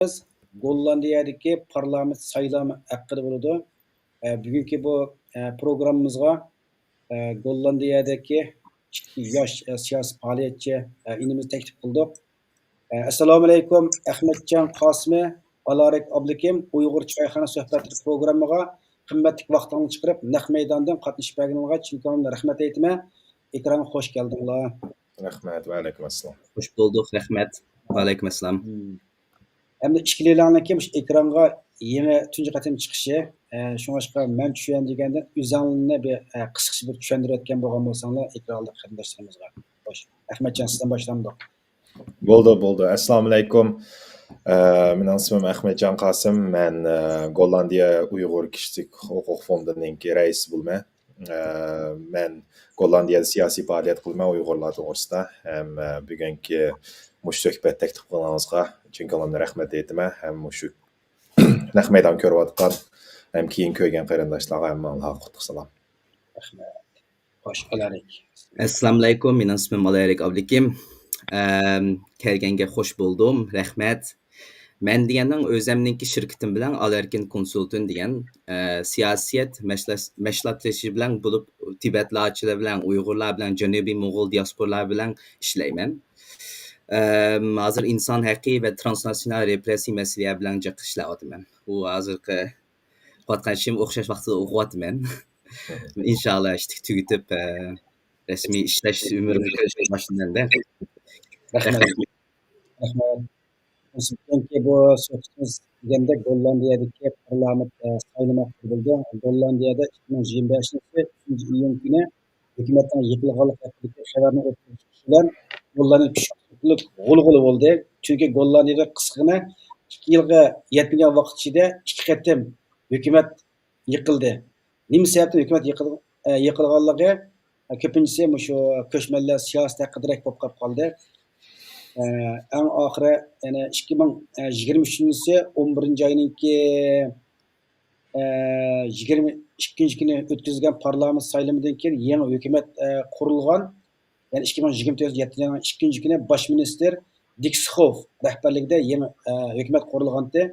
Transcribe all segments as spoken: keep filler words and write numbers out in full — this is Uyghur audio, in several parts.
گوللاندىيەدىكى پارلامېنت سايلامى ھەققىدە بولىدۇ. ئە، بۈگۈنكى بۇ، ئە، پروگراممىمىزغا، ئە، گوللاندىيەدىكى ئىككى ياش، ئە، سىياسىي پائالىيەتچى، ئە، ئىنىمىزنى تەكلىپ قىلدۇق. ئە، ئەسسالامۇئەلەيكۇم، ئەخمەتجان قاسىمى، بالارەك ئابلىكىم، ئۇيغۇر چايخانا سۆھبەتلىرى پروگراممىغا قىممەتلىك ۋاقتىڭلارنى چىقىرىپ، نەق مەيداندىن قاتنىشىپ بەرگىنىڭلارغا چىن كۆڭلۈمدىن رەھمەت ئېيتىمەن. ئېكرانغا خوش كەلدىڭلار. رەھمەت، ۋەئەلەيكۇم ئەسسالام. خوش بولدۇق، رەھمەت. ۋەئەلەيكۇم ئەسسالام. ئەمدى ئىككىلىلەرنىڭكى مۇشۇ ئېكرانغا يېڭى تۇنجى قېتىم چىقىشى، ئە، شۇڭلاشقا مەن چۈشەن دېگەندىن ئۆزۈڭلارنى بىر، ئە، قىسقىچە بىر چۈشەندۈرۈۋەتكەن بولغان بولساڭلار ئېكرانلىق قېرىنداشلىرىمىزغا. خوش، ئەخمەتجان، سىزدىن باشلامدۇق؟ بولدى، بولدى. ئەسسالامۇئەلەيكۇم. ئە، مېنىڭ ئىسمىم ئەخمەتجان قاسىم. مەن، ئە، گوللاندىيە ئۇيغۇر كىشىلىك ھوقۇق فوندىنىڭكى رەئىسى بولىمەن. ئە، مەن گوللاندىيەدە سىياسىي پائالىيەت قىلىمەن ئۇيغۇرلار توغرىسىدا. ھەم، ئە، بۈگۈنكى مۇشۇ سۆھبەت تەكلىپ قىلغىنىڭىزغا چىن كۆڭلۈمدىن رەھمەت ئېيتىمەن. ھەم مۇشۇ نەق مەيدان كۆرۈۋاتقان، ھەم كېيىن كۆرگەن قېرىنداشلارغا ھەممىڭلارغا قۇتلۇق سالام. خوش، ئالارىك. ئەسسالامۇئەلەيكۇم، مېنىڭ ئىسمىم ئالايرىك ئابلىكىم. ئەم، كەلگەنگە خوش بولدۇم، رەھمەت. مەن دېگەننىڭ ئۆزەمنىڭكى شىركىتىم بىلەن ئالەركىن كونسۇلتىن دېگەن، ئە، سىياسىيەت مەشلەش-، مەشلەتلىشى بىلەن بولۇپ، تىبەتلارچىلار بىلەن، ئۇيغۇرلار بىلەن، جەنۇبىي موڭغۇل دىياسپورىلار بىلەن ئىشلەيمەن. ئەم، ھازىر ئىنسان ھەققى ۋە ترانسناتسىيونال رېپرېسسىيە مەسىلىلەر بىلەن جىق ئىشلەۋاتىمەن. ئۇ ھازىرقى قىلىۋاتقان ئىشىم ئوخشاش ۋاقتىدا ئوقۇۋاتىمەن. ئىنشاللا ئىشتىك تۈگىتىپ، ئە، رەسمىي ئىشلەش ئۆمرۈمگە باشلىنىمەن. رەھمەت. رەھمەت. بۈگۈنكى بۇ سۆھبىتىمىز دېگەندەك گوللاندىيەدىكى پارلامېنت، ئە، سايلىمى ھەققىدە بولدى. گوللاندىيەدە ئىككى مىڭ يىگىرمە بەشىنچى يىلى ئۈچىنچى ئىيۇن كۈنى ھۆكۈمەتنىڭ يىقىلغانلىقى ھەققىدىكى خەۋەرنى ئوتتۇرىغا چىقىرىش بىلەن گوللاندىيە كۈچلۈك غۇلغۇلا بولدى. چۈنكى گوللاندىيەدە قىسقىغىنە ئىككى يىلغا يەتمىگەن ۋاقىت ئىچىدە ئىككى قېتىم ھۆكۈمەت يىقىلدى. نېمە سەۋەبتىن ھۆكۈمەت يىقىل-، ئە، يىقىلغانلىقى، ئە، كۆپىنچىسى مۇشۇ كۆچمەنلەر سىياسىتى ھەققىدىرەك بولۇپ قېلىپ قالدى. ئە، ئەڭ ئاخىرى، يەنى ئىككى مىڭ يىگىرمە ئۈچىنچى يىلى ئون بىرىنچى ئاينىڭكى، ئە، يىگىرمە ئىككىنچى كۈنى ئۆتكۈزۈلگەن پارلامېنت سايلىمىدىن كېيىن يېڭى ھۆكۈمەت، ئە، قۇرۇلغان. يەنى ئىككى مىڭ يىگىرمە تۆتىنچى يىلىنىڭ ئىككىنچى كۈنى باش مىنىستىر دىكسخوف رەھبەرلىكىدە يېڭى، ئە، ھۆكۈمەت قۇرۇلغانتى.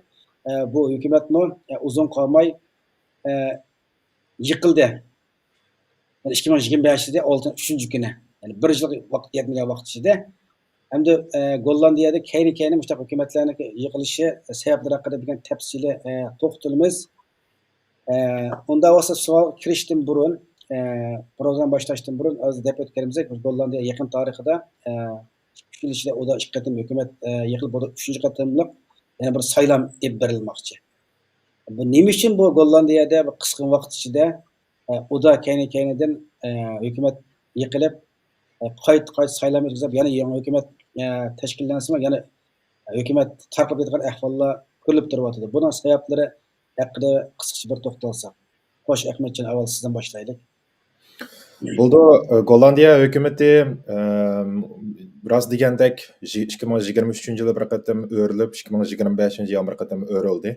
ئە، بۇ ھۆكۈمەتمۇ، ئە، ئۇزۇن قالماي، ئە، يىقىلدى. يەنى ئىككى مىڭ يىگىرمە بەشىنچى يىلى ئالتىنچى، ئۈچىنچى كۈنى. يەنى بىر يىلغا ۋاقىت يەتمىگەن ۋاقىت ئىچىدە. ئەمدى، ئە، گوللاندىيەدە كەينى-كەينى مۇشۇنداق ھۆكۈمەتلەرنىڭ يىقىلىشى سەۋەبلىرى ھەققىدە بۈگۈن تەپسىلىي، ئە، توختىلىمىز. ئە، ئۇنداق بولسا سوئالغا كىرىشتىن بۇرۇن، ئە، پروگرامما باشلاشتىن بۇرۇن ھازىر دەپ ئۆتكىنىمىزدەك، گوللاندىيە يېقىن تارىخىدا، ئە، ئۈچ يىل ئىچىدە ئۇدا ئىككى قېتىم ھۆكۈمەت، ئە، يىقىلىپ، بۇ ئۈچىنچى قېتىملىق يەنە بىر سايلام ئېلىپ بېرىلماقچى. بۇ نېمە ئۈچۈن بۇ گوللاندىيەدە بىر قىسقا ۋاقىت ئىچىدە، ئە، ئۇدا كەينى-كەينىدىن، ئە، ھۆكۈمەت يىقىلىپ، ئە، قايتا، قايتا سايلام ئۆتكۈزۈپ، يەنە يېڭى ھۆكۈمەت، ئە، تەشكىللەنسىمۇ، يەنە ھۆكۈمەت تارقىلىپ كېتىدىغان ئەھۋاللار كۆرۈلۈپ تۇرۇۋاتىدۇ. بۇنىڭ سەۋەبلىرى ھەققىدە قىسقىچە بىر توختالساق. خوش، ئەخمەتجان، ئاۋۋال سىزدىن باشلايلى. بولدى. ئە، گوللاندىيە ھۆكۈمىتى، ئەم، راست دېگەندەك، يىگىرمە ئۈچىنچى يىلى بىر قېتىم ئۆرۈلۈپ، ئىككى مىڭ يىگىرمە بەشىنچى يىلى بىر قېتىم ئۆرۈلدى.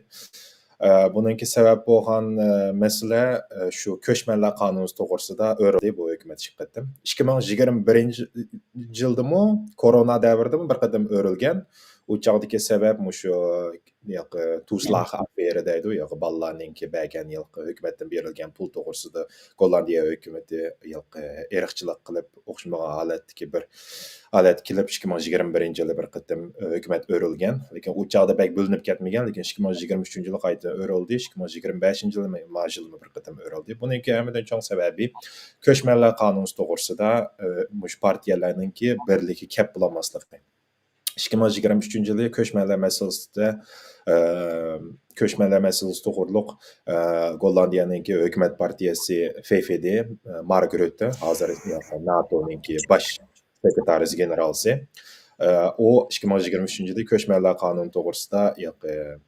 ئە، بۇنىڭكى سەۋەب بولغان، ئە، مەسىلە، ئە، شۇ كۆچمەنلەر قانۇنى توغرىسىدا ئۆرۈلدى بۇ ھۆكۈمەت ئىككى قېتىم. ئىككى مىڭ يىگىرمە بىرىنچى يىلدىمۇ، كورونا دەۋرىدىمۇ بىر قېتىم ئۆرۈلگەن. ئۇ چاغدىكى سەۋەب مۇشۇ ياقى تۇسلاخ ئافېرا دەيدۇ، ياقى بالىلارنىڭكى بەرگەن ياقى ھۆكۈمەتتىن بېرىلگەن پۇل توغرىسىدا گوللاندىيە ھۆكۈمىتى ياقى ئىرقچىلىق قىلىپ، ئوخشىمىغان ھالەتتىكى بىر ھالەتكە كېلىپ، ئىككى مىڭ يىگىرمە بىرىنچى يىلى بىر قېتىم، ئە، ھۆكۈمەت ئۆرۈلگەن. لېكىن ئۇ چاغدا بەك بىلىنىپ كەتمىگەن، لېكىن ئىككى مىڭ يىگىرمە ئۈچىنچى يىلى قايتا ئۆرۈلدى، ئىككى مىڭ يىگىرمە بەشىنچى يىلى ما يىلمۇ بىر قېتىم ئۆرۈلدى. بۇنىڭكى ھەممىدىن چوڭ سەۋەبى كۆچمەنلەر قانۇنى توغرىسىدا، ئە، مۇشۇ پارتىيەلەرنىڭكى بىرلىككە كەپ بولالماسلىقى. ئىككى مىڭ يىگىرمە ئۈچىنچى يىلى كۆچمەنلەر مەسىلىسىدە، ئە، كۆچمەنلەر مەسىلىسى توغرۇلۇق، ئە، گوللاندىيەنىڭكى ھۆكۈمەت پارتىيەسى ف ف د، ئە، مارگرۇتە، ھازىر ناتونىڭكى باش سېكرېتارى گېنېرالسى. ئە، ئۇ ئىككى مىڭ يىگىرمە ئۈچىنچى يىلى كۆچمەنلەر قانۇنى توغرىسىدا، ياقى،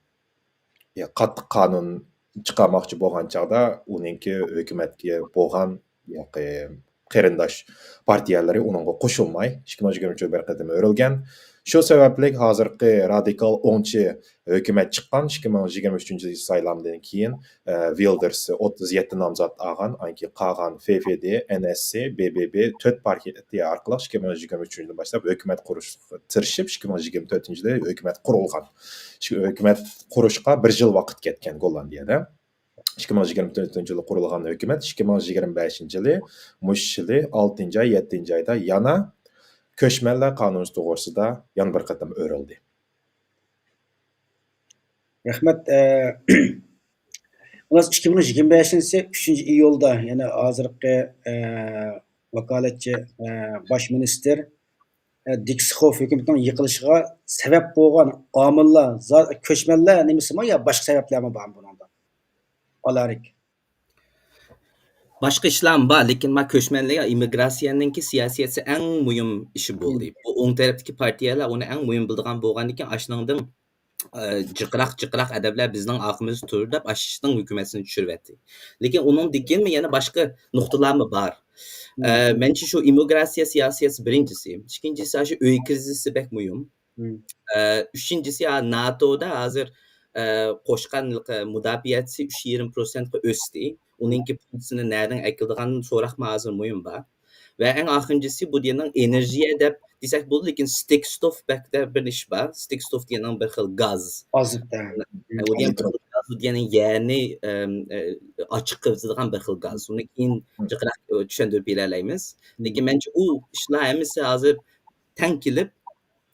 يا، قاتتىق قانۇن چىقارماقچى بولغان چاغدا ئۇنىڭكى ھۆكۈمەتكە بولغان ياقى قېرىنداش پارتىيەلىرى ئۇنىڭغا قوشۇلماي، ئىككى مىڭ يىگىرمە ئۈچىنچى يىلى بىر قېتىم ئۆرۈلگەن. شۇ سەۋەبلىك ھازىرقى رادىكال ئوڭچى ھۆكۈمەت چىققان ئىككى مىڭ يىگىرمە ئۈچىنچى يىل سايلامدىن كېيىن، ئە، ۋىلدېرس ئوتتۇز يەتتە نامزات ئالغان، ئاندىن كېيىن قالغان ف ف د، ئېن ئېس سى، ب ب ب، تۆت پارتىيە ئارقىلىق ئىككى مىڭ يىگىرمە ئۈچىنچى يىلدىن باشلاپ ھۆكۈمەت قۇرۇشقا تىرىشىپ، ئىككى مىڭ يىگىرمە تۆتىنچى يىلى ھۆكۈمەت قۇرۇلغان. شۇ ھۆكۈمەت قۇرۇشقا بىر يىل ۋاقىت كەتكەن گوللاندىيەدە. ئىككى مىڭ يىگىرمە تۆتىنچى يىلى قۇرۇلغان ھۆكۈمەت ئىككى مىڭ يىگىرمە بەشىنچى يىلى، مۇشۇ يىلى ئالتىنچى ئاي، يەتتىنچى ئايدا يەنە كۆچمەنلەر قانۇنى توغرىسىدا يەنە بىر قېتىم ئۆرۈلدى. رەھمەت. ئە، خۇلاسە، ئىككى مىڭ يىگىرمە بەشىنچى يىلى ئۈچىنچى ئىيۇلدا، يەنى ھازىرقى، ئە، ۋاكالەتچى، ئە، باش مىنىستىر، ئە، دىكسخوف ھۆكۈمىتىنىڭ يىقىلىشىغا سەۋەب بولغان ئامىللار زا-، كۆچمەنلەر نېمىسىمۇ يا باشقا سەۋەبلەرمۇ بارمۇ بۇنىڭدا؟ ئالارىك. باشقا ئىشلارمۇ بار، لېكىن مانا كۆچمەنلەر، ئىممىگراتسىيەنىڭكى سىياسىيەتسى ئەڭ مۇھىم ئىشى بولدى. بۇ ئوڭ تەرەپتىكى پارتىيەلەر ئۇنى ئەڭ مۇھىم بىلىدىغان بولغاندىكىن، ئاشۇنىڭدىن، ئە، جىقراق، جىقراق ئادەملەر بىزنىڭ ئارقىمىزدا تۇرۇپ، ئاشۇنىڭ ھۆكۈمەتنى چۈشۈرۈۋەتتى. لېكىن ئۇنىڭدىن كېيىنمۇ يەنە باشقا نۇقتىلارمۇ بار. ئە، مم. مەنچە شۇ ئىممىگراتسىيە سىياسىيەتسى بىرىنچىسى. ئىككىنچىسى، شۇ ئۆي كىرىزىسى بەك مۇھىم. مم. ئە، ئۈچىنچىسى، ھا، ناتودا ھازىر، ئە، قوشقان مۇداپىئەسى ئۈچ يېرىم پىروتسېنتقا ئۆستى. ئۇنىڭكى پۇلىنى نەدىن ئەكېلىدىغان سوراقمۇ ھازىر مۇھىم بار. ۋە ئەڭ ئاخىرىنچىسى، بۇ دېگەننىڭ ئېنېرژىيە دەپ دېسەك بولىدۇ، لېكىن ستېكستوف بەكتە بىر ئىش بار. ستېكستوف دېگەننىڭ بىر خىل گاز. ئازوت، ھە. ئە، ئۇ دېگەن بىر خىل گاز، ئۇ دېگەن يەرنى، ئەم، ئە، ئاچچىق قىلىۋېتىدىغان بىر خىل گاز. ئۇنى كېيىن جىقراق، ئە، چۈشەندۈرۈپ بېرەلەيمىز. لېكىن مەنچە ئۇ ئىشلار ھەممىسى ھازىر تەڭ كېلىپ،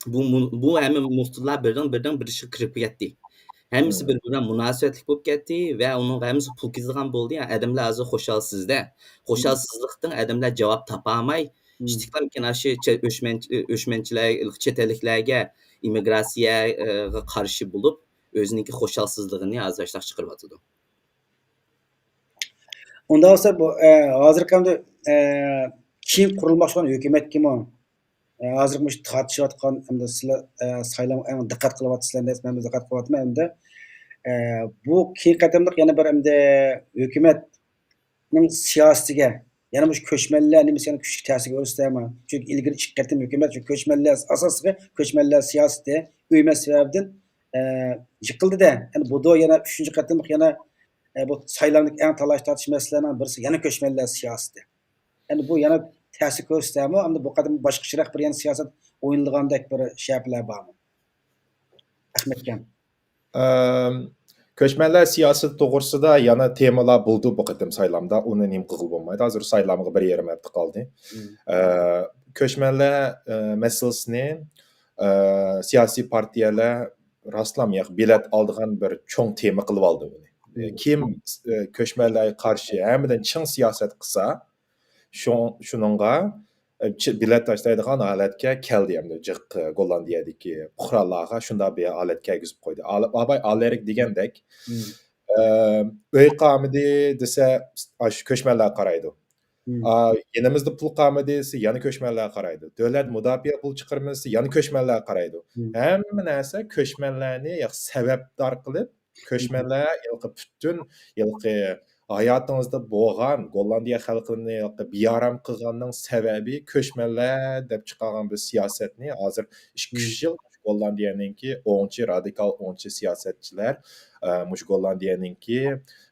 بۇ مۇ-، بۇ ھەممە نۇقتىلار بىردىن، بىردىن بىر ئىشقا كىرىپ كەتتى. ھەممىسى بىر-بىرى بىلەن مۇناسىۋەتلىك بولۇپ كەتتى ۋە ئۇنىڭغا ھەممىسى پۇل كېتىدىغان بولدى. ئادەملەر ھازىر خۇشالسىزدە. خۇشالسىزلىقتىن ئادەملەر جاۋاب تاپالماي، ئىشتىكلەرمىكىن ئاشۇ چە-، ئۆچمەنچ-، ئۆچمەنچىلەر، چەت ئەللىكلەرگە، ئىممىگراتسىيەگە قارشى بولۇپ، ئۆزىنىڭكى خۇشالسىزلىقىنى ھازىر ئاشۇنداق چىقىرىۋاتىدۇ. ئۇنداق بولسا، بۇ، ئە، ھازىرقى ئەمدى، ئە، كېيىن قۇرۇلماقچى بولغان ھۆكۈمەتكىمۇ، ئە، ھازىرقى مۇشۇ تارتىشىۋاتقان ئەمدى سىلەر، ئە، سايلامغا ئەڭ دىققەت قىلىۋاتىسىلەر دەپ، مەن دىققەت قىلىۋاتىمەن ئەمدى. ئە، بۇ كېيىنكى قېتىملىق يەنە بىر ئەمدى ھۆكۈمەتنىڭ سىياسىتىگە، يەنە مۇشۇ كۆچمەنلەر نېمىسى يەنە كۈچلۈك تەسىر كۆرسىتەرمۇ؟ چۈنكى ئىلگىرى ئىككى قېتىم ھۆكۈمەت شۇ كۆچمەنلەر ئاساسىغا، كۆچمەنلەر سىياسىتى ئۆيمەس سەۋەبىدىن، ئە، يىقىلدى-دە. يەنى بۇدا يەنە ئۈچىنچى قېتىملىق يەنە ئە، بۇ سايلامدىكى ئەڭ تالاش تارتىش مەسىلىلەرنىڭ بىرسى يەنە كۆچمەنلەر سىياسىتى. ئەمدى بۇ يەنە تەسىر كۆرسىتەرمۇ؟ ئەمدى بۇ قېتىم باشقىچىراق بىر يەنە سىياسەت ئوينىلىدىغاندەك بىر شەپىلەر بارمۇ؟ ئەخمەتجان. ئەم، كۆچمەنلەر سىياسىتى توغرىسىدا يەنە تېمىلار بولدى بۇ قېتىم سايلامدا. ئۇنى نېمە قىلغىلى بولمايدۇ. ھازىر سايلامغا بىر يېرىم ھەپتە قالدى. مم. ئە، كۆچمەنلەر، ئە، مەسىلىسىنى، ئە، سىياسىي پارتىيەلەر راستلام ياق بېلەت ئالىدىغان بىر چوڭ تېما قىلىۋالدى ئۇنى. ئە، مم. كىم، ئە، كۆچمەنلەرگە قارشى ھەممىدىن چىڭ سىياسەت قىلسا، شۇ-، شۇنىڭغا، ئە، چى-، بېلەت تاشلايدىغان ھالەتكە كەلدى ئەمدى جىق، ئە، گوللاندىيەدىكى پۇقرالارغا شۇنداق بىر ھالەت كەلگۈزۈپ قويدى. ئال-، ئاباي ئالېرىك دېگەندەك، مم. ئە، ئۆي قالمىدى دېسە، ئاشۇ كۆچمەنلەر قارايدۇ. مم. ئا، يېنىمىزدا پۇل قالمىدى دېسە، يەنە كۆچمەنلەر قارايدۇ. دۆلەت مۇداپىئە پۇل چىقىرىمىز دېسە، يەنە كۆچمەنلەر قارايدۇ. مم. ھەممە نەرسە كۆچمەنلەرنى يا سەۋەبدار قىلىپ، كۆچمەنلەر ھېلىقى پۈتۈن ھېلىقى ھاياتىڭىزدا بولغان، گوللاندىيە خەلقىنى ھېلىقى بىئارام قىلغاننىڭ سەۋەبى كۆچمەنلەر دەپ چىقارغان بىر سىياسەتنى ھازىر ئىككى، مم. ئۈچ يىل گوللاندىيەنىڭكى ئوڭچى، رادىكال ئوڭچى سىياسەتچىلەر، ئە، مۇشۇ گوللاندىيەنىڭكى،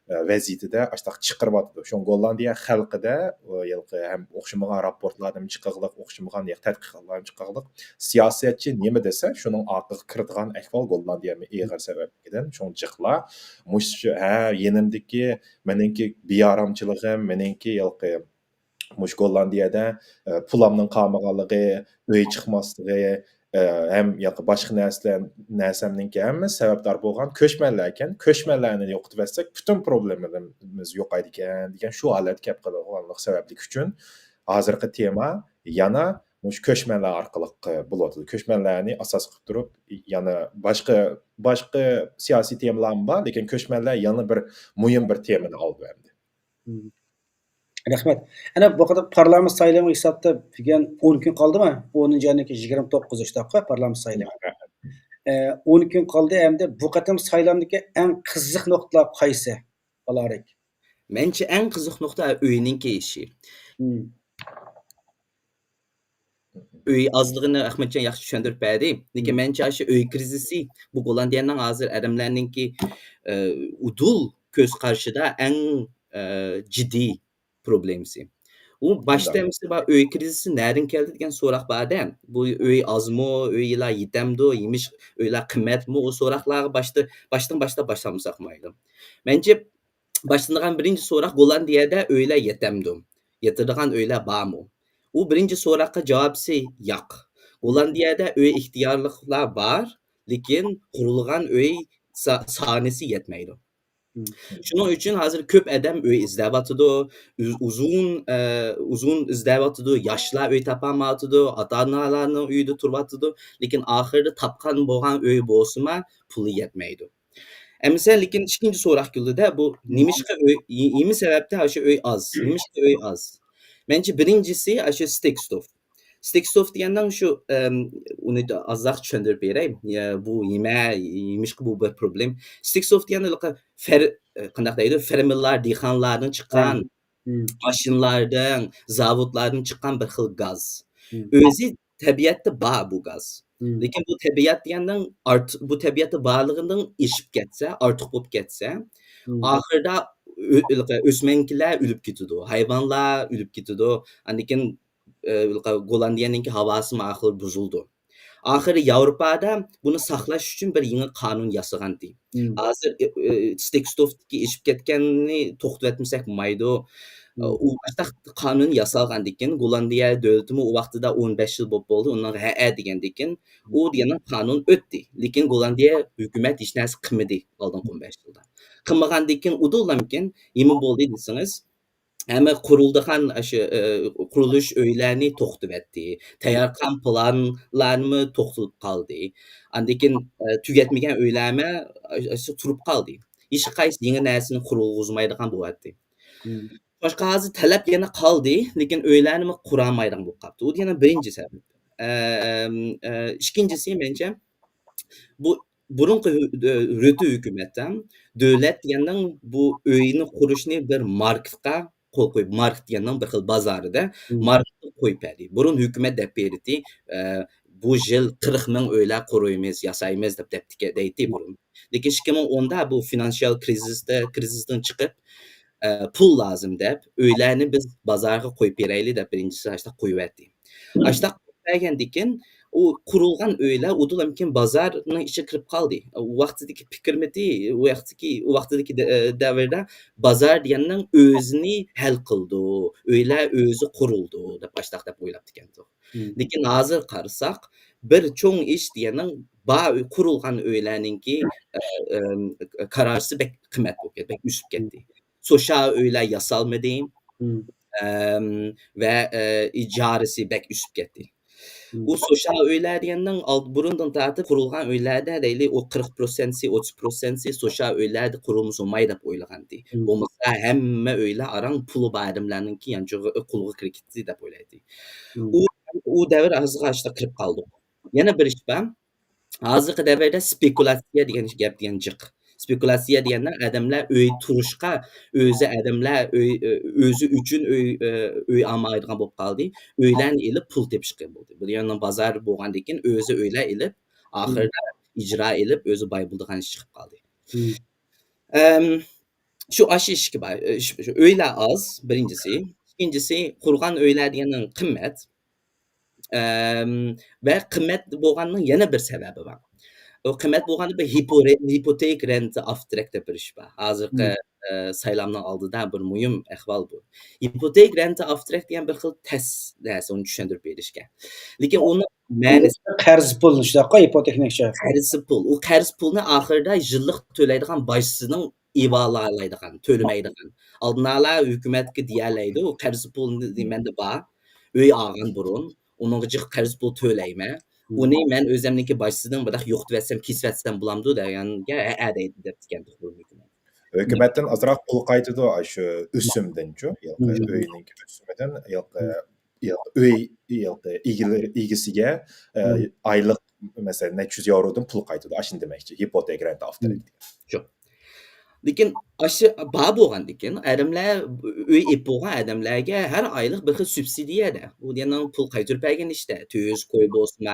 ئە، ۋەزىيىتىدە ئاشتاق چىقىرىۋاتىدۇ. شۇڭا گوللاندىيە خەلقىدە، ئۇ ھېلىقى ھەم ئوخشىمىغان راپورتلاردىن چىقىغلىق، ئوخشىمىغان تەتقىقاتلاردىن چىقىغلىق، سىياسەتچى نېمە دېسە، شۇنىڭ ئارقىغا كىرىدىغان ئەھۋال گوللاندىيەمۇ ئېغىر سەۋەبلىكىدىن. شۇڭا جىقلار مۇشۇ، ھە، يېنىمدىكى مېنىڭكى بىئارامچىلىقىم، مېنىڭكى ھېلىقى مۇشۇ گوللاندىيەدە، ئە، پۇلامنىڭ قالمىغانلىقى، ئۆي چىقماسلىقى، ئە، ھەم ياقى باشقا نەرسىلەر، نەرسەمنىڭكى ھەممىسى سەۋەبدار بولغان كۆچمەنلەركەن. كۆچمەنلەرنى يوقىتىۋەتسەك، پۈتۈن پروبلېمىلىرىمىز يوقايدىكەن دېگەن شۇ ھالەتكە كەپ قالغانلىق سەۋەبلىك ئۈچۈن ھازىرقى تېما يەنە مۇشۇ كۆچمەنلەر ئارقىلىق، ئە، بولۇۋاتىدۇ. كۆچمەنلەرنى ئاساس قىلىپ تۇرۇپ، يەنە باشقا، باشقا سىياسىي تېمىلارمۇ بار، لېكىن كۆچمەنلەر يەنە بىر مۇھىم بىر تېمىنى ئالدى ئەمدى. مم. رەھمەت. ئەنە بۇ قېتىم پارلامېنت سايلىمى ھېسابتا بۈگۈن ئون كۈن قالدىمۇ؟ ئونىنچى ئاينىڭكى يىگىرمە توققۇزى شۇنداققۇ پارلامېنت سايلىمى. ئە، ئون كۈن قالدى. ئەمدى بۇ قېتىم سايلامدىكى ئەڭ قىزىق نۇقتىلار قايسى؟ ئالارىك. مەنچە ئەڭ قىزىق نۇقتا ئۆينىڭكى ئىشى. مم. ئۆي ئازلىقىنى ئەخمەتجان ياخشى چۈشەندۈرۈپ بەردى. لېكىن مەنچە ئاشۇ ئۆي كرىزىسى بۇ گوللاندىيەنىڭ ھازىر ئادەملەرنىڭكى، ئە، ئۇدۇل كۆز قارىشىدا ئەڭ، ئە، جىددىي پروبلېمىسى. ئۇ باشتا ئەمىسە بار، ئۆي كرىزىسى نەدىن كەلدى دېگەن سوراق بار-دە. بۇ ئۆي ئازمۇ، ئۆيلەر يېتەمدۇ، يېمىش ئۆيلەر قىممەتمۇ؟ ئۇ سوراقلارغا باشتا، باشتىن باشلاپ باشلامىساق بولمايدۇ. مەنچە باشلىنىدىغان بىرىنچى سوراق، گوللاندىيەدە ئۆيلەر يېتەمدۇ؟ يېتىدىغان ئۆيلەر بارمۇ؟ ئۇ بىرىنچى سوراققا جاۋابسى ياق. گوللاندىيەدە ئۆي ئىختىيارلىقلار بار، لېكىن قۇرۇلغان ئۆي سا-، سانىسى يەتمەيدۇ. شۇنىڭ ئۈچۈن ھازىر كۆپ ئادەم ئۆي ئىزدەۋاتىدۇ، ئۇز-، ئۇزۇن، ئە، ئۇزۇن ئىزدەۋاتىدۇ، ياشلار ئۆي تاپالمايۋاتىدۇ، ئاتا-ئانىلارنىڭ ئۆيىدە تۇرۇۋاتىدۇ، لېكىن ئاخىرىدا تاپقان بولغان ئۆي بولسىمۇ پۇلى يەتمەيدۇ. ئەمىسە، لېكىن ئىككىنچى سوراق كېلىدۇ-دە، بۇ نېمىشقا ئۆي، نېمە سەۋەبتىن ئاشۇ ئۆي ئاز؟ نېمىشقا ئۆي ئاز؟ مەنچە بىرىنچىسى ئاشۇ ستېكستوف. ستېكستوف دېگەننىڭ شۇ، ئەم، ئۇنى ئازراق چۈشەندۈرۈپ بېرەي. يا، بۇ نېمە، نېمىشقا بۇ بىر پروبلېم؟ ستېكستوف دېگەن ھېلىقى فەر-، قانداق دەيدۇ، فېرمېرلار، دېھقانلاردىن چىققان ماشىنىلاردىن، زاۋۇتلاردىن چىققان بىر خىل گاز. ئۆزى تەبىئەتتە بار بۇ گاز. لېكىن بۇ تەبىئەت دېگەننىڭ ئارت-، بۇ تەبىئەتتە بارلىقىدىن ئېشىپ كەتسە، ئارتۇق بولۇپ كەتسە، ئاخىرىدا ئۆ-، ئۆسمەڭكىلەر ئۆلۈپ كېتىدۇ، ھايۋانلار ئۆلۈپ كېتىدۇ. ئاندىن كېيىن، ئە، گوللاندىيەنىڭكى ھاۋاسىمۇ ئاخىرى بۇزۇلىدۇ. ئاخىرى ياۋروپادا بۇنى ساقلاش ئۈچۈن بىر يېڭى قانۇن ياسىغانتى. ھازىر، ئە، ئە، ستېكستوفتىكى ئېشىپ كەتكەننى توختىتىۋەتمىسەك بولمايدۇ. ئۇ ئاشتاق قانۇن ياسالغاندىكىن، گوللاندىيە دۆلىتىمۇ ئۇ ۋاقتىدا ئون بەش يىل بولۇپ بولدى، ئۇنىڭ ھەئە دېگەندىكىن، ئۇ دېگەن قانۇن ئۆتتى. لېكىن گوللاندىيە ھۆكۈمەت ھېچ نەرسە قىلمىدى ئالدىنقى ئون بەش يىلدا. قىلمىغاندىكىن ئۇدۇللامكىن، نېمە بولدى دېسىڭىز، ھەممە قۇرۇلىدىغان ئاشۇ، ئە، قۇرۇلۇش ئۆيلەرنى توختىتىۋەتتى. تەييارقان پىلانلارمۇ توختىلىپ قالدى. ئاندىن كېيىن، ئە، تۈگەتمىگەن ئۆيلەرمۇ، ئە، ئاشۇ تۇرۇپ قالدى. ھېچقايسى يېڭى نەرسىنى قۇرۇلغۇزمايدىغان بولۇۋەتتى. باشقا ھازىر تەلەپ يەنە قالدى، لېكىن ئۆيلەرنىمۇ قۇرالمايدىغان بولۇپ قاپتۇ. ئۇ يەنە بىرىنچى سەۋەب. ئە، ئەم، ئە، ئىككىنچىسى مەنچە، بۇ بۇرۇنقى ھۆ-، ئە، رۇتى ھۆكۈمەت ھەم دۆلەت دېگەننىڭ بۇ ئۆينى قۇرۇشنى بىر ماركېتقا قول قويۇپ، ماركېت دېگەننىڭ بىر خىل بازارىدا ماركېتقا قويۇپ بەردى. بۇرۇن ھۆكۈمەت دەپ بېرىتتى، ئە، بۇ يىل قىرىق مىڭ ئۆيلەر قۇرۇيمىز، ياسايمىز دەپ دەپتىكەن، دەيتتى بۇرۇن. لېكىن ئىككى مىڭ ئوندا بۇ فىنانسىيال كرىزىستا، كرىزىستىن چىقىپ، ئە، پۇل لازىم دەپ، ئۆيلەرنى بىز بازارغا قويۇپ بېرەيلى دەپ، بىرىنچىسى ئاشتاق قويۇۋەتتى. ئاشتاق قويۇپ بەرگەندىكىن، ئۇ قۇرۇلغان ئۆيلەر ئۇدۇلامكىن بازارنىڭ ئىچىگە كىرىپ قالدى. ئۇ ۋاقتىدىكى پىكىرمىتى، ئۇ ۋاقتىدىكى، ئۇ ۋاقتىدىكى دە-، دەۋردە بازار دېگەننىڭ ئۆزىنى ھەل قىلىدۇ، ئۆيلەر ئۆزى قۇرۇلىدۇ دەپ ئاشتاق دەپ ئويلاپتىكەنتۇق. لېكىن ھازىر قارىساق، بىر چوڭ ئىش دېگەننىڭ بار قۇرۇلغان ئۆيلەرنىڭكى، ئە، ئەم، كارارىسى بەك قىممەت بولۇپ كەتتى، بەك ئۆسۈپ كەتتى. سوشال ئۆيلەر ياسالمىدى. ئەم، ۋە، ئە، ئىجارىسى بەك ئۆسۈپ كەتتى. بۇ سوشال ئۆيلەر دېگەننىڭ ئالد-، بۇرۇندىن تارتىپ قۇرۇلغان ئۆيلەردە دەيلى، ئۇ قىرىق پىرسەنتى، ئوتتۇز پىرسەنتى سوشال ئۆيلەردە قۇرۇلمىسا بولمايدۇ دەپ ئويلىغانتى. بولمىسا ھەممە ئۆيلەر ئاران پۇلى بار ئادەملەرنىڭكى يانچۇقى، قولىغا كىرىپ كېتىدۇ دەپ ئويلايتتى. ئۇ، ئۇ دەۋر ھازىرغا ئاشۇنداق كىرىپ قالدۇق. يەنە بىر ئىش بار. ھازىرقى دەۋردە سپېكۇلاتسىيە دېگەن گەپ دېگەن جىق. سپېكۇلاتسىيە دېگەندە ئادەملەر ئۆي تۇرۇشقا، ئۆزى ئادەملەر ئۆي، ئۆزى ئۈچۈن ئۆي، ئۆي ئالمايدىغان بولۇپ قالدى. ئۆيلەرنى ئېلىپ پۇل تېپىشقا بولدى. بۇ يەنە بازار بولغاندىن كېيىن ئۆزى ئۆيلەر ئېلىپ، ئاخىرىدا ئىجرا ئېلىپ ئۆزى باي بولىدىغان ئىش چىقىپ قالدى. ئەم، شۇ ئاشۇ ئىشكە بار. شۇ، شۇ ئۆيلەر ئاز، بىرىنچىسى. ئىككىنچىسى، قۇرغان ئۆيلەر دېگەننىڭ قىممەت. ئەم، ۋە قىممەت بولغاننىڭ يەنە بىر سەۋەبى بار. ئۇ قىممەت بولغاندا بىر ھىپو-، ھىپوتېك رېنتا ئافترەكت دەپ بىر ئىش بار. ھازىرقى، ئە، سايلامنىڭ ئالدىدا بىر مۇھىم ئەھۋال بۇ. ھىپوتېك رېنتا ئافترەكت دېگەن بىر خىل تەس نەرسە، ئۇنى چۈشەندۈرۈپ بېرىشكە. لېكىن ئۇنىڭ مەنىسى قەرز پۇل، شۇنداققۇ، ھىپوتېكنىڭكىچە. قەرز پۇل. ئۇ قەرز پۇلنى ئاخىرىدا يىللىق تۆلەيدىغان باجسىزنىڭ ئېلىۋالالايدىغان، تۆلىمەيدىغان. ئالدىنئالا ھۆكۈمەتكە دېيەلەيدۇ، قەرز پۇلنى مەندە بار، ئۆي ئالغان بۇرۇن، ئۇنىڭغا جىق قەرز پۇل تۆلەيمەن. ئۇنى مەن ئۆزۈمنىڭكى باجسىزنىڭ بۇنداق يوقىتىۋەتسەم، كېسىۋەتسەم بولامدۇ دېگەنگە، ھەئە دەيدۇ، دەپتىكەن بۇرۇن ھۆكۈمەت. ھۆكۈمەتتىن ئازراق پۇل قايتىدۇ، ئاشۇ ئۆسۈمدىنچۇ، ھېلىقى ئۆينىڭكى ئۆسۈمىدىن، ھېلىقى، ھېلىقى ئۆي، ھېلىقى ئىگىلىرى، ئىگىسىگە، ئە، ئايلىق، مەسىلەن، نەچچە يۈز ياۋرودىن پۇل قايتىدۇ، ئاشۇنى دېمەكچى، ھىپوتېك رېنتا ئافترەكت دېگەن. شۇ. لېكىن ئاشۇ بار بولغاندىكىن، ئادەملەر ئۆي ئېلىپ بولغان ئادەملەرگە ھەر ئايلىق بىر خىل سۇبسىدىيەدە. ئۇ يەنە پۇل قايتۇرۇپ بەرگەن ئىشتە. تۆت يۈز كوي بولسۇن،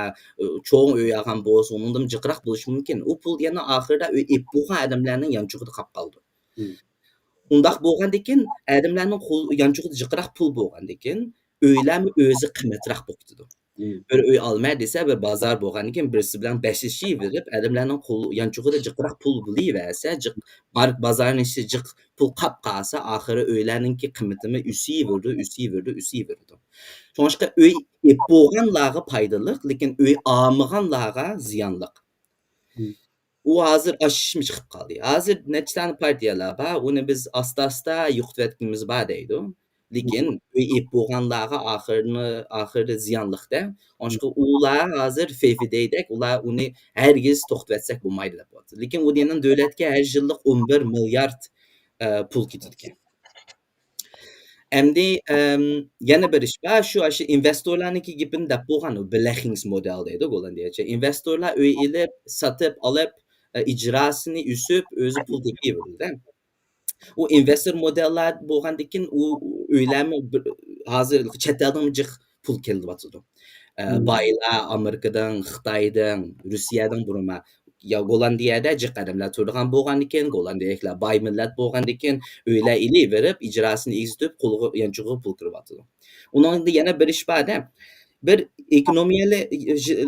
چوڭ ئۆي ئالغان بولسۇن، ئۇنىڭدىن جىقراق بولۇشى مۇمكىن. ئۇ پۇل يەنە ئاخىرىدا ئۆي ئېلىپ بولغان ئادەملەرنىڭ يانچۇقىدا قاپ قالىدۇ. مم. ئۇنداق بولغاندىكىن، ئادەملەرنىڭ قول، يانچۇقىدا جىقراق پۇل بولغاندىكىن، ئۆيلەرمۇ ئۆزى قىممەتراق بولۇپ كېتىدۇ. مم. بىر ئۆي ئالماي دېسە، بىر بازار بولغاندىكىن، بىرسى بىلەن بەسلىشىۋېرىپ، ئادەملەرنىڭ قول، يانچۇقىدا جىقراق پۇل بولۇۋەرسە، جىق، بار، بازارنىڭ ئىچى جىق پۇل قاپ قالسا، ئاخىرى ئۆيلەرنىڭكى قىممىتىمۇ ئۆسۈۋېرىدۇ، ئۆسۈۋېرىدۇ، ئۆسۈۋېرىدۇ. شۇڭلاشقا ئۆي ئېلىپ بولغانلارغا پايدىلىق، لېكىن ئۆي ئالمىغانلارغا زىيانلىق. مم. ئۇ ھازىر ئاشۇشمۇ چىقىپ قالدى. ھازىر نەچچە دانە پارتىيەلەر بار، ئۇنى بىز ئاستا-ئاستا يوقىتىۋەتكىنىمىز بار دەيدۇ. لېكىن ئۆي ئېلىپ بولغانلارغا ئاخىرىنى، ئاخىرى زىيانلىق-دە. ئاشۇ ئۇلار ھازىر فېفىدەيدەك، ئۇلار ئۇنى ھەرگىز توختىتىۋەتسەك بولمايدۇ دەپ قويۇپتۇ. لېكىن ئۇ دېگەن دۆلەتكە ھەر يىللىق ئون بىر مىليارد، ئە، پۇل كېتىدىكەن. ئەمدى، ئەم، يەنە بىر ئىش بار، شۇ، ئاشۇ ئىنۋېستورلارنىڭكى گېپىنى دەپ بولغان، ئۇ بېلېخىنگس مودېل دەيدۇ گوللاندىيەچە. ئىنۋېستورلار ئۆي ئېلىپ، ساتىپ، ئېلىپ، ئە، ئىجراسىنى ئۆسۈپ، ئۆزى پۇل تېپىۋېرىدۇ-دە. ئۇ ئىنۋېستور مودېللار بولغاندىكىن، ئۇ ئۆيلەرمۇ بىر، ھازىر چەت ئەلدىن جىق پۇل كېلىۋاتىدۇ. ئە، مم. بايلار ئامېرىكىدىن، خىتايدىن، روسىيەدىن بۇرما. يا گوللاندىيەدە جىق ئادەملەر تۇرىدىغان بولغاندىكىن، گوللاندىيەلىكلەر باي مىللەت بولغاندىكىن، ئۆيلەر ئېلىۋېرىپ، ئىجراسىنى ئېگىزىتىپ، قولىغا، يانچۇقىغا پۇل كىرىۋاتىدۇ. ئۇنىڭدا يەنە بىر ئىش بار-دە. بىر ئېكونومىيەلى-،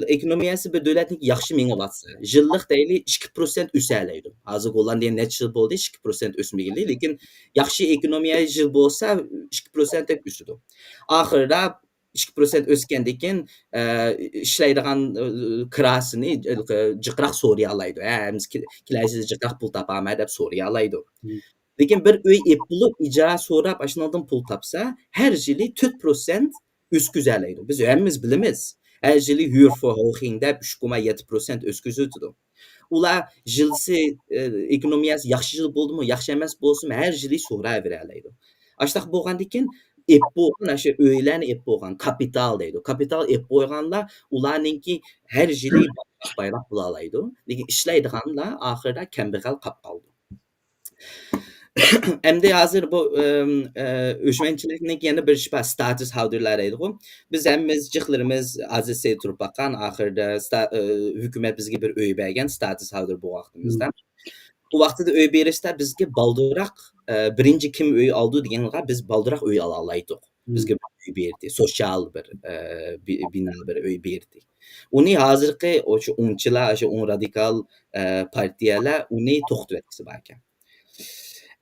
ئېكونومىيەسى بىر دۆلەتنىڭ ياخشى مېڭىۋاتسا، يىللىق دەيلى ئىككى پىرسەنت ئۆسەلەيدۇ. ھازىر گوللاندىيە نەچچە يىل بولدى، ئىككى پىرسەنت ئۆسمىگىلى، لېكىن ياخشى ئېكونومىيە يىل بولسا، ئىككى پىرسەنت دەپ ئۆسىدۇ. ئاخىرىدا ئىككى پىرسەنت ئۆسكەندىن كېيىن، ئە، ئىشلەيدىغان، ئە، كىراسىنى جىقراق سورىيالايدۇ. ھە، ھەممىسى كېلەيسىز جىقراق پۇل تاپامەن دەپ سورىيالايدۇ. مم. لېكىن بىر ئۆي ئېلىپ بولۇپ، ئىجارە سوراپ، ئاشۇنىڭدىن پۇل تاپسا، ھەر يىلى تۆت پىرسەنت ئۆسكۈزەلەيدۇ. بىز ھەممىمىز بىلىمىز. ھەر يىلى يۈرفو ھوخىڭ دەپ ئۈچ كوما يەتتە پىرسەنت ئۆسكۈزۈۋېتىدۇ. ئۇلار يىلسى، ئە، ئېكونومىيەسى ياخشى يىل بولدىمۇ، ياخشى ئەمەس بولسىمۇ، ھەر يىلى سوراۋېرەلەيدۇ. ئاشۇنداق بولغاندىكىن، ئېپ بولغان، ئاشۇ ئۆيلەرنى ئېپ بولغان، كاپىتال دەيدۇ. كاپىتال ئېپ قويغانلار، ئۇلارنىڭكى ھەر يىلى بايراق بولالايدۇ. لېكىن ئىشلەيدىغانلار ئاخىرىدا كەمبەغەل قاپ قالىدۇ. ئەمدى ھازىر بۇ، ئىم، ئە، ئۆچمەنچىلىكنىڭ يەنە بىر ئىشى بار، ستاتۇس ھولدېرلار دەيدىغۇ. بىز ھەممىمىز جىقلىرىمىز ئازېسدا تۇرۇپ باققان، ئاخىرىدا ستا-، ئە، ھۆكۈمەت بىزگە بىر ئۆي بەرگەن، ستاتۇس ھولدېر بولغان ۋاقتىمىزدا. مم. ئۇ ۋاقتىدا ئۆي بېرىشتە بىزگە بالدۇرراق، ئە، بىرىنچى كىم ئۆي ئالىدۇ دېگەنغا بىز بالدۇرراق ئۆي ئالالايتتۇق. مم. بىزگە بىر ئۆي بېرىدۇ، سوتسىيال بىر، ئە، بى-، بىنا بىر ئۆي بېرىدۇ. ئۇنى ھازىرقى ئاشۇ ئوڭچىلار، ئاشۇ ئوڭ رادىكال، ئە، پارتىيەلەر ئۇنى توختىتىۋەتكۈسى باركەن.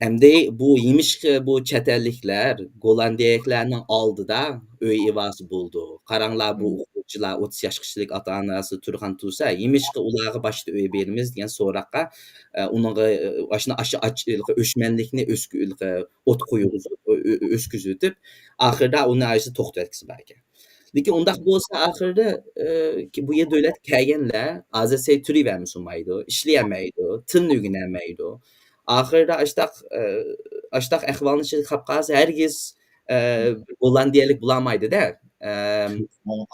ئەمدى بۇ يېمىشقا بۇ چەت ئەللىكلەر گوللاندىيەلىكلەرنىڭ ئالدىدا ئۆي ئىۋاسى بولىدۇ. قاراڭلار، بۇ مم. ئوقۇغۇچىلار، ئوتتۇز ياشقىچىلىك ئاتا-ئانىسى تۇرغان تۇرسا، يېمىشقا ئۇلارغا باشتا ئۆي بېرىمىز دېگەن سوراققا، ئە، ئۇنىڭغا، ئە، ئاشۇنى، ئاشۇ ئاچ-، ئۆچمەنلىكنى ئۆسكۈ-، ئوت قويغۇزۇپ، ئۆ-، ئۆ-، ئۆسكۈزۈۋېتىپ، ئاخىرىدا ئۇنى ئاشۇ توختىتىۋەتكۈسى باركەن. لېكىن ئۇنداق بولسا ئاخىرىدا، ئە، بۇ يەر دۆلەتكە كەلگەنلەر ھازىر سەي تۇرۇۋەرمىسۇنمايدۇ، ئىشلىيەلمەيدۇ، تىلنى ئۆگىنەلمەيدۇ. ئاخىرىدا ئاشتاق، ئە، ئاشتاق ئەھۋالنىڭ ئىچىدە قاپ قالسا، ھەرگىز، ئە، گوللاندىيەلىك بولالمايدۇ-دە. ئەم.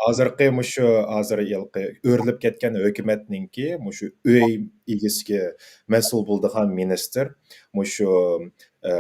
ھازىرقى مۇشۇ، ھازىر ھېلىقى ئۆرۈلۈپ كەتكەن ھۆكۈمەتنىڭكى مۇشۇ ئۆي ئىگىسىگە مەسئۇل بولىدىغان مىنىستىر مۇشۇ، ئە،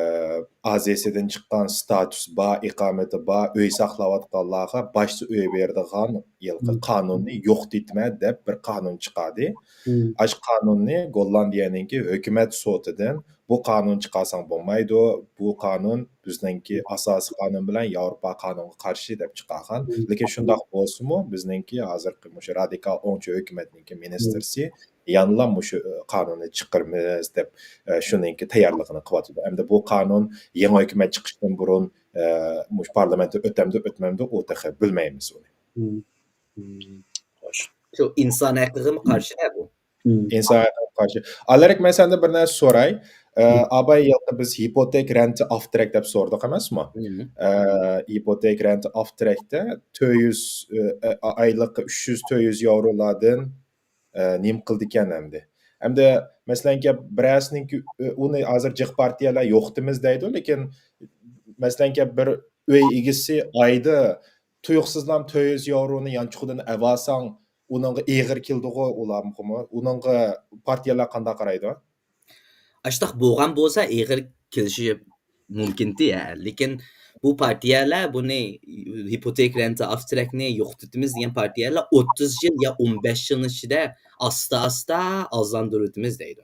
ئازېسدىن چىققان، ستاتۇس بار، ئىقامىتى بار، ئۆي ساقلاۋاتقانلارغا باشتا ئۆي بېرىدىغان ھېلىقى مم. قانۇننى يوقىتىمەن دەپ بىر قانۇن چىقاردى. مم. ئاشۇ قانۇننى گوللاندىيەنىڭكى ھۆكۈمەت سوتىدىن، بۇ قانۇن چىقارساڭ بولمايدۇ، بۇ قانۇن بىزنىڭكى ئاساسىي قانۇن بىلەن ياۋروپا قانۇنغا قارشى دەپ چىقارغان. مم. لېكىن شۇنداق بولسىمۇ، بىزنىڭكى ھازىرقى مۇشۇ رادىكال ئوڭچى ھۆكۈمەتنىڭكى مىنىستىرسى يەنىلا مۇشۇ، ئە، قانۇننى چىقىرىمىز دەپ، ئە، شۇنىڭكى تەييارلىقىنى قىلىۋاتىدۇ. ئەمدى بۇ قانۇن يېڭى ھۆكۈمەت چىقىشتىن بۇرۇن، ئە، مۇشۇ پارلامېنتتا ئۆتەمدۇ، ئۆتمەمدۇ، ئۇ تېخى بىلمەيمىز ئۇنى. مم. مم. خوش. شۇ ئىنسان ھەققىگىمۇ قارشى-دە بۇ. مم. ئىنسان ھەققىگە قارشى. ئالىرىك، مەن سەندىن بىر نەرسە سوراي. ئە، مم. ئاباي يىلقى بىز ھىپوتېك رېنتى ئافتىرەك دەپ سورىدۇق ئەمەسمۇ؟ مم. ئە، ھىپوتېك رېنتى ئافتىرەكتە تۆت يۈز، ئە، ئە، ئايلىققا ئۈچ يۈز، تۆت يۈز ياۋرولاردىن ئە، نېمە قىلىدىكەن ئەمدى؟ ئەمدى، مەسىلەنكى، بىرەرسىنىڭكى، ئۇنى ھازىر جىق پارتىيەلەر يوقىتىمىز دەيدۇ، لېكىن، مەسىلەنكى، بىر ئۆي ئىگىسى ئايدا تۇيۇقسىزلا تۆت يۈز ياۋرونى يانچۇقىدىن ئەۋالساڭ، ئۇنىڭغا ئېغىر كېلىدىغۇ، ئۇلارغىمۇ. ئۇنىڭغا پارتىيەلەر قانداق قارايدۇ؟ ئاشتاق بولغان بولسا ئېغىر كېلىشى مۇمكىنتى، ھە. لېكىن بۇ پارتىيەلەر بۇنى، ھىپوتېك رېنتا ئاف ترەكنى يوقىتىمىز دېگەن پارتىيەلەر ئوتتۇز يىل يا ئون بەش يىلنىڭ ئىچىدە ئاستا-ئاستا ئازلاندۇرۇۋېتىمىز دەيدۇ.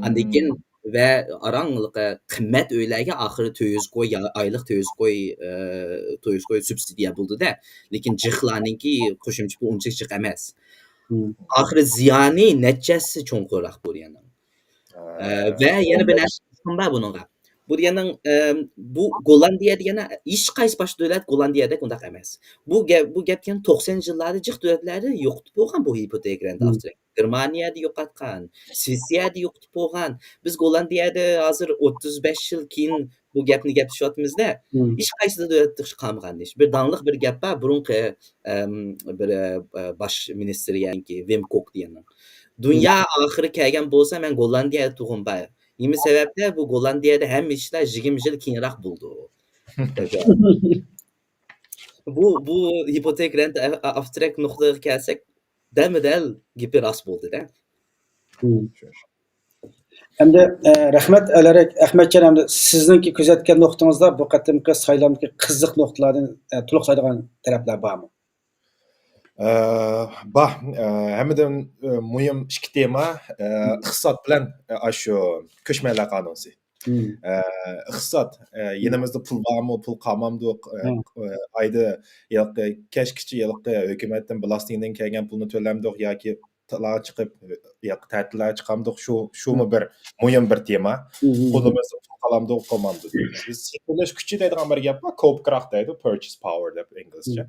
ئاندىن كېيىن ۋە ئاراڭلىقى قىممەت ئۆيلەرگە ئاخىرى تۆت يۈز كوي يا ئايلىق تۆت يۈز كوي، ئى، تۆت يۈز كوي سۇبسىدىيە بولدى-دە. لېكىن جىقلارنىڭكى قوشۇمچە پۇل ئۇنچىلىك جىق ئەمەس. ئاخىرى زىيانى نەچچە ھەسسە چوڭقۇراق بۇ يەرنىڭ. ئە، ۋە يەنە بىر نەرسە ئېيتقۇم بار بۇنىڭغا. بۇ دېگەننىڭ، ئە، بۇ گوللاندىيە دېگەن ھېچ قايسى باشقا دۆلەت گوللاندىيەدەك ئۇنداق ئەمەس. بۇ گەپ، بۇ گەپ دېگەن توقسەنىنچى يىللاردا جىق دۆلەتلەردە يوقىتىپ بولغان بۇ ھىپوتېك رېنتا ئاف ترەك. گېرمانىيەدە يوقاتقان، شىۋېتسىيەدە يوقىتىپ بولغان. بىز گوللاندىيەدە ھازىر ئوتتۇز بەش يىل كېيىن بۇ گەپنى گەپلىشىۋاتىمىز-دە. ھېچ قايسى دۆلەتتە قالمىغان ئىش. بىر داڭلىق بىر گەپ بار، بۇرۇنقى، ئەم، بىر، ئە، باش مىنىستىر، يەنىكى ۋىم كوك دېگەننىڭ. دۇنيا ئاخىرى كەلگەن بولسا، مەن گوللاندىيەدە تۇغۇم بار. نېمە سەۋەبتە بۇ گوللاندىيەدە ھەممە ئىشلار يىگىرمە يىل كېيىنراق بولىدۇ. بۇ، بۇ ھىپوتېك رېنتا ئاف ترەك نۇقتىغا كەلسەك، دەلمۇدەل گېپى راست بولدى-دە. ئەمدى، ئە، رەھمەت، ئەلەرەك ئەخمەتجان، ئەمدى سىزنىڭكى كۆزەتكەن نۇقتىڭىزدا بۇ قېتىمقى سايلامدىكى قىزىق نۇقتىلاردىن، ئە، تولۇقلايدىغان تەرەپلەر بارمۇ؟ ئە، بار. ئە، ھەممىدىن، ئە، مۇھىم ئىككى تېما، ئە، ئىقتىساد بىلەن، ئە، ئاشۇ كۆچمەنلەر قانۇنى. ئە، ئىقتىساد، ئە، يېنىمىزدا پۇل بارمۇ، پۇل قالمامدۇ، ئە، ئە، ئايدا ھېلىقى كەچكىچە ھېلىقى ھۆكۈمەتتىن بىلاستىنگدىن كەلگەن پۇلنى تۆلەمدۇق ياكى تالاغا چىقىپ، ياكى تەتىللەرگە چىقامدۇق، شۇ، شۇمۇ بىر مۇھىم بىر تېما. قولىمىزدا پۇل قالامدۇ، قالمامدۇ. بىز سېتىۋېلىش كۈچى دەيدىغان بىر گەپ بار، كوپكراخ دەيدۇ، purchase power دەپ ئىنگلىزچە.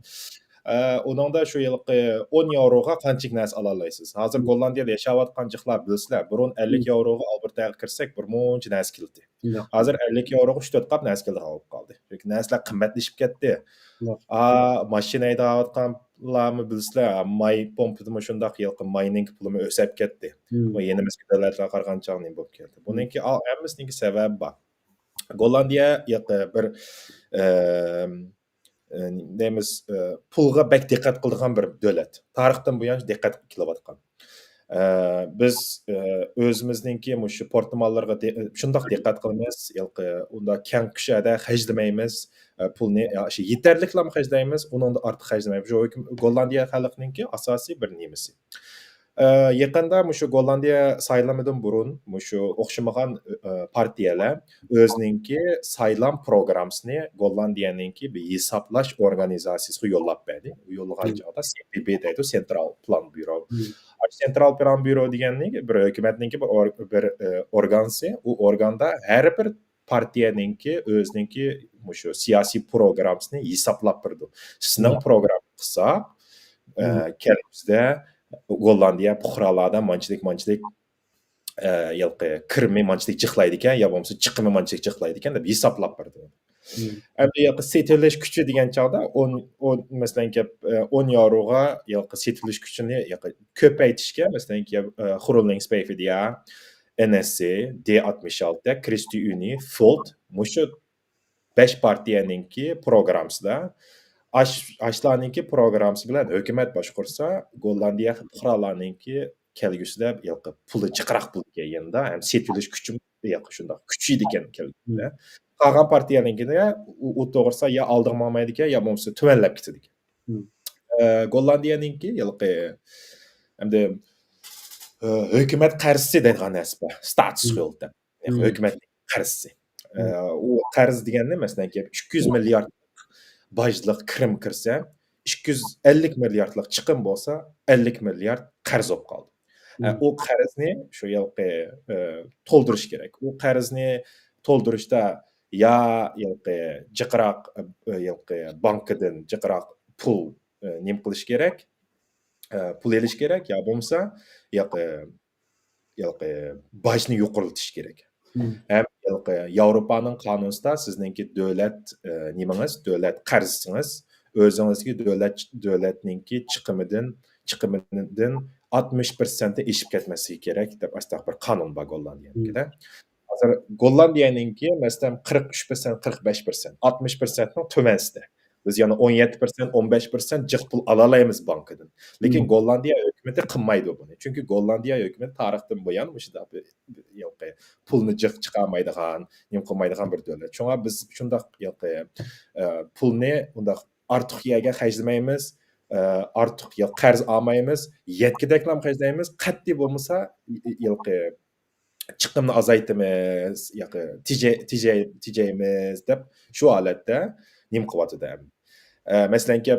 ئە، ئۇنىڭدا شۇ ھېلىقى ئون ياۋروغا قانچىلىك نەرسە ئالالايسىز. ھازىر گوللاندىيەدە ياشاۋاتقان جىقلار بىلسىلەر، بۇرۇن ئەللىك ياۋروغا ئالبېرتاغا كىرسەك، بىر مۇنچە نەرسە كېلىدى. ھازىر ئەللىك ياۋروغا ئۈچ تۆت قاپ نەرسە كېلىدىغان بولۇپ قالدى. چۈنكى نەرسىلەر قىممەتلىشىپ كەتتى. ئا، ماشىنا ھەيدەۋاتقانلارمۇ بىلسىلەر، ماي پومپىدىمۇ شۇنداق، ھېلىقى ماينىڭ پۇلىمۇ ئۆسۈپ كەتتى. بۇ يېنىمىزدىكى دۆلەتلەرگە قارىغاندا نېمە بولۇپ كەتتى. بۇنىڭكى ھەممىسىنىڭكى سەۋەبى بار. گوللاندىيە ھېلىقى بىر، ئە، ئە، دەيمىز، ئە، پۇلغا بەك دىققەت قىلىدىغان بىر دۆلەت. تارىختىن بۇيان دىققەت قىلىۋاتقان. ئە، بىز، ئە، ئۆزىمىزنىڭكى مۇشۇ پورتماللىرىغا دى-، شۇنداق دىققەت قىلىمىز، ھېلىقى ئۇنداق كەڭ كۈشەدە خەجلىمەيمىز، ئە، پۇلنى، يا، شۇ يېتەرلىكلەرمۇ خەجلەيمىز، ئۇنىڭدا ئارتۇق خەجلىمەيمىز. شۇ ھۆكۈم-، گوللاندىيە خەلقىنىڭكى ئاساسىي بىر نېمىسى. ئە، يېقىندا مۇشۇ گوللاندىيە سايلىمىدىن بۇرۇن مۇشۇ ئوخشىمىغان، ئە، پارتىيەلەر ئۆزىنىڭكى سايلام پروگراممىسىنى گوللاندىيەنىڭكى بىر ھېسابلاش ئورگانىزاتسىيىسىغا يوللاپ بەردى. يوللىغان چاغدا سى پى بى دەيدۇ، سېنترال پلان بيۇرو. ئاشۇ سېنترال پلان بيۇرو دېگەننى بىر ھۆكۈمەتنىڭكى بىر ئور-، بىر، ئە، ئورگانسى. ئۇ ئورگاندا ھەر بىر پارتىيەنىڭكى ئۆزىنىڭكى مۇشۇ سىياسىي پروگراممىسىنى ھېسابلاپ بېرىدۇ. سىزنىڭ پروگرامما قىلساق، ئە، كەلگۈسىدە گوللاندىيە پۇقرالاردا مانچىلىك، مانچىلىك، ئە، ھېلىقى كىرىمى مانچىلىك جىقلايدىكەن، يا بولمىسا چىقىمى مانچىلىك جىقلايدىكەن دەپ ھېسابلاپ بېرىدۇ. ئەمدى ھېلىقى سېتىۋېلىش كۈچى دېگەن چاغدا ئون، ئون، مەسىلەن، گەپ، ئە، ئون ياۋروغا ھېلىقى سېتىۋېلىش كۈچىنى ھېلىقى كۆپەيتىشكە، مەسىلەن، گەپ، ئە، خۇرۇلىڭ سپەيفىدىيا، ئېن ئېس سى، دې ئاتمىش ئالتە، كرېستى ئۇنى، فولت، مۇشۇ بەش پارتىيەنىڭكى پروگراممىسىدا، ئاش-، ئاشلارنىڭكى پروگراممىسى بىلەن ھۆكۈمەت باشقۇرسا، گوللاندىيە پۇقرالارنىڭكى كەلگۈسىدە ھېلىقى پۇلى جىقراق بولىدىكەن يەنىدە، ھەم سېتىۋېلىش كۈچىمۇ ھېلىقى شۇنداق كۈچىيىدىكەن كەلگۈسىدە. قالغان پارتىيەنىڭكىدە ئۇ، ئۇ توغرىسىدا يا ئالدىغا ماڭمايدىكەن، يا بولمىسا تۆۋەنلەپ كېتىدىكەن. ئە، گوللاندىيەنىڭكى ھېلىقى، ئەمدى، ئە، ھۆكۈمەت قەرزى دەيدىغان نەرسە بار، ستاتسسكۇلد دەپ. ھۆكۈمەتنىڭ قەرزى. ئە، ئۇ قەرز دېگەننى، مەسىلەن، ئىككى يۈز مىليارد باجلىق كىرىم كىرسە، ئىككى يۈز ئەللىك مىلياردلىق چىقىم بولسا، ئەللىك مىليارد قەرز بولۇپ قالدى. ئە، ئۇ قەرزنى شۇ ھېلىقى، ئە، تولدۇرۇش كېرەك. ئۇ قەرزنى تولدۇرۇشتا يا ھېلىقى جىقراق، ئە، ھېلىقى بانكىدىن جىقراق پۇل، ئە، نېمە قىلىش كېرەك؟ ئە، پۇل ئېلىش كېرەك، يا بولمىسا ھېلىقى، ھېلىقى باجنى يۇقىرىلىتىش كېرەك. ھەم ھېلىقى ياۋروپانىڭ قانۇنىسىدا سىزنىڭكى دۆلەت، ئە، نېمىڭىز، دۆلەت قەرزىڭىز ئۆزىڭىزگە دۆلەت، دۆلەتنىڭكى چىقىمىدىن، چىقىمىدىن ئاتمىش پىرسەنتتىن ئېشىپ كەتمەسلىكى كېرەك دەپ ئاشۇنداق بىر قانۇن بار گوللاندىيەنىڭكىدە. ھازىر گوللاندىيەنىڭكى، مەسىلەن، قىرىق ئۈچ پىرسەنت، قىرىق بەش پىرسەنت، ئاتمىش پىرسەنتنىڭ تۆۋەنسىدە. بىز يەنە ئون يەتتە پىرسەنت، ئون بەش پىرسەنت جىق پۇل ئالالايمىز بانكىدىن. لېكىن گوللاندىيە ھۆكۈمىتى قىلمايدۇ بۇنى. چۈنكى گوللاندىيە ھۆكۈمىتى تارىختىن بۇيان مۇشۇنداق بىر، بىر، پۇلنى جىق چىقارمايدىغان، نېمە قىلمايدىغان بىر دۆلەت. شۇڭا بىز شۇنداق ھېلىقى، ئە، پۇلنى ئۇنداق ئارتۇق يەرگە خەجلىمەيمىز، ئە، ئارتۇق يا قەرز ئالمايمىز، يەتكۈدەكلا خەجلەيمىز، قەتئىي بولمىسا، ھېلىقى چىقىمنى ئازايتىمىز ياكى تېجە-، تېجەي-، تېجەيمىز دەپ شۇ ھالەتتە نېمە قىلىۋاتىدۇ ئەمدى؟ ئە، مەسىلەنكى،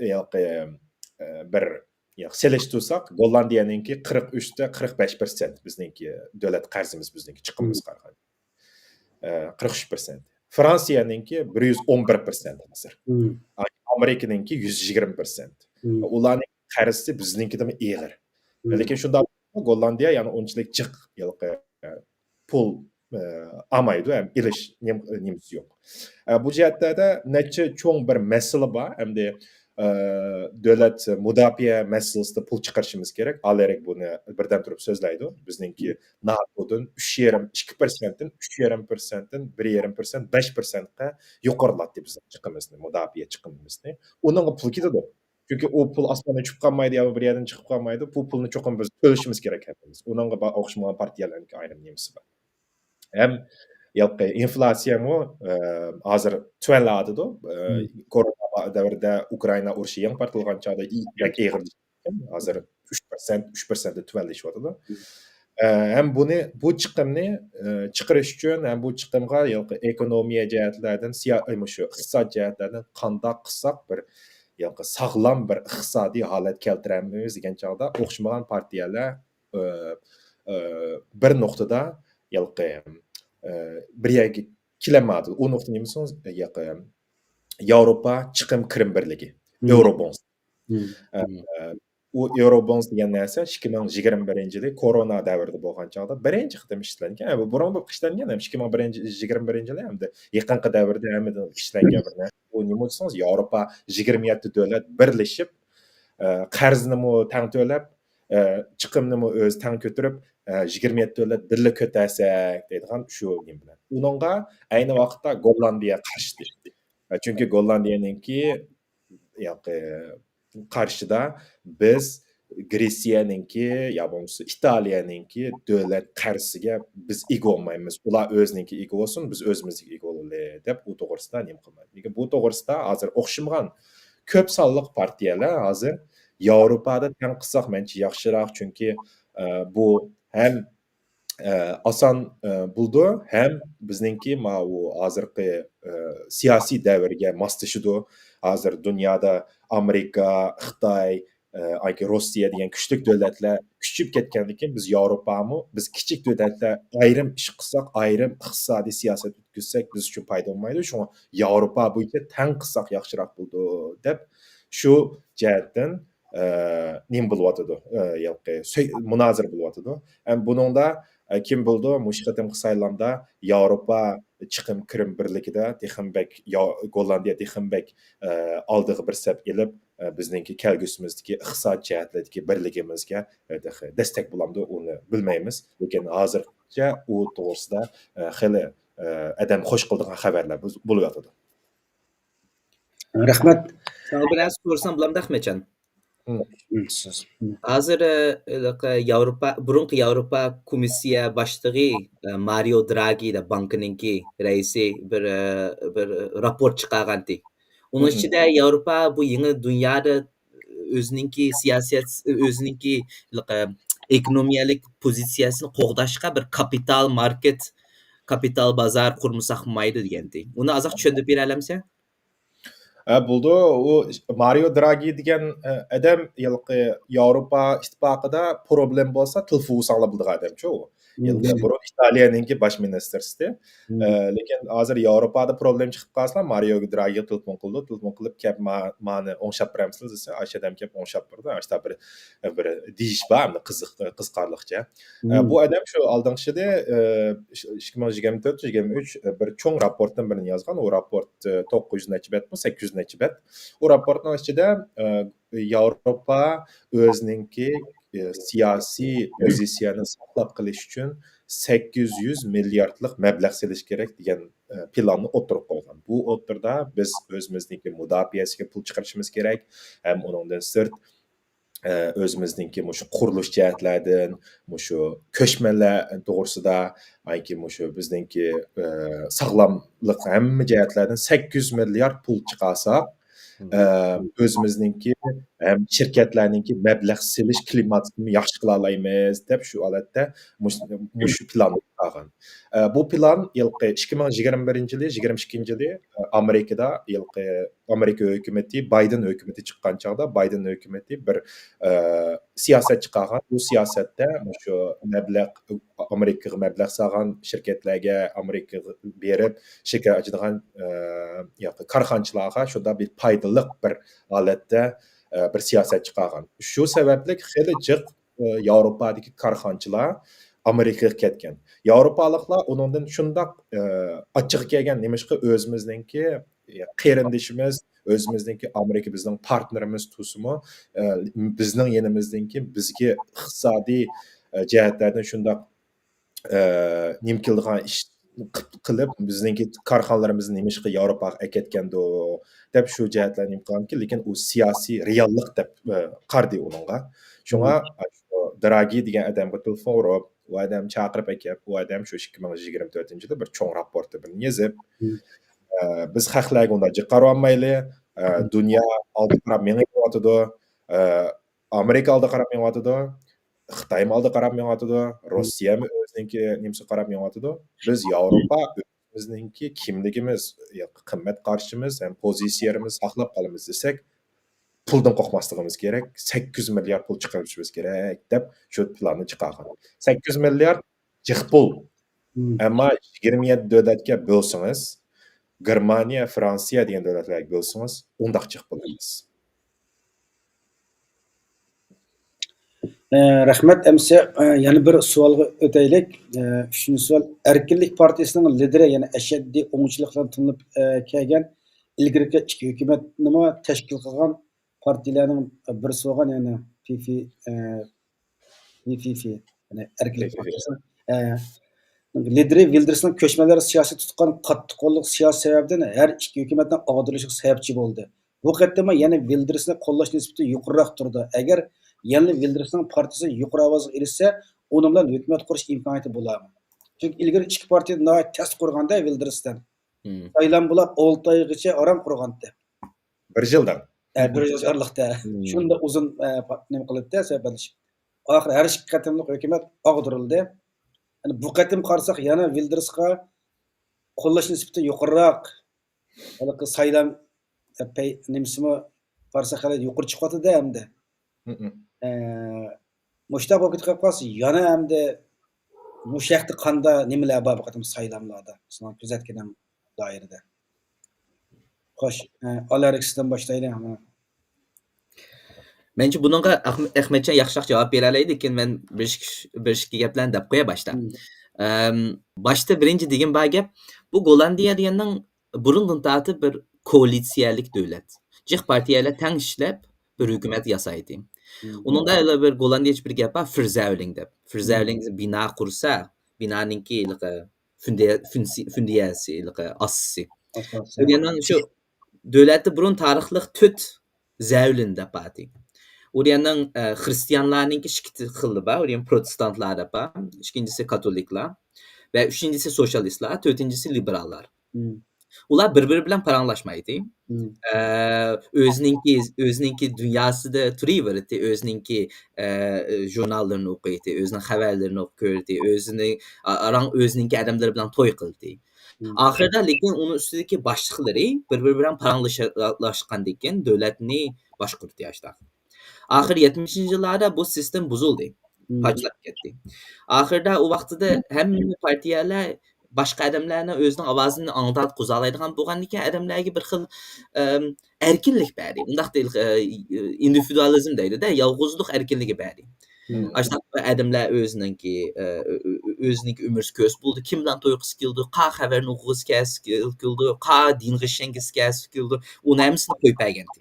ياقى، ئە، بىر، ياق، سېلىشتۇرساق، گوللاندىيەنىڭكى قىرىق ئۈچ تە قىرىق بەش پىرسەنت بىزنىڭكى دۆلەت قەرزىمىز بىزنىڭكى چىقىمىمىزغا قارىغاندا. ئە، قىرىق ئۈچ پىرسەنت. فرانسىيەنىڭكى بىر يۈز ئون بىر پىرسەنت ھازىر. ئامېرىكىنىڭكى يۈز يىگىرمە پىرسەنت. ئۇلارنىڭ قەرزى بىزنىڭكىدىنمۇ ئېغىر. لېكىن شۇنداق گوللاندىيە، يەنى ئۇنچىلىك جىق ھېلىقى پۇل، ئە، ئالمايدۇ ھەم ئېلىش نېم-، نېمىسى يوق. ئە، بۇ جەھەتلەردە نەچچە چوڭ بىر مەسىلە بار. ئەمدى، ئە، دۆلەت مۇداپىئە مەسىلىسىدە پۇل چىقىرىشىمىز كېرەك. ئالېرىك بۇنى بىردەم تۇرۇپ سۆزلەيدۇ. بىزنىڭكى ناتودىن ئۈچ يېرىم، ئىككى پىرسەنتتىن، ئۈچ يېرىم پىرسەنتتىن، بىر يېرىم پىرسەنت، بەش پىرسەنتقە يۇقىرىلاتتى بىزنىڭ چىقىمىزنى، مۇداپىئە چىقىمىزنى. ئۇنىڭغا پۇل كېتىدۇ. چۈنكى ئۇ پۇل ئاسماندا چۈشۈپ قالمايدۇ يا بىر يەردىن چىقىپ قالمايدۇ. بۇ پۇلنى چوقۇم بىز تۆلىشىمىز كېرەك ھەممىمىز. ئۇنىڭغا با-، ئوخشىمىغان پارتىيەلەرنىڭكى ئايرىم نېمىسى بار. ھەم ھېلىقى ئىنفلياتسىيەمۇ، ئە، ھازىر تۆۋەنلەۋاتىدۇ. ئە، كورونا دەۋرىدە ئۇكرائىنا ئۇرۇشى يېڭى پارتلىغان چاغدا ئى-، بەك ئېغىر، ھازىر ئۈچ پىرسەنت، ئۈچ پىرسەنتتىن تۆۋەنلىشىۋاتىدۇ. ئە، ھەم بۇنى، بۇ چىقىمنى، ئە، چىقىرىش ئۈچۈن ھەم بۇ چىقىمغا ھېلىقى ئېكونومىيە جەھەتلەردىن، سىيا-، ئە، مۇشۇ ئىقتىساد جەھەتلەردىن قانداق قىلساق بىر ھېلىقى ساغلام بىر ئىقتىسادىي ھالەت كەلتۈرەلمەيمىز دېگەن چاغدا ئوخشىمىغان پارتىيەلەر، ئە، ئە، بىر نۇقتىدا ھېلىقى، ئە، بىر يەرگە كېلەلمەيدۇ. ئۇ نۇقتا نېمە دېسىڭىز، ھېلىقى ياۋروپا چىقىم كىرىم بىرلىكى، ئېۋرو بونس. ئە، ئە، ئۇ ئېۋرو بونس دېگەن نەرسە ئىككى مىڭ يىگىرمە بىرىنچى يىلى كورونا دەۋرىدە بولغان چاغدا بىرىنچى قېتىم ئىشلەنگەن. ئە، بۇ بۇرۇن بولۇپ ئىشلەنگەن، ھەم ئىككى مىڭ بىرىنچى، يىگىرمە بىرىنچى يىلى ھەمدە يېقىنقى دەۋردە ھەممىدىن ئىشلەنگەن بىر نەرسە. بۇ نېمە دېسىڭىز، ياۋروپا يىگىرمە يەتتە دۆلەت بىرلىشىپ، ئە، قەرزنىمۇ تەڭ تۆلەپ، ئە، چىقىمنىمۇ ئۆزى تەڭ كۆتۈرۈپ، ئە، يىگىرمە يەتتە دۆلەت بىرلە كۆتەرسەك دەيدىغان شۇ نېمە بىلەن. ئۇنىڭغا ئەينى ۋاقىتتا گوللاندىيە قارشى. ئە، چۈنكى گوللاندىيەنىڭكى ياقى قارشىدا بىز گرېتسىيەنىڭكى يا بولمىسا ئىتالىيەنىڭكى دۆلەت قەرزىگە بىز ئىگە بولمايمىز. ئۇلار ئۆزىنىڭكى ئىگە بولسۇن، بىز ئۆزىمىزگە ئىگە بولىلى دەپ ئۇ توغرىسىدا نېمە قىلمايدۇ. لېكىن بۇ توغرىسىدا ھازىر ئوخشىمىغان كۆپ سانلىق پارتىيەلەر ھازىر ياۋروپادا تەڭ قىلساق مەنچە ياخشىراق، چۈنكى، ئە، بۇ ھەم، ئە، ئاسان، ئە، بولىدۇ، ھەم بىزنىڭكى ماۋۇ ھازىرقى، ئە، سىياسىي دەۋرگە ماسلىشىدۇ. ھازىر دۇنيادا ئامېرىكا، خىتاي، ئە، ئايكى روسىيە دېگەن كۈچلۈك دۆلەتلەر كۈچىيىپ كەتكەندىن كېيىن، بىز ياۋروپامۇ، بىز كىچىك دۆلەتلەر ئايرىم ئىش قىلساق، ئايرىم ئىقتىسادىي سىياسەت ئۆتكۈزسەك، بىز ئۈچۈن پايدا بولمايدۇ. شۇڭا ياۋروپا بويىچە تەڭ قىلساق ياخشىراق بولىدۇ، دەپ شۇ جەھەتتىن، ئە، نېمە بولۇۋاتىدۇ، ئە، ھېلىقى سۆي-، مۇنازىرە بولۇۋاتىدۇ. ھەم بۇنىڭدا، ئە، كىم بىلىدۇ، مۇشۇ قېتىمقى سايلامدا ياۋروپا چىقىم كىرىم بىرلىكىدە تېخىمۇ بەك يا-، گوللاندىيە تېخىمۇ بەك، ئە، ئالدىغا بىر سەپ ئېلىپ، ئە، بىزنىڭكى كەلگۈسىمىزدىكى ئىقتىساد جەھەتلىرىدىكى بىرلىكىمىزگە، ئە، تېخى دەستەك بولامدۇ، ئۇنى بىلمەيمىز. لېكىن ھازىرچە ئۇ توغرىسىدا، ئە، خېلى، ئە، ئادەم خوش قىلىدىغان خەۋەرلەر بول-، بولۇۋاتىدۇ. رەھمەت. ساڭا بىر نەرسە سورىسام بولامدۇ ئەخمەتجان؟ ھازىر، ئە، ياۋروپا، بۇرۇنقى ياۋروپا كومىسسىيە باشلىقى، ئە، مارىيو دراگى دەپ بانكىنىڭكى رەئىسى بىر، ئە، بىر راپورت چىقارغانتى. ئۇنىڭ ئىچىدە ياۋروپا بۇ يېڭى دۇنيادا ئۆزىنىڭكى سىياسەت، ئۆزىنىڭكى، ئە، ئېكونومىيەلىك پوزىتسىيەسىنى قوغداشقا بىر كاپىتال ماركېت، كاپىتال بازار قۇرمىساق بولمايدۇ دېگەنتى. ئۇنى ئازراق چۈشەندۈرۈپ بېرەلەمسەن؟ ھە، بولىدۇ. ئۇ مارىيو دراگى دېگەن، ئە، ئادەم ھېلىقى ياۋروپا ئىتتىپاقىدا پروبلېم بولسا تېلېفون ئۇرساڭلار بولىدىغان ئادەمچۇ ئۇ. ھېلىقى بۇرۇن ئىتالىيەنىڭكى باش مىنىستىرى. ئە، لېكىن ھازىر ياۋروپادا پروبلېم چىقىپ قالسا، مارىيو دراگىغا تېلېفون قىلىدۇ. تېلېفون قىلىپ، «كەپ ما-، مانى ئوڭشاپ بېرەمسىلەر؟» دېسە، ئاشۇ ئادەم كەپ ئوڭشاپ بېرىدۇ. ئاشۇنداق بىر، بىر دېيىش بار، ئەمدى قىزىق، قىزىقارلىقچە. ئە، بۇ ئادەم شۇ ئالدىنقى يىلى، ئە، ئىككى مىڭ يىگىرمە تۆت، يىگىرمە ئۈچ، ئە، بىر چوڭ راپورتتىن بىرنى يازغان. ئۇ راپورت، ئە، توققۇز يۈز نەچچە بەتمۇ، سەككىز يۈز نەچچە بەت. ئۇ راپورتنىڭ ئىچىدە، ئە، ياۋروپا ئۆزىنىڭكى، ئە، سىياسىي پوزىتسىيەنى ساقلاپ قېلىش ئۈچۈن سەككىز يۈز مىلياردلىق مەبلەغ سېلىش كېرەك دېگەن، ئە، پىلاننى ئوتتۇرىغا قويغان. بۇ ئوتتۇرىدا بىز ئۆزىمىزنىڭكى مۇداپىئەسىگە پۇل چىقىرىشىمىز كېرەك ھەم ئۇنىڭدىن سىرت، ئە، ئۆزىمىزنىڭكى مۇشۇ قۇرۇلۇش جەھەتلەردىن، مۇشۇ كۆچمەنلەر توغرىسىدا، ئايكى مۇشۇ بىزنىڭكى، ئە، ساغلاملىق ھەممە جەھەتلەردىن سەككىز يۈز مىليارد پۇل چىقارساق، مم. ئە، ئۆزىمىزنىڭكى ھەم شىركەتلەرنىڭكى مەبلەغ سېلىش كىلىماتىنى ياخشى قىلالايمىز دەپ شۇ ھالەتتە مۇش-، مۇشۇ پىلاننى چىقارغان. ئە، بۇ پىلان ھېلىقى ئىككى مىڭ يىگىرمە بىرىنچى يىلى، يىگىرمە ئىككىنچى يىلى، ئە، ئامېرىكىدا ھېلىقى ئامېرىكا ھۆكۈمىتى، بايدېن ھۆكۈمىتى چىققان چاغدا بايدېن ھۆكۈمىتى بىر، ئە، سىياسەت چىقارغان. بۇ سىياسەتتە مۇشۇ مەبلەغ، ئامېرىكىغا مەبلەغ سالغان شىركەتلەرگە، ئامېرىكىغا بېرىپ شىركەت ئاچىدىغان، ئە، ياكى كارخانىچىلارغا شۇنداق بىر پايدىلىق بىر ھالەتتە، ئە، بىر سىياسەت چىقارغان. شۇ سەۋەبلىك خېلى جىق، ئە، ياۋروپادىكى كارخانىچىلار ئامېرىكىغا كەتكەن. ياۋروپالىقلار ئۇنىڭدىن شۇنداق، ئە، ئاچچىقى كەلگەن، نېمىشقا ئۆزىمىزنىڭكى قېرىندىشىمىز، ئۆزىمىزنىڭكى ئامېرىكا بىزنىڭ پارتنېرىمىز تۇرسىمۇ، ئە، بىزنىڭ يېنىمىزدىن كېيىن بىزگە ئىقتىسادىي، ئە، جەھەتلەردىن شۇنداق، ئە، نېمە كېلىدىغان ئىش قىپ-، قىلىپ، بىزنىڭكى كارخانىلىرىمىزنى نېمىشقا ياۋروپاغا ئەكەتكەندۇ دەپ شۇ جەھەتلەرنى نېمە قىلغانكى، لېكىن ئۇ سىياسىي رېئاللىق دەپ، ئە، قارىدى ئۇنىڭغا. شۇڭا، مم. ئاشۇ دراگى دېگەن ئادەمگە تېلېفون ئۇرۇپ، ئۇ ئادەم چاقىرىپ ئەكەپ، ئۇ ئادەم شۇ ئىككى مىڭ يىگىرمە تۆتىنچى يىلى بىر چوڭ راپورتى بىرنى يېزىپ، مم. ئە، بىز خەقلەرگە ئۇنداق جىق قارىۋالمايلى، ئە، مم. دۇنيا ئالدىغا قاراپ مېڭىۋاتىدۇ، ئە، ئامېرىكا ئالدىغا قاراپ مېڭىۋاتىدۇ، خىتايمۇ ئالدىغا قاراپ مېڭىۋاتىدۇ، مم. روسىيەمۇ ئۆزىنىڭكى نېمىسىگە قاراپ مېڭىۋاتىدۇ. بىز ياۋروپا ئۆزىمىزنىڭكى كىملىكىمىز، قىممەت قارىشىمىز ھەم پوزىتسىيەمىزنى ساقلاپ قالىمىز دېسەك، پۇلدىن قورقماسلىقىمىز كېرەك، سەككىز يۈز مىليارد پۇل چىقىرىۋېتىشىمىز كېرەك دەپ شۇ پىلاننى چىقارغان. سەككىز يۈز مىليارد جىق پۇل. مم. ئەمما يىگىرمە يەتتە دۆلەتكە بۆلسىڭىز، گېرمانىيە، فرانسىيە دېگەن دۆلەتلەرگە بۆلسىڭىز، ئۇنداق جىق پۇل ئەمەس. ئە، رەھمەت. ئەمسە، ئە، يەنە بىر سوئالغا ئۆتەيلىك. ئە، ئۈچىنچى سوئال، ئەركىنلىك پارتىيىسىنىڭ لىدىرى، يەنى ئەشەددىي ئوڭچىلىق بىلەن تونۇلۇپ، ئە، كەلگەن ئىلگىرىكى ئىككى ھۆكۈمەتنىمۇ تەشكىل قىلغان پارتىيىلەرنىڭ بىرسى بولغان، يەنى پىفى، ئە، پىفىفى، يەنى ئەركىنلىك پىفىفى. پارتىيىسى، ئە، لىدىرى ۋىلدېرسنىڭ كۆچمەنلەر سىياسىتى تۇتقان قاتتىق قوللۇق سىياسىتى سەۋەبىدىن ھەر ئىككى ھۆكۈمەتنىڭ ئاغدۇرۇلۇشىغا سەۋەبچى بولدى. بۇ قېتىممۇ يەنە ۋىلدېرسنى قوللاش نىسبىتى يۇقىرىراق تۇرىدۇ. ئەگەر يەنىلا ۋىلدېرسنىڭ پارتىيىسى يۇقىرى ئاۋازغا ئېرىشسە، ئۇنىڭ بىلەن ھۆكۈمەت قۇرۇش ئىمكانىيىتى بولارمۇ؟ چۈنكى ئىلگىرى ئىككى پارتىيە ناھايىتى تەستە قۇرغاندا ۋىلدېرس بىلەن. مم. سايلام بولاپ ئالتە ئايغىچە ئاران قۇرغانتى. بىر يىلدىن. ئە، بىر يىل ئارىلىقتا. مم. شۇنداق ئۇزۇن، ئە، پا-، نېمە قىلىپتۇ، سۆھبەتلىشىپ. ئاخىرى ھەر ئىككى قېتىملىق ھۆكۈمەت ئاغدۇرۇلدى. يەنى بۇ قېتىم قارىساق، يەنە ۋىلدېرسقا قوللاش نىسبىتى يۇقىرىراق. ھېلىقى سايلام، ئە، پەي-، نېمىسىمۇ قارىساق، خېلى يۇقىرى چىقىۋاتىدۇ ئەمدى. مم. ئە، مۇشۇنداق بولۇپ كېتىپ قالسا، يەنە ئەمدى مۇشۇ ھەقتە قاندا نېمىلەر بار بۇ قېتىم سايلاملاردا؟ سىزنىڭ كۆزەتكىنىڭ دائىرىدە. خوش، ئە، ئالېكستىن باشلايلى. مەنچە بۇنىڭغا ئەخم-، ئەخمەتجان ياخشىراق جاۋاب بېرەلەيدۇ، لېكىن مەن بىر ئىككى، بىر ئىككى گەپلەرنى دەپ قوياي باشتا. مم. ئەم، باشتا بىرىنچى دېگەن بار گەپ، بۇ گوللاندىيە دېگەننىڭ بۇرۇندىن تارتىپ بىر كوئالىتسىيەلىك دۆلەت. جىق پارتىيەلەر تەڭ ئىشلەپ، بىر ھۆكۈمەت ياسايتتى. مم. ئۇنىڭدا ھېلى بىر گوللاندىيەچە بىر گەپ بار، فرزەۋلىڭ دەپ. فرزەۋلىڭ مم. بىنا قۇرسا، بىنانىڭكى ھېلىقى فۈندە-، فۈنسى-، فۈندىيەسى، ھېلىقى ئاساسى. ئاساسى. دېگەننىڭ شۇ دۆلەتتە بۇرۇن تارىخلىق تۆت زەۋلىن دەپ بارتى. ئۇ دېگەننىڭ، ئە، خرىستىيانلارنىڭكى ئىككى خىلى بار. ئۇ دېگەن پروتېستانتلار دەپ بار. ئىككىنچىسى كاتولىكلار. ۋە ئۈچىنچىسى سوتسىيالىستلار، تۆتىنچىسى لىبېراللار. مم. ئۇلار بىر-بىرى بىلەن پاراڭلاشمايتتى. مم. ئە، ئۆزىنىڭكى، ئۆزىنىڭكى دۇنياسىدا تۇرۇۋېرەتتى، ئۆزىنىڭكى، ئە، ژۇرناللىرىنى ئوقۇيتتى، ئۆزىنىڭ خەۋەرلىرىنى ئوقۇپ كۆرەتتى، ئۆزىنى ئا-، ئاران ئۆزىنىڭكى ئادەملىرى بىلەن توي قىلدى. مم. ئاخىرىدا لېكىن ئۇنىڭ ئۈستىدىكى باشلىقلىرى بىر-بىرى بىلەن پاراڭلىشا-، لاشقاندىن كېيىن دۆلەتنى باشقۇردى ئاشۇنداق. ئاخىر يەتمىشىنچى يىللاردا بۇ سىستېما بۇزۇلدى. مم. پاچىلاپ كەتتى. ئاخىرىدا ئۇ ۋاقتىدا ھەممە پارتىيەلەر باشقا ئادەملەرنىڭ ئۆزىنىڭ ئاۋازىنى ئاڭلىتالىدىغان بولغاندىكىن، ئادەملەرگە بىر خىل، ئەم، ئەركىنلىك بەردى. ئۇنداق دېيىل، ئە، ئىندىۋىدۇئالىزم دەيدۇ-دە، يالغۇزلۇق ئەركىنلىكى بەردى. مم. ئاشۇنداق ئادەملەر ئۆزىنىڭكى، ئە، ئۆ-، ئۆ-، ئۆزىنىڭكى ئۆمۈرسى كۆرسە بولىدۇ، كىم بىلەن توي قىلسا كېلىدۇ، قا خەۋەرنى ئوقۇغۇسى كەلسە كېلىدۇ، قا دىنغا ئىشەنگۈسى كەلسە كېلىدۇ، ئۇنى ھەممىسىنى قويۇپ بەرگەنتى.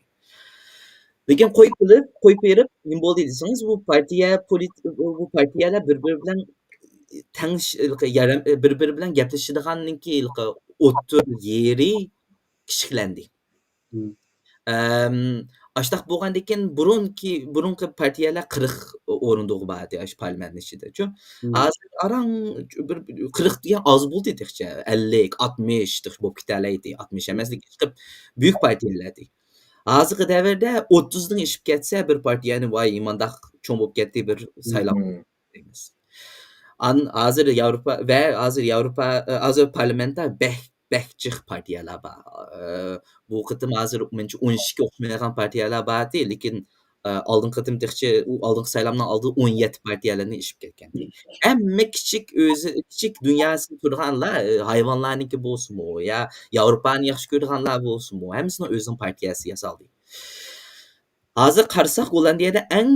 لېكىن قويۇپ بېرىپ، قويۇپ بېرىپ، نېمە بولدى دېسىڭىز، بۇ پارتىيە پولىت-، بۇ پارتىيەلەر بىر-بىرى بىلەن تەڭ ش-، يارام-، بىر-بىرى بىلەن گەپلىشىدىغاننىڭكى ئوتتۇرا يېرى كىچىكلەندى. مم. ئەم، ئاشتاق بولغاندىكىن بۇرۇنكى، بۇرۇنقى پارتىيەلەر قىرىق ئورۇندىغا باردى ئاشۇ پارلامېنتنىڭ ئىچىدە. چۈ-، ھازىر ئاراڭ بىر، بىر قىرىق دېگەن ئاز بولدى تېخىچە. ئەللىك، ئاتمىش تېخى بولۇپ كېتەلەيدى. ئاتمىش ئەمەس، لېكىن چىقىپ بۈيۈك پارتىيەلەردى. ھازىرقى دەۋردە ئوتتۇزدىن ئېشىپ كەتسە بىر پارتىيەنى، ۋاي، مانداق چوڭ بولۇپ كەتتى، بىر سايلام دەيمىز. ئان-، ھازىر ياۋروپا ۋە ھازىر ياۋروپا، ھازىر پارلامېنتتا بەك، بەك جىق پارتىيەلەر بار. ئى، بۇ قېتىم ھازىر مېنىڭچە ئون ئىككى ئوخشىمايدىغان پارتىيەلەر بار ئىدى، لېكىن، ئى، ئالدىنقى قېتىم تېخىچە، ئۇ ئالدىنقى سايلامنىڭ ئالدىدا ئون يەتتە پارتىيەلەرنى ئېشىپ كەتكەن. ھەممە كىچىك ئۆزى، كىچىك دۇنياسىدا تۇرغانلار، ئى، ھايۋانلارنىڭكى بولسىمۇ، يا ياۋروپانى ياخشى كۆرىدىغانلار بولسىمۇ، ھەممىسىنىڭ ئۆزىنىڭ پارتىيەسى ياسالدى. ھازىر قارىساق، گوللاندىيەدە ئەڭ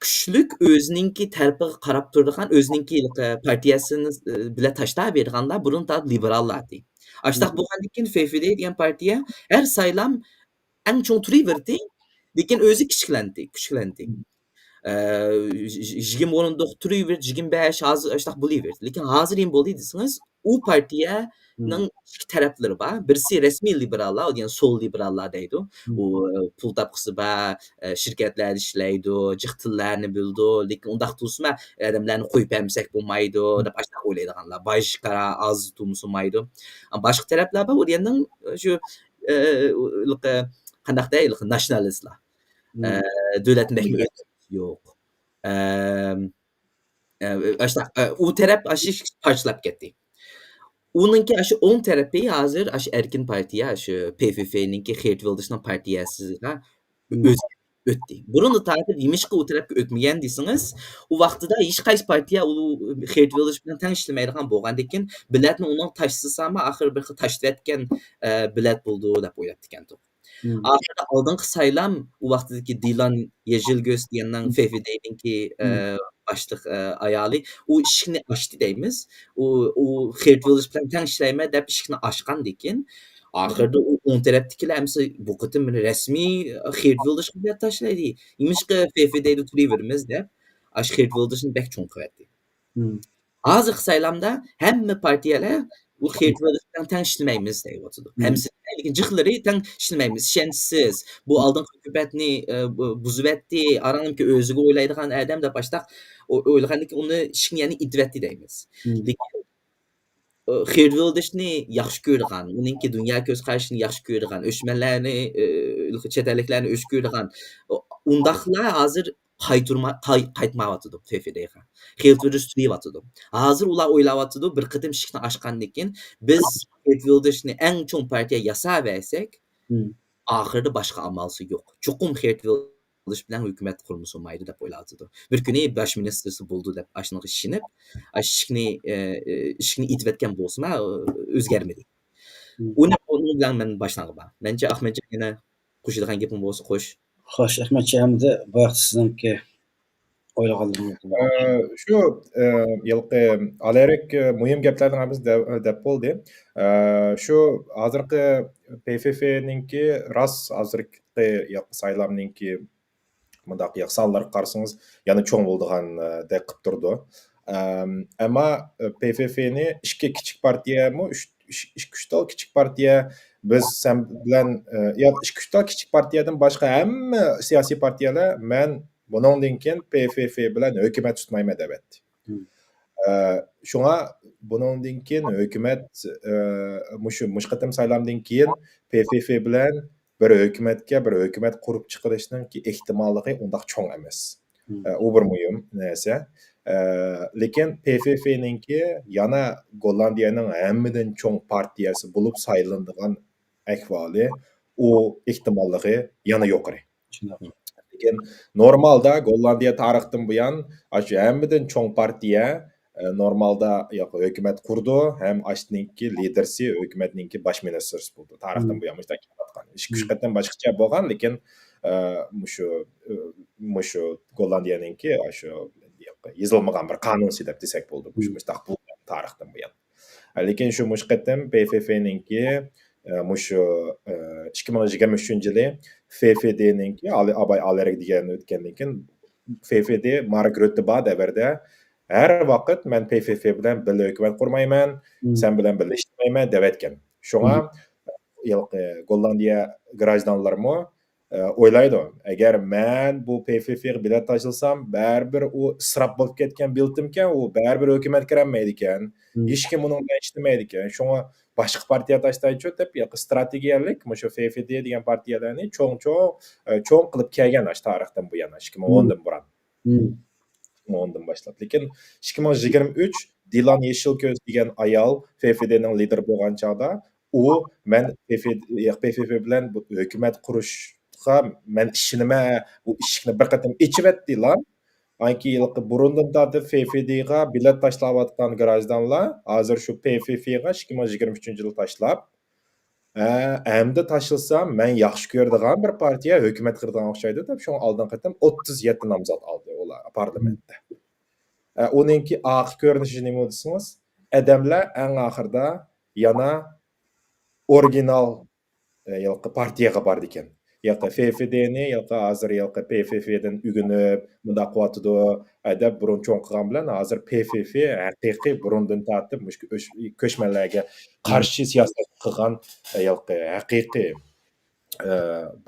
كۈچلۈك ئۆزىنىڭكى تەرىپىگە قاراپ تۇرىدىغان، ئۆزىنىڭكى پارتىيەسىنى، ئى، بىلەن تاشلاپ بېرىدىغانلار بۇرۇن تا لىبېراللاردى. ئاشتاق بولغاندىن كېيىن، ف ف د دېگەن پارتىيە ھەر سايلام ئەڭ چوڭ تۇرۇۋېرىدۇ. لېكىن ئۆزى كىچىكلەندى، كۈچلەندى. ئى، يىگىرمە ئورۇندۇق تۇرۇۋېرىدۇ، يىگىرمە بەش، ھازىر ئاشتاق بولۇۋېرىدۇ. لېكىن ھازىر نېمە بولدى دېسىڭىز، ئۇ پارتىيەنىڭ ئىككى تەرەپلىرى بار. بىرسى رەسمىي لىبېراللار، يەنى سول لىبېراللار دەيدۇ. ئۇ، ئى، پۇل تاپقۇسى بار، ئى، شىركەتلەردە ئىشلەيدۇ، جىق تىللارنى بىلىدۇ. لېكىن ئۇنداق تۇرسىمۇ ئادەملەرنى قويۇپ بەرمىسەك بولمايدۇ دەپ ئاشۇنداق ئويلايدىغانلار. باج كارا ئاز تۇرمىسا بولمايدۇ. باشقا تەرەپلەر بار، ئۇ يەنىڭ، ئى، شۇ، ئى، قانداق دەي، ناتسىيونالىستلار. ئى، دۆلەتنى بەكمۇ يوق. ئەم، ئە، ئاشۇنداق، ئە، ئۇ تەرەپ ئاشۇ پارچىلاپ كەتتى. ئۇنىڭكى ئاشۇ ئوڭ تەرىپى ھازىر ئاشۇ ئەركىن پارتىيە، ئاشۇ پ ف ف نىڭكى خېرت ۋىلدىرسنىڭ پارتىيەسىگە ئۆتتى. بۇرۇندا تارتىپ نېمىشقا ئۇ تەرەپكە ئۆتمىگەن دېسىڭىز، ئۇ ۋاقتىدا ھېچ قايسى پارتىيە ئۇ خېرت ۋىلدىرس بىلەن تەڭ ئىشلىمەيدىغان بولغاندىكىن، بېلەتنى ئۇنىڭغا تاشلىسامۇ، ئاخىرى بىر خىل تاشلىۋەتكەن، ئە، بېلەت بولىدۇ دەپ ئويلاپتىكەنتۇق. ئاخىرىدا ئالدىنقى سايلام، ئۇ ۋاقتىدىكى دىلان يېژىلگۆس دېگەننىڭ ف ف د نىڭكى، ئە، باشلىق، ئە، ئايالى، ئۇ ئىشىكنى ئاچتى دەيمىز. ئۇ، ئۇ خېرت ۋىلدىرس بىلەن تەڭ ئىشلەيمەن دەپ ئىشىكنى ئاچقاندىكىن، ئاخىرىدا ئۇ ئوڭ تەرەپتىكىلەر ئەمسە بۇ قېتىم رەسمىي خېرت ۋىلدىرسقا بېلەت تاشلايدۇ. نېمىشقا ف ف د دە تۇرۇۋېرىمىز دەپ، ئاشۇ خېرت ۋىلدىرسنى بەك چوڭ قىلىۋەتتى. ھازىرقى سايلامدا ھەممە پارتىيەلەر بۇ خېرت ۋىلدىرس بىلەن تەڭ ئىشلىمەيمىز دەيۋاتىدۇ. ھەممىسى، لېكىن جىقلىرى تەڭ ئىشلىمەيمىز، ئىشەنچسىز، بۇ ئالدىنقى ھۆكۈمەتنى، ئە، بۇ-، بۇزۇۋەتتى، ئارانكى ئۆزىگە ئويلايدىغان ئادەم دەپ ئاشتاق ئو-، ئويلىغاندىكىن ئۇنى ئىشىكنى يەنە ئېتىۋەتتى دەيمىز. لېكىن، ئە، خېرت ۋىلدىرسنى ياخشى كۆرىدىغان، ئۇنىڭكى دۇنيا كۆز قارىشىنى ياخشى كۆرىدىغان، ئۆچمەنلەرنى، ئە، چەت ئەللىكلەرنى ئۆچ كۆرىدىغان، ئۇ-، ئۇنداقلار ھازىر قايتۇرما-، قاي-، قايتمايۋاتىدۇ ف ف د غا. خېرت ۋىلدىرس تۇرۇۋاتىدۇ. ھازىر ئۇلار ئويلاۋاتىدۇ، بىر قېتىم ئىشىكنى ئاچقاندىن كېيىن، بىز خېرت ۋىلدىرسنى ئەڭ چوڭ پارتىيە ياساۋەرسەك، ئاخىرىدا باشقا ئامالسى يوق. چوقۇم خېرت ۋىلدىرس بىلەن ھۆكۈمەت قۇرمىسا بولمايدۇ دەپ ئويلاۋاتىدۇ. بىر كۈنى باش مىنىستىرسى بولىدۇ دەپ ئاشۇنىڭغا ئىشىنىپ، ئاشۇ ئىشىكنى، ئە، ئە، ئىشىكنى ئېتىۋەتكەن بولسىمۇ، ئە، ئۆزگەرمىدى. ئۇنى، ئۇنىڭ بىلەن مەن باشلانغۇم بار. مەنچە ئەخمەتجان يەنە قوشىدىغان گېپىڭ بولسا قوش. خوش، ئەخمەتجان، ئەمدى باياقتا سىزنىڭكى ئويلىغانلىرىڭىز بار. ئە، شۇ، ئە، ھېلىقى ئالېرىك، ئە، مۇھىم گەپلەرنىڭ ھەممىسىنى دە-، دەپ بولدى. ئە، شۇ ھازىرقى پ ف ف نىڭكى راست ھازىرقى سايلامنىڭكى مۇنداق ياق سانلارغا قارىسىڭىز يەنە چوڭ بولىدىغان، ئە، دەك قىلىپ تۇرىدۇ. ئەم، ئەمما، ئە، پ ف ف نى ئىككى كىچىك پارتىيەمۇ، ئۈچ، ئۈچ، ئىككى، ئۈچ تال كىچىك پارتىيە بىز سەن بىلەن، ئە، يا ئىككى، ئۈچ تال كىچىك پارتىيەدىن باشقا ھەممە سىياسىي پارتىيەلەر مەن بۇنىڭدىن كېيىن پ ف ف بىلەن ھۆكۈمەت تۇتمايمەن دەۋەتتى. ئە، شۇڭا بۇنىڭدىن كېيىن ھۆكۈمەت، ئە، مۇشۇ، مۇشۇ قېتىم سايلامدىن كېيىن پ ف ف بىلەن بىر ھۆكۈمەتكە، بىر ھۆكۈمەت قۇرۇپ چىقىرىشنىڭكى ئېھتىماللىقى ئۇنداق چوڭ ئەمەس. ئە، ئۇ بىر مۇھىم نەرسە. ئە، لېكىن پ ف ف نىڭكى يەنە گوللاندىيەنىڭ ھەممىدىن چوڭ پارتىيەسى بولۇپ سايلىنىدىغان ئەھۋالى، ئۇ ئېھتىماللىقى يەنە يۇقىرى. لېكىن نورمالدا گوللاندىيە تارىختىن بۇيان، ئاشۇ ھەممىدىن چوڭ پارتىيە، ئە، نورمالدا ياق، ھۆكۈمەت قۇرىدۇ ھەم ئاشتىنىڭكى لىدېرسى، ھۆكۈمەتنىڭكى باش مىنىستىرسى بولىدۇ. تارىختىن بۇيان مۇشۇنداق كېلىۋاتقان. ئىككى، ئۈچ قېتىم باشقىچە بولغان، لېكىن، ئە، مۇشۇ، ئە، مۇشۇ گوللاندىيەنىڭكى ئاشۇ يېزىلمىغان بىر قانۇنسى دەپ دېسەك بولىدۇ. مۇشۇ، مۇشۇنداق بولغان تارىختىن بۇيان. لېكىن شۇ مۇشۇ قېتىم پ ف ف نىڭكى، ئە، مۇشۇ، ئە، ئىككى مىڭ يىگىرمە ئۈچىنچى يىلى ف ف د نىڭكى ئالى-، ئاباي ئالېرىك دېگەن ئۆتكەندىن كېيىن ف ف د مارك رۇتتە بار دەۋردە ھەر ۋاقىت مەن پ ف ف بىلەن بىللە ھۆكۈمەت قۇرمايمەن، سەن بىلەن بىللە ئىشلىمەيمەن دەۋەتكەن. شۇڭا ھېلىقى گوللاندىيە گراژدانلىرىمۇ ئويلايدۇ، ئەگەر مەن بۇ پې فې فېغا بېلەت تاشلىسام، بەرىبىر ئۇ ئىسراپ بولۇپ كەتكەن بېلىتىمكەن، ئۇ بەرىبىر ھۆكۈمەتكە كىرەلمەيدىكەن، ھېچكىم ئۇنىڭ بىلەن ئىشلىمەيدىكەن. شۇڭا باشقا پارتىيە تاشلايچۇ دەپ، ياقى ئىستراتېگىيەلىك مۇشۇ فې فې دې دېگەن پارتىيەلەرنى چوڭ-چوڭ، ئە، چوڭ قىلىپ كەلگەن ئاشۇ تارىختىن بۇيان، ئىككى مىڭ ئوندىن بۇرۇن. ئىككى مىڭ ئوندىن باشلاپ. لېكىن ئىككى مىڭ يىگىرمە ئۈچ دىلان يېشىلكۆز دېگەن ئايال فې فې دېنىڭ لىدېرى بولغان چاغدا، ئۇ مەن پې فې، پې فې فې بىلەن بۇ ھۆكۈمەت قۇرۇشقا مەن ئىشىنىمەن، بۇ ئىشىكنى بىر قېتىم ئېچىۋەتتىلا. ئانكى ھېلىقى بۇرۇندىن تارتىپ فې فې دېغا بېلەت تاشلاۋاتقان گراژدانلار ھازىر شۇ پې فې فېغا ئىككى مىڭ يىگىرمە ئۈچىنچى يىلى تاشلاپ، ھە، ئەمدى تاشلىسام، مەن ياخشى كۆرىدىغان بىر پارتىيە ھۆكۈمەت قىلىدىغان ئوخشايدۇ دەپ، شۇڭا ئالدىنقى قېتىم ئوتتۇز يەتتە نامزات ئالدى ئۇلار پارلامېنتتا. ئە، ئۇنىڭكى ئارقا كۆرۈنۈشى نېمە دېسىڭىز، ئادەملەر ئەڭ ئاخىرىدا يەنە ئورىگىنال، ئە، ھېلىقى پارتىيەگە بارىدىكەن. ھېلىقى فې فې دېنى ھېلىقى ھازىر ھېلىقى پې فې فېدىن ئۆگىنىپ، مۇنداق قىلىۋاتىدۇ، ئە، دەپ بۇرۇن چوڭ قىلغان بىلەن ھازىر پې فې فې ھەقىقىي بۇرۇندىن تارتىپ مۇشۇ كۆچ-، كۆچمەنلەرگە قارشى سىياسەت قىلغان، ئە، ھېلىقى ھەقىقىي، ئە،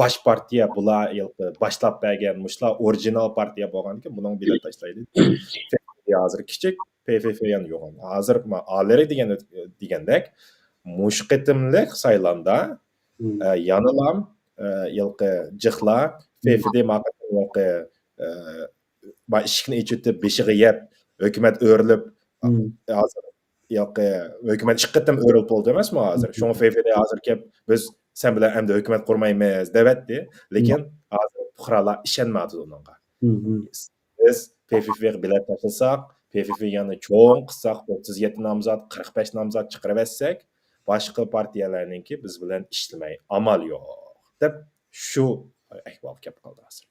باش پارتىيە بۇلار ھېلىقى باشلاپ بەرگەن، مۇشۇلار ئورىگىنال پارتىيە بولغاندىكىن بۇنىڭ بېلەت تاشلايلى. پې فې فې ھازىر كىچىك، پې فې فې يەنە يوغان. ھازىر ما-، ئالىرى دېگەن، دېگەندەك، مۇشۇ قېتىملىق سايلامدا، ئە، يەنىلام، ئە، ھېلىقى جىقلار، پې فې دې ما قېتىم ھېلىقى، ئە، ما ئىشىكنى ئېچىۋېتىپ، بېشىغا يەپ، ھۆكۈمەت ئۆرۈلۈپ، ھازىر ھېلىقى ھۆكۈمەت ئىككى قېتىم ئۆرۈلۈپ بولدى ئەمەسمۇ ھازىر؟ شۇڭا پې فې دې ھازىر كېلىپ، بىز سەن بىلەن ئەمدى ھۆكۈمەت قۇرمايمىز دەۋەتتى. لېكىن ھازىر پۇقرالار ئىشەنمەيۋاتىدۇ ئۇنىڭغا. بىز پې فې فېغا بېلەت تاشلىساق، پې فې فېنى چوڭ قىلساق، ئوتتۇز يەتتە نامزات، قىرىق بەش نامزات چىقىرىۋەتسەك، باشقا پارتىيەلەرنىڭكى بىز بىلەن ئىشلىمەي ئامال يوق، دەپ شۇ ئەھۋالغا كەپ قالدى ھازىر.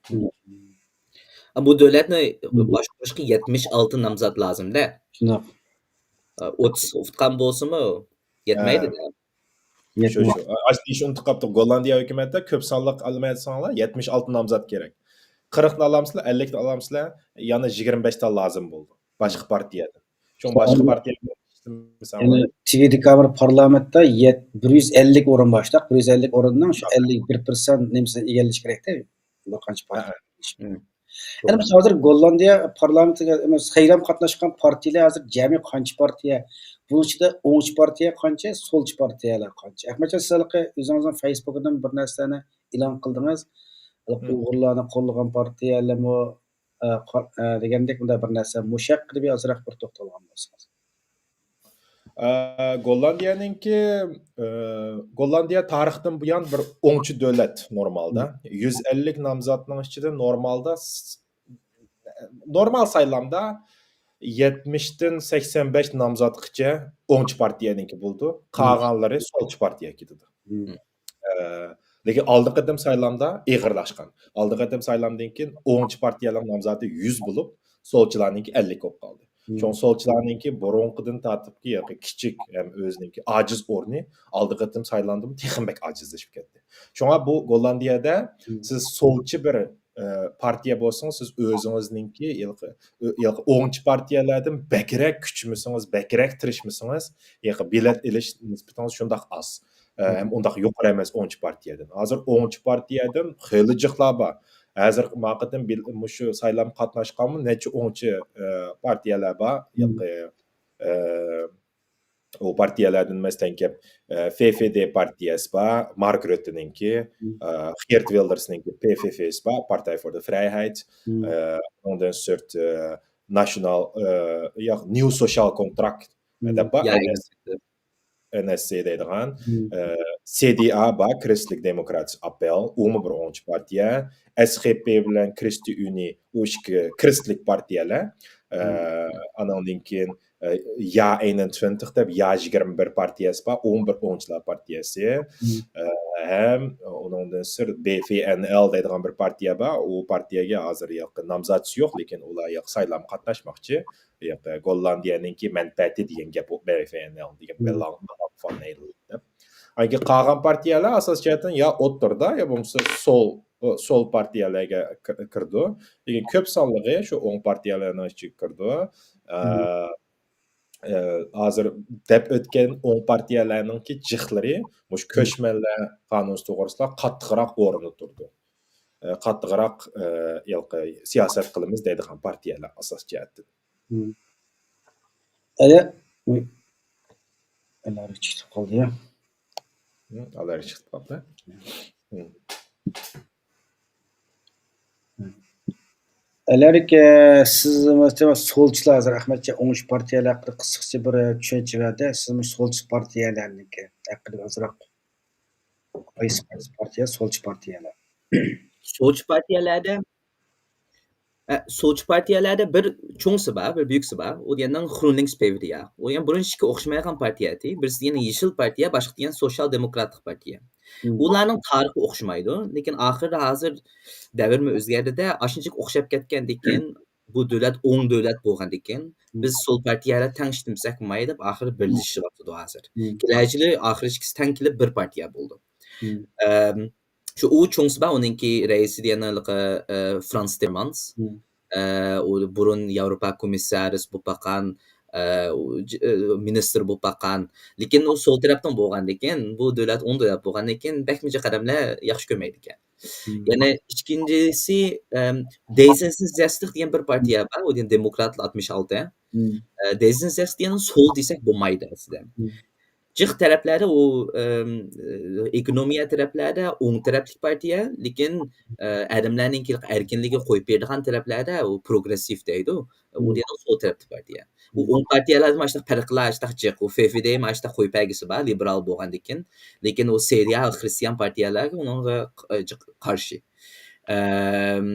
بۇ دۆلەتنى باشقۇرۇشقا يەتمىش ئالتە نامزات لازىم-دە. شۇنداق. ئوتتۇز ئۇتقان بولسىمۇ يەتمەيدۇ-دە. شۇ، شۇ. ئاشۇ ئىشنى ئۇنتۇپ قاپتۇ. گوللاندىيە ھۆكۈمەتتە كۆپ سانلىق ئالمايسىڭلار، يەتمىش ئالتە نامزات كېرەك. قىرىقنى ئالامسىلەر، ئەللىكنى ئالامسىلەر، يەنە يىگىرمە بەش تال لازىم بولدى باشقا پارتىيەدىن. شۇڭا باشقا پارتىيە، يەنى تىگى دېكابىر پارلامېنتتا يەت-، بىر يۈز ئەللىك ئورۇن بار، شۇنداق؟ بىر يۈز ئەللىك ئورۇننىڭ شۇ ئەللىك بىر پىرسەنت نېمىسىنى ئىگىلىشى كېرەكتە بىر قانچە پارتىيە. يەنە بىز ھازىر گوللاندىيە پارلامېنتىغا سايلام قاتناشقان پارتىيەلەر ھازىر جەمئىي قانچە پارتىيە؟ بۇنىڭ ئىچىدە ئوڭچى پارتىيە قانچە، سولچى پارتىيەلەر قانچە؟ ئەخمەتجان، سىز ھېلىقى ئۆزىڭىزنىڭ فېيسبۇكىدىن بىر نەرسىلەرنى ئېلان قىلدىڭىز. ھېلىقى ئۇيغۇرلارنى قوللىغان پارتىيەلەرمۇ، ئە، قا-، ئە، دېگەندەك مۇنداق بىر نەرسە، مۇشۇ ھەققىدە بىر ئازراق بىر توختالغان بولسىڭىز. ئە، گوللاندىيەنىڭكى، ئە، گوللاندىيە تارىختىن بۇيان بىر ئوڭچى دۆلەت نورمالدا. يۈز ئەللىك نامزاتنىڭ ئىچىدە نورمالدا س-، نورمال سايلامدا يەتمىشتىن سەكسەن بەش نامزاتقىچە ئوڭچى پارتىيەنىڭكى بولىدۇ. قالغانلىرى سولچى پارتىيە كېتىدۇ. ئە، لېكىن ئالدىنقى قېتىم سايلامدا ئېغىرلاشقان. ئالدىنقى قېتىم سايلامدىن كېيىن ئوڭچى پارتىيەنىڭ نامزاتى يۈز بولۇپ، سولچىلارنىڭكى ئەللىك بولۇپ قالدى. شۇڭا سولچىلارنىڭكى بۇرۇنقىدىن تارتىپكى ياكى كىچىك ھەم ئۆزىنىڭكى ئاجىز ئورنى ئالدىنقى قېتىم سايلامدىمۇ تېخىمۇ بەك ئاجىزلىشىپ كەتتى. شۇڭا بۇ گوللاندىيەدە سىز سولچى بىر، ئە، پارتىيە بولسىڭىز، سىز ئۆزىڭىزنىڭكى ھېلىقى، ھېلىقى ئوڭچى پارتىيەلەردىن بەكرەك كۈچىمىسىڭىز، بەكرەك تىرىشمىسىڭىز، ھېلىقى بېلەت ئېلىش نىسبىتىڭىز شۇنداق ئاز. ئە، ھەم ئۇنداق يۇقىرى ئەمەس ئوڭچى پارتىيەدىن. ھازىر ئوڭچى پارتىيەدىن خېلى جىقلار بار. ھازىر ما قېتىم بىل-، مۇشۇ سايلام قاتناشقانمۇ نەچچە ئوڭچى، ئە، پارتىيەلەر بار. ياقى، ئە، ئۇ پارتىيەلەردىن مەسىلەن كەپ، ئە، فې فې دې پارتىيەسى بار، مارك رۆتتېنىڭكى، ئە، خېرت ۋىلدەرسنىڭكى پې فې فېسى بار، پارتاي فور دې فرەيھەيت، ئە، ئۇنىڭدىن سىرت، ئە، ناشنال، ئە، ياق، نيۇ سوشال كونتراكت دەپ بار، ئەن ئېس، ئەن ئېس سى دەيدىغان، ئە، سى دى ئا بار، كىرىستلىك دېموكراتىيە ئاپپېل، ئۇمۇ بىر ئوڭچى پارتىيە، ئەس خې پې بىلەن كىرىستى ئۈنى، ئۇ ئىككى كىرىستلىك پارتىيەلەر، ئە، ئانىڭدىن كېيىن، ئە، يا ئەينەنتۋېنتىخ دەپ يا يىگىرمە بىر پارتىيەسى بار، ئۇمۇ بىر ئوڭچىلار پارتىيەسى، ئە، ھەم ئۇنىڭدىن سىرت بې فې ئېن ئېل دەيدىغان بىر پارتىيە بار، ئۇ پارتىيەگە ھازىر ياقى نامزاتچىسى يوق، لېكىن ئۇلار ياقى سايلام قاتناشماقچى. ياق، گوللاندىيەنىڭكى مەنپەئەتى دېگەن گەپ ئۇ، بې فې ئېن ئېل دېگەن بېلان، بېلان فون نېيل دەپ. ئاندىن قالغان پارتىيەلەر ئاساسىي جەھەتتىن يا ئوتتۇرىدا، يا بولمىسا سول، سول پارتىيەلەرگە كىر-، كىرىدۇ. لېكىن كۆپ سانلىقى شۇ ئوڭ پارتىيەلەرنىڭ ئىچىگە كىرىدۇ. ئە، ئە، ھازىر دەپ ئۆتكەن ئوڭ پارتىيەلەرنىڭكى جىقلىرى مۇشۇ كۆچمەنلەر قانۇنى توغرىسىدا قاتتىقراق ئورۇندا تۇرىدۇ. ئە، قاتتىقراق، ئە، ھېلىقى سىياسەت قىلىمىز دەيدىغان پارتىيەلەر ئاساسىي جەھەتتىن. مم. ئەلە، ئۇي. ئەلەر چىقىپ قالدى يا. ھە، ئەلەر چىقىپ قالدى. مم. ئەلەركە، سىز مەسىلەن سولچىلار ھازىر ئەخمەتجان ئوڭۇش پارتىيەلەر ھەققىدە قىسقىچە بىر چۈشەنچە بەردى. سىزمۇ سولچى پارتىيەلەرنىڭكى ھەققىدە ئازراق، قايسى، قايسى پارتىيە، سولچى پارتىيەلەر؟ سولچى پارتىيەلەردە، ئە، سولچى پارتىيەلەردە بىر چوڭسى بار، بىر بۈيۈكسى بار. ئۇ دېگەننىڭ خرۇنلىڭس پېۋدىيا. ئۇ دېگەن بۇرۇن ئىككى ئوخشىمايدىغان پارتىيە ئىدى. بىرسى دېگەن يېشىل پارتىيە، باشقا دېگەن سوسىيال دېموكراتلىق پارتىيە. مم. ئۇلارنىڭ تارىخى ئوخشىمايدۇ. لېكىن ئاخىرىدا ھازىر دەۋرمۇ ئۆزگەردى-دە، ئاشۇنچىلىك ئوخشاپ كەتكەندىكىن، بۇ دۆلەت ئوڭ دۆلەت بولغاندىكىن، مم. بىز سول پارتىيەلەر تەڭ ئىشلىمىسەك بولمايدۇ دەپ ئاخىرى بىرلىشىۋاتىدۇ ھازىر. مم. كېلەر يىلى ئاخىرى ئىككىسى تەڭ كېلىپ بىر پارتىيە بولىدۇ. مم. ئەم، شۇ ئۇ چوڭسى بار، ئۇنىڭكى رەئىسى دېگەن ھېلىقى، ئە، فرانس تىممېرمانس. مم. ئە، ئۇ بۇرۇن ياۋروپا كومىسسارىسى بولۇپ باققان، ئە، ئۇ ج-، ئە، مىنىستىر بولۇپ باققان. لېكىن ئۇ سول تەرەپتىن بولغاندىكىن، بۇ دۆلەت ئوڭ دۆلەت بولغاندىكىن، بەكمۇ جىق ئادەملەر ياخشى كۆرمەيدىكەن. مم. يەنە ئىككىنچىسى، ئەم، دەيسىنسىزەستلىق دېگەن بىر پارتىيە بار، ئۇ دېگەن دېموكراتلار ئاتمىش ئالتە. مم. ئە، دەيسىنسەستلىق دېگەن سول دېسەك بولمايدۇ ئەسلىدە. مم. جىق تەرەپلەردە ئۇ، ئەم، ئېكونومىيە تەرەپلەردە ئوڭ تەرەپلىك پارتىيە، لېكىن، ئە، ئادەملەرنىڭكى ئەركىنلىكىگە قويۇپ بېرىدىغان تەرەپلەردە ئۇ پروگرېسسىپ دەيدۇ. ئۇ مم. دېگەن سول تەرەپلىك پارتىيە. ئۇ مم. ئوڭ پارتىيەلەردە مانا شۇنداق پەرقلەر، شۇنداق جىق. ئۇ فېفىدېي مانا شۇنداق قويۇپ بەرگۈسى بار، لىبېرال بولغاندىكىن. لېكىن ئۇ سېرىيا خرىستىيان پارتىيەلەرگە ئۇنىڭغا ق-، جىق قارشى. ئەم،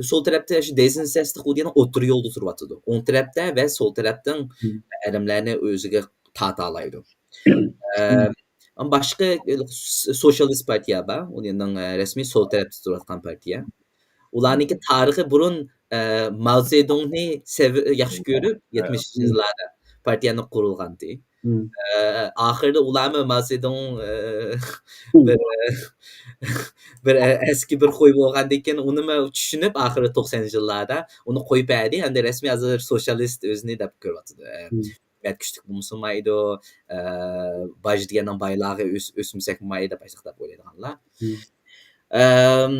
سول تەرەپتە شۇ دەيسىنسەستلىق ئۇ دېگەن ئوتتۇرا يولدا تۇرۇۋاتىدۇ. ئوڭ تەرەپتە ۋە سول تەرەپتىن مم. ئادەملەرنى ئۆزىگە تارتالايدۇ. مم. ئەم، باشقا سوسىيالىست پارتىيە بار. ئۇنىڭ، ئە، رەسمىي سول تەرەپتە تۇرۇۋاتقان پارتىيە. ئۇلارنىڭكى تارىخى بۇرۇن، ئە، ماۋزېدۇڭنى سەۋ-، ياخشى كۆرۈپ، يەتمىشىنچى يىللاردا پارتىيەنى قۇرۇلغانتى. مم. ئە، ئاخىرىدا ئۇلارمۇ ماۋزېدۇڭ، ئە، بىر، ئە، بىر ئە-، ئەسكى بىر خوي بولغاندىن كېيىن، ئۇنىمۇ چۈشىنىپ، ئاخىرى توقسەنىنچى يىللاردا ئۇنى قويۇپ بەردى. ئەمدى رەسمىي ھازىر سوسىيالىست ئۆزىنى دەپ كۆرۈۋاتىدۇ. ئە، مم. ھۆكۈمەت كۈچلۈك بولمىسا بولمايدۇ، ئە، باج دېگەننىڭ بايلىقى ئۆس-، ئۆسمىسەك بولمايدۇ دەپ، ئاشۇنداق دەپ ئويلايدىغانلار. مم. ئەم،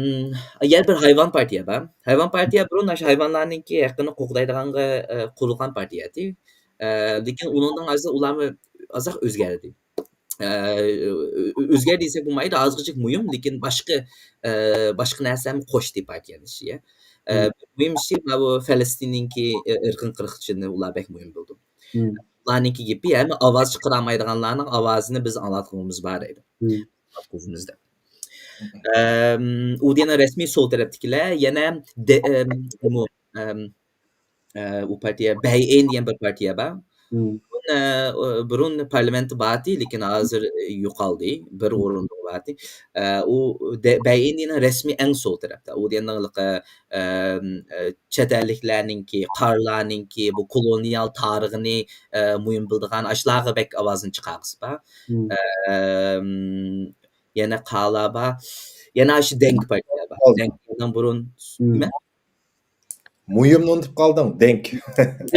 يەنە بىر ھايۋان پارتىيە بار. ھايۋان پارتىيە بۇرۇن ئاشۇ ھايۋانلارنىڭكى ھەققىنى قوغدايدىغانغا، ئە، قۇرۇلغان پارتىيە ئىدى. ئە، لېكىن ئۇنىڭدىن ھازىر ئۇلارمۇ ئازراق ئۆزگەردى. ئە، ئۆ-، ئۆ-، ئۆزگەردى دېسەك بولمايدۇ، ئازغىچە مۇھىم، لېكىن باشقا، ئە، باشقا نەرسەمۇ قوشتى پارتىيەنىڭ ئىچىگە. ئە، مم. مۇھىم ئىشى ماۋۇ فەلەستىننىڭكى، ئە، ئىرقىي قىرغىنچىلىقنى ئۇلار بەك مۇھىم بىلىدۇ. مم. ئۇلارنىڭكى گېپى، ھەممە ئاۋاز چىقىرالمايدىغانلارنىڭ ئاۋازىنى بىز ئاڭلاتقۇمىز بار دەيدۇ. مم. ئاڭلاتقۇزىمىز دەپ. ئەم، ئۇ دېگەن رەسمىي سول تەرەپتىكىلەر، يەنە دە-، ئەم، ئۇ، ئەم، ئە، ئۇ پارتىيە، بەيئىن دېگەن بىر پارتىيە بار. مم. بۇرۇن، ئە، بۇرۇن پارلامېنتتا بار ئىدى، لېكىن ھازىر يوقالدى. بىر مم. ئورۇندا بار ئىدى. ئە، ئۇ دە-، بەيئىن دېگەن رەسمىي ئەڭ سول تەرەپتە. ئۇ دېگەن ھېلىقى، ئەم، ئە، چەت ئەللىكلەرنىڭكى، قارىلارنىڭكى، بۇ كولونىيال تارىخىنى، ئە، مۇھىم بىلىدىغان، ئاشۇلارغا بەك ئاۋازىنى چىقارغۇسى بار. مم. ئەم، يەنە قالا بار. يەنە ئاشۇ دەڭ پارتىيە بار. دەڭ دېگەن بۇرۇن مم. نېمە؟ مۇھىمنى ئۇنتۇپ قالدىڭ، دەڭ.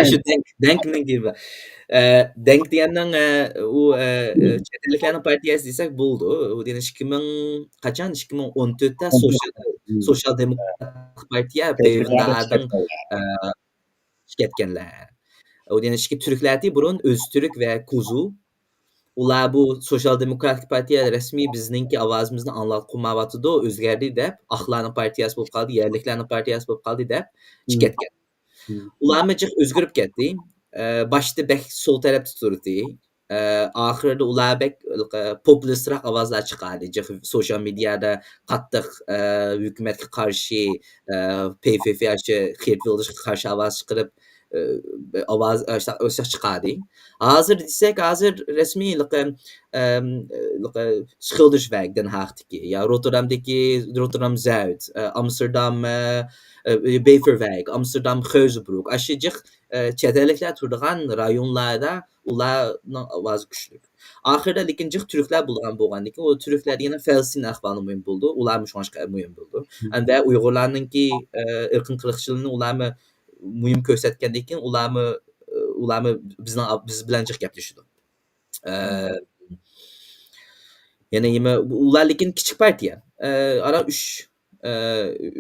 شۇ دەڭ، دەڭنىڭ گېپى. ئە، دەڭ دېگەننىڭ، ئە، ئۇ، ئە، ئە، چەت ئەللىكلەرنىڭ پارتىيەسى دېسەك بولىدۇ. ئۇ دېگەن ئىككى مىڭ، قاچان؟ ئىككى مىڭ ئون تۆتتە سوسىيال، سوسىيال دېموكراتىك پارتىيە پېيۋىنداردىڭ، ئە، چىقىپ كەتكەنلەر. ئۇ دېگەن ئىككى تۈركلەردى بۇرۇن، ئۆزتۈرك ۋە كۇزۇ. ئۇلار بۇ سوسىيال دېموكراتىك پارتىيە رەسمىي بىزنىڭكى ئاۋازىمىزنى ئاڭلاتقۇمايۋاتىدۇ، ئۆزگەردى دەپ، ئاقلارنىڭ پارتىيەسى بولۇپ قالدى، يەرلىكلەرنىڭ پارتىيەسى بولۇپ قالدى دەپ چىقىپ كەتكەن. ئۇلارمۇ جىق ئۆزگىرىپ كەتتى. ئە، باشتا بەك سول تەرەپتە تۇردى. ئە، ئاخىرىدا ئۇلار بەك پوپۇلىستراق ئاۋازلار چىقاردى. جىق سوشيال مېدىيادا قاتتىق، ئە، ھۆكۈمەتكە قارشى، ئە، پەيفېفې ئاشۇ خېرىت بولۇشقا قارشى ئاۋاز چىقىرىپ، ئە، ئاۋاز، ئاشۇنداق، ئاشۇنداق چىقاردى. ھازىر دېسەك، ھازىر رەسمىي ھېلىقى، ئەم، ھېلىقى شىلدېرسۋېرگ دەن ھاقتىكى، يا روتېردامدىكى روتېردام زۇيت، ئە، ئامستېردام، ئە، ئە، بېفېرۋېرگ، ئامستېردام خۆزبروك، ئاشۇ جىق، ئە، چەت ئەللىكلەر تۇرىدىغان رايونلاردا ئۇلارنىڭ ئاۋازى كۈچلۈك. ئاخىرىدا لېكىن جىق تۈركلەر بولىدىغان بولغاندىكىن، ئۇ تۈركلەر دېگەن فەلەستىن ئەھۋالى مۇھىم بولىدۇ. ئۇلارمۇ شۇڭلاشقا مۇھىم بولىدۇ. ھەم ۋە ئۇيغۇرلارنىڭكى، ئە، ئىرقىي قىرغىنچىلىقىنى ئۇلارمۇ مۇھىم كۆرسەتكەندىن كېيىن، ئۇلارمۇ، ئۇلارمۇ بىزنىڭ، بىز بىلەن جىق گەپلىشىدۇ. ئە، يەنە نېمە، ئۇلار لېكىن كىچىك پارتىيە. ئە، ئاران ئۈچ، ئە،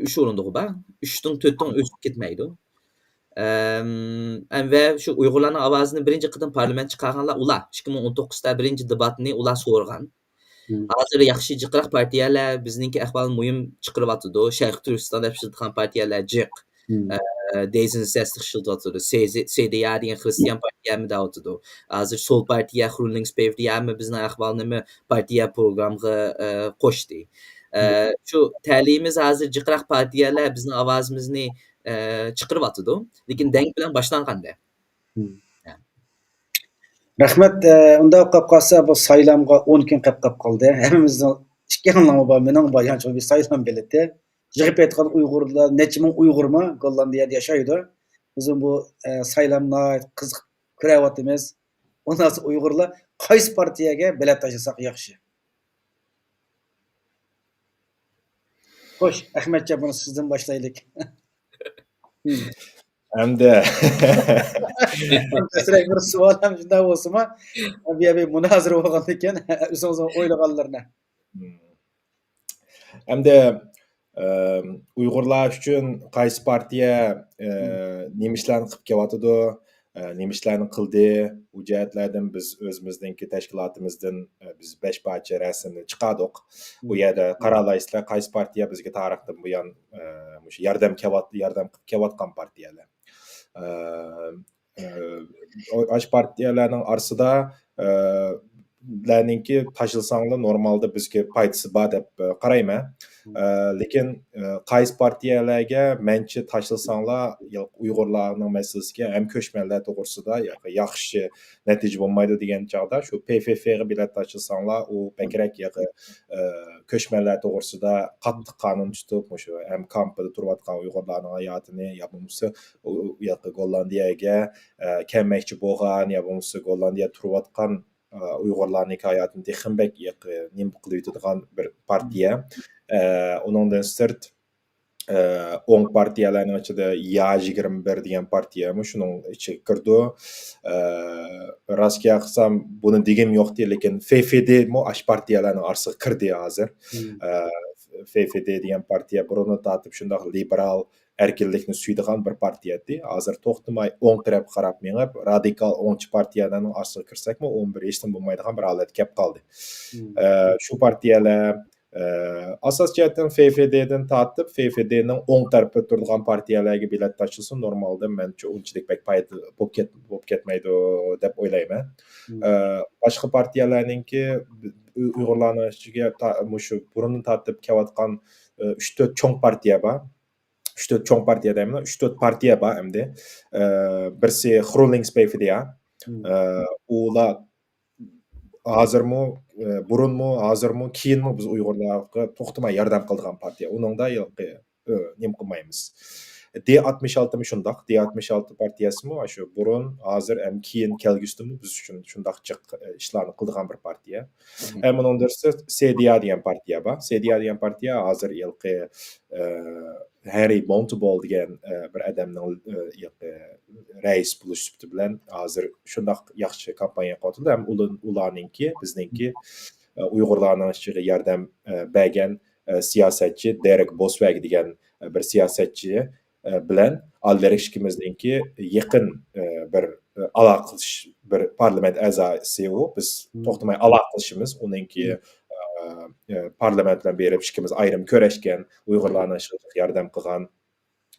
ئۈچ ئورۇندۇقى بار. ئۈچتىن تۆتتىن ئۆسۈپ كەتمەيدۇ. ئەم، ئەم، ۋە شۇ ئۇيغۇرلارنىڭ ئاۋازىنى بىرىنچى قېتىم پارلامېنت چىقارغانلار ئۇلار. ئىككى مىڭ ئون توققۇزدا بىرىنچى دېباتنى ئۇلار سورىغان. مم. ھازىر ياخشى جىقراق پارتىيەلەر بىزنىڭكى ئەھۋالنى مۇھىم چىقىرىۋاتىدۇ. شەرقىي تۈركىستان دەپ ئىشلىتىدىغان پارتىيەلەر جىق. مم. ئە، دېيزىنسەسلىق ئىشلىتىۋاتىدۇ. سېزى-، سېدىيا دېگەن خرىستىيان پارتىيەمۇ دەۋاتىدۇ. ھازىر سول پارتىيە، خرۇنلىڭسپەيۋ دېگەنمۇ بىزنىڭ ئەھۋالنىمۇ پارتىيە پروگرامغا، ئە، قوشتى. ئە، مم. شۇ تەلىيىمىز ھازىر جىقراق پارتىيەلەر بىزنىڭ ئاۋازىمىزنى، ئە، چىقىرىۋاتىدۇ. لېكىن مم. دەڭ بىلەن باشلانغاندا. مم. يا. رەھمەت. ئە، ئۇنداق بولۇپ قالسا، بۇ سايلامغا ئون كۈن قېلىپ قالدى. ھەممىمىزنىڭ ئىككىڭلارنىڭ بار، مېنىڭ بار، يەنى بىر سايلام بېلىتى. يىغىپ ئېيتقان ئۇيغۇرلار، نەچچە مىڭ ئۇيغۇرمۇ گوللاندىيەدە ياشايدۇ. بىزمۇ بۇ، ئە، سايلامنى قىزىقىپ كۆرۈۋاتىمىز. ئۇنداق ئۇيغۇرلار قايسى پارتىيەگە بېلەت تاشلىساق ياخشى؟ خوش، ئەخمەتجان، بۇنى سىزدىن باشلايلى. ھەمدە پەسرەك بىر سوئال ھەم شۇنداق بولسىمۇ، بۇ يەر بىر مۇنازىرە بولغاندىكىن، ئۆزىڭىزنىڭ ئويلىغانلىرىنى. ھەمدە، ئە، ئۇيغۇرلار ئۈچۈن قايسى پارتىيە، ئە، نېمە ئىشلارنى قىلىپ كېلىۋاتىدۇ، ئە، نېمە ئىشلارنى قىلدى، ئۇ جەھەتلەردىن بىز ئۆزىمىزنىڭكى تەشكىلاتىمىزدىن، ئە، بىز بەش پارچە رەسىمنى چىقاردۇق. ئۇ يەردە قارالايسىلەر، قايسى پارتىيە بىزگە تارىختىن بۇيان، ئە، مۇشۇ ياردەم كېلىۋات-، ياردەم قىلىپ كېلىۋاتقان پارتىيەلەر. ئە، ئە، ئاشۇ پارتىيەلەرنىڭ ئارىسىدا، ئە، لەرنىڭكى تاشلىساڭلار نورمالدا بىزگە پايدىسى بار دەپ، ئە، قارايمەن. ئە، لېكىن، ئە، قايسى پارتىيەلەرگە مەنچە تاشلىساڭلار، يا-، ئۇيغۇرلارنىڭ مەسىلىسىگە ھەم كۆچمەنلەر توغرىسىدا يا-، ياخشى نەتىجە بولمايدۇ دېگەن چاغدا، شۇ پې فې فېغا بېلەت تاشلىساڭلار، ئۇ بەكرەك ياقى، ئە، كۆچمەنلەر توغرىسىدا قاتتىق قانۇن تۇتۇپ، مۇشۇ ھەم كامپىدا تۇرۇۋاتقان ئۇيغۇرلارنىڭ ھاياتىنى يا بولمىسا ئۇ، ئۇ ياقى گوللاندىيەگە، ئە، كەلمەكچى بولغان يا بولمىسا گوللاندىيەدە تۇرۇۋاتقان، ئە، ئۇيغۇرلارنىڭكى ھاياتىنى تېخىمۇ بەك ياقى نېمە قىلىۋېتىدىغان بىر پارتىيە. ئە، ئۇنىڭدىن سىرت، ئە، ئوڭ پارتىيەلەرنىڭ ئىچىدە يا يىگىرمە بىر دېگەن پارتىيەمۇ شۇنىڭ ئىچىگە كىرىدۇ. ئە، راست گەپ قىلسام، بۇنى دېگۈم يوقتى، لېكىن فې فې دېمۇ ئاشۇ پارتىيەلەرنىڭ ئارىسىغا كىردى ھازىر. ئە، فې فې دې دېگەن پارتىيە بۇرۇندىن تارتىپ شۇنداق لىبېرال، ئەركىنلىكنى سۈيىدىغان بىر پارتىيە ئىدى. ھازىر توختىماي ئوڭ تەرەپكە قاراپ مېڭىپ، رادىكال ئوڭچى پارتىيەلەرنىڭ ئارىسىغا كىرسەكمۇ، ئۇمۇ بىر ھېچنېمە بولمايدىغان بىر ھالەتكە كەپ قالدى. ئە، شۇ پارتىيەلەر، ئە، ئاساسىي جەھەتتىن فې فې دېدىن تارتىپ، فې فې دېنىڭ ئوڭ تەرىپىدە تۇرىدىغان پارتىيەلەرگە بېلەت تاشلىسا نورمالدا مەنچە ئۇنچىلىك بەك پايدا بولۇپ كەت-، بولۇپ كەتمەيدۇ دەپ ئويلايمەن. ئە، باشقا پارتىيەلەرنىڭكى ئۇ-، ئۇيغۇرلارنىڭ ئىچىگە تا-، مۇشۇ بۇرۇندىن تارتىپ كېلىۋاتقان، ئە، ئۈچ تۆت چوڭ پارتىيە بار. ئۈچ تۆت چوڭ پارتىيە دەيمەن، ئۈچ تۆت پارتىيە بار ئەمدى. ئە، بىرسى خرۇلىڭسپەيفىدىيا. ئە، ئۇلار ھازىرمۇ، ئە، بۇرۇنمۇ، ھازىرمۇ، كېيىنمۇ بىز ئۇيغۇرلارغا توختىماي ياردەم قىلىدىغان پارتىيە. ئۇنىڭدا ھېلىقى، ئە، نېمە قىلمايمىز. دې ئاتمىش ئالتىمۇ شۇنداق. دې ئاتمىش ئالتە پارتىيەسىمۇ شۇ بۇرۇن، ھازىر ھەم كېيىن كەلگۈسىدىمۇ بىز ئۈچۈن شۇنداق جىق، ئە، ئىشلارنى قىلىدىغان بىر پارتىيە. ھەم ئۇنىڭ دېرىسى سېدىيا دېگەن پارتىيە بار. سېدىيا دېگەن پارتىيە ھازىر ھېلىقى، ئە، ھەررى بونتبول دېگەن، ئە، بىر ئادەمنىڭ، ئە، ھېلىقى رەئىس بولۇش سۈپىتى بىلەن ھازىر شۇنداق ياخشى كامپانىيە قىلىۋاتىدۇ. ھەم ئۇلار-، ئۇلارنىڭكى بىزنىڭكى، ئە، ئۇيغۇرلارنىڭ ئىچىگە ياردەم، ئە، بەرگەن، ئە، سىياسەتچى دېرېك بوسۋەگ دېگەن، ئە، بىر سىياسەتچى، ئە، بىلەن ئالۋېرىش ئىككىمىزنىڭكى يېقىن، ئە، بىر، ئە، ئالاقىلىشىش، بىر پارلامېنت ئەزاسى ئۇ. بىز توختىماي ئالاقىلىشىمىز. ئۇنىڭكى، ئە، ئە، پارلامېنت بىلەن بېرىپ ئىككىمىز ئايرىم كۆرۈشكەن، ئۇيغۇرلارنىڭ ئىشىغا ياردەم قىلغان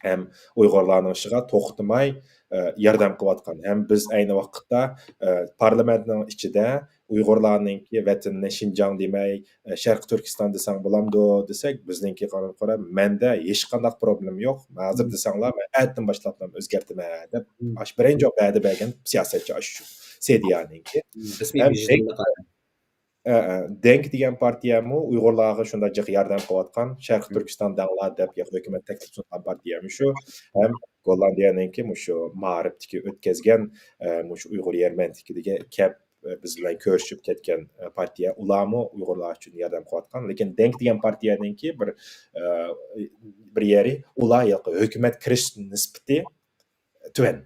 ھەم ئۇيغۇرلارنىڭ ئىشىغا توختىماي، ئە، ياردەم قىلىۋاتقان. ھەم بىز ئەينى ۋاقىتتا، ئە، پارلامېنتنىڭ ئىچىدە ئۇيغۇرلارنىڭكى ۋەتىنىنى شىنجاڭ دېمەي، ئە، شەرقىي تۈركىستان دېسەڭ بولامدۇ دېسەك، بىزنىڭكى قارار، مەندە ھېچقانداق پروبلېما يوق. ھازىر دېسەڭلار، مەن ئەتىدىن باشلاپلا ئۆزگەرتىمەن دەپ، ئاشۇ بىرىنچى ۋەدە بەرگەن سىياسەتچى ئاشۇ سېدىيانىڭكى. ھەم ئە، ئە، دەڭك دېگەن پارتىيەمۇ ئۇيغۇرلارغا شۇنداق جىق ياردەم قىلىۋاتقان، شەرقىي تۈركىستان دەڭلار دەپ ھۆكۈمەت تەكلىپ سۇنغان پارتىيەمۇ شۇ. ھەم گوللاندىيەنىڭكى مۇشۇ مائارىپتىكى ئۆتكەزگەن، ئە، مۇشۇ ئۇيغۇر يەرمەنكىسىگە كەپ، ئە، بىز بىلەن كۆرۈشۈپ كەتكەن، ئە، پارتىيە. ئۇلارمۇ ئۇيغۇرلار ئۈچۈن ياردەم قىلىۋاتقان. لېكىن دەڭك دېگەن پارتىيەنىڭكى بىر، ئە، بىر يېرى، ئۇلار ھۆكۈمەت كىرىش نىسبىتى تۆۋەن.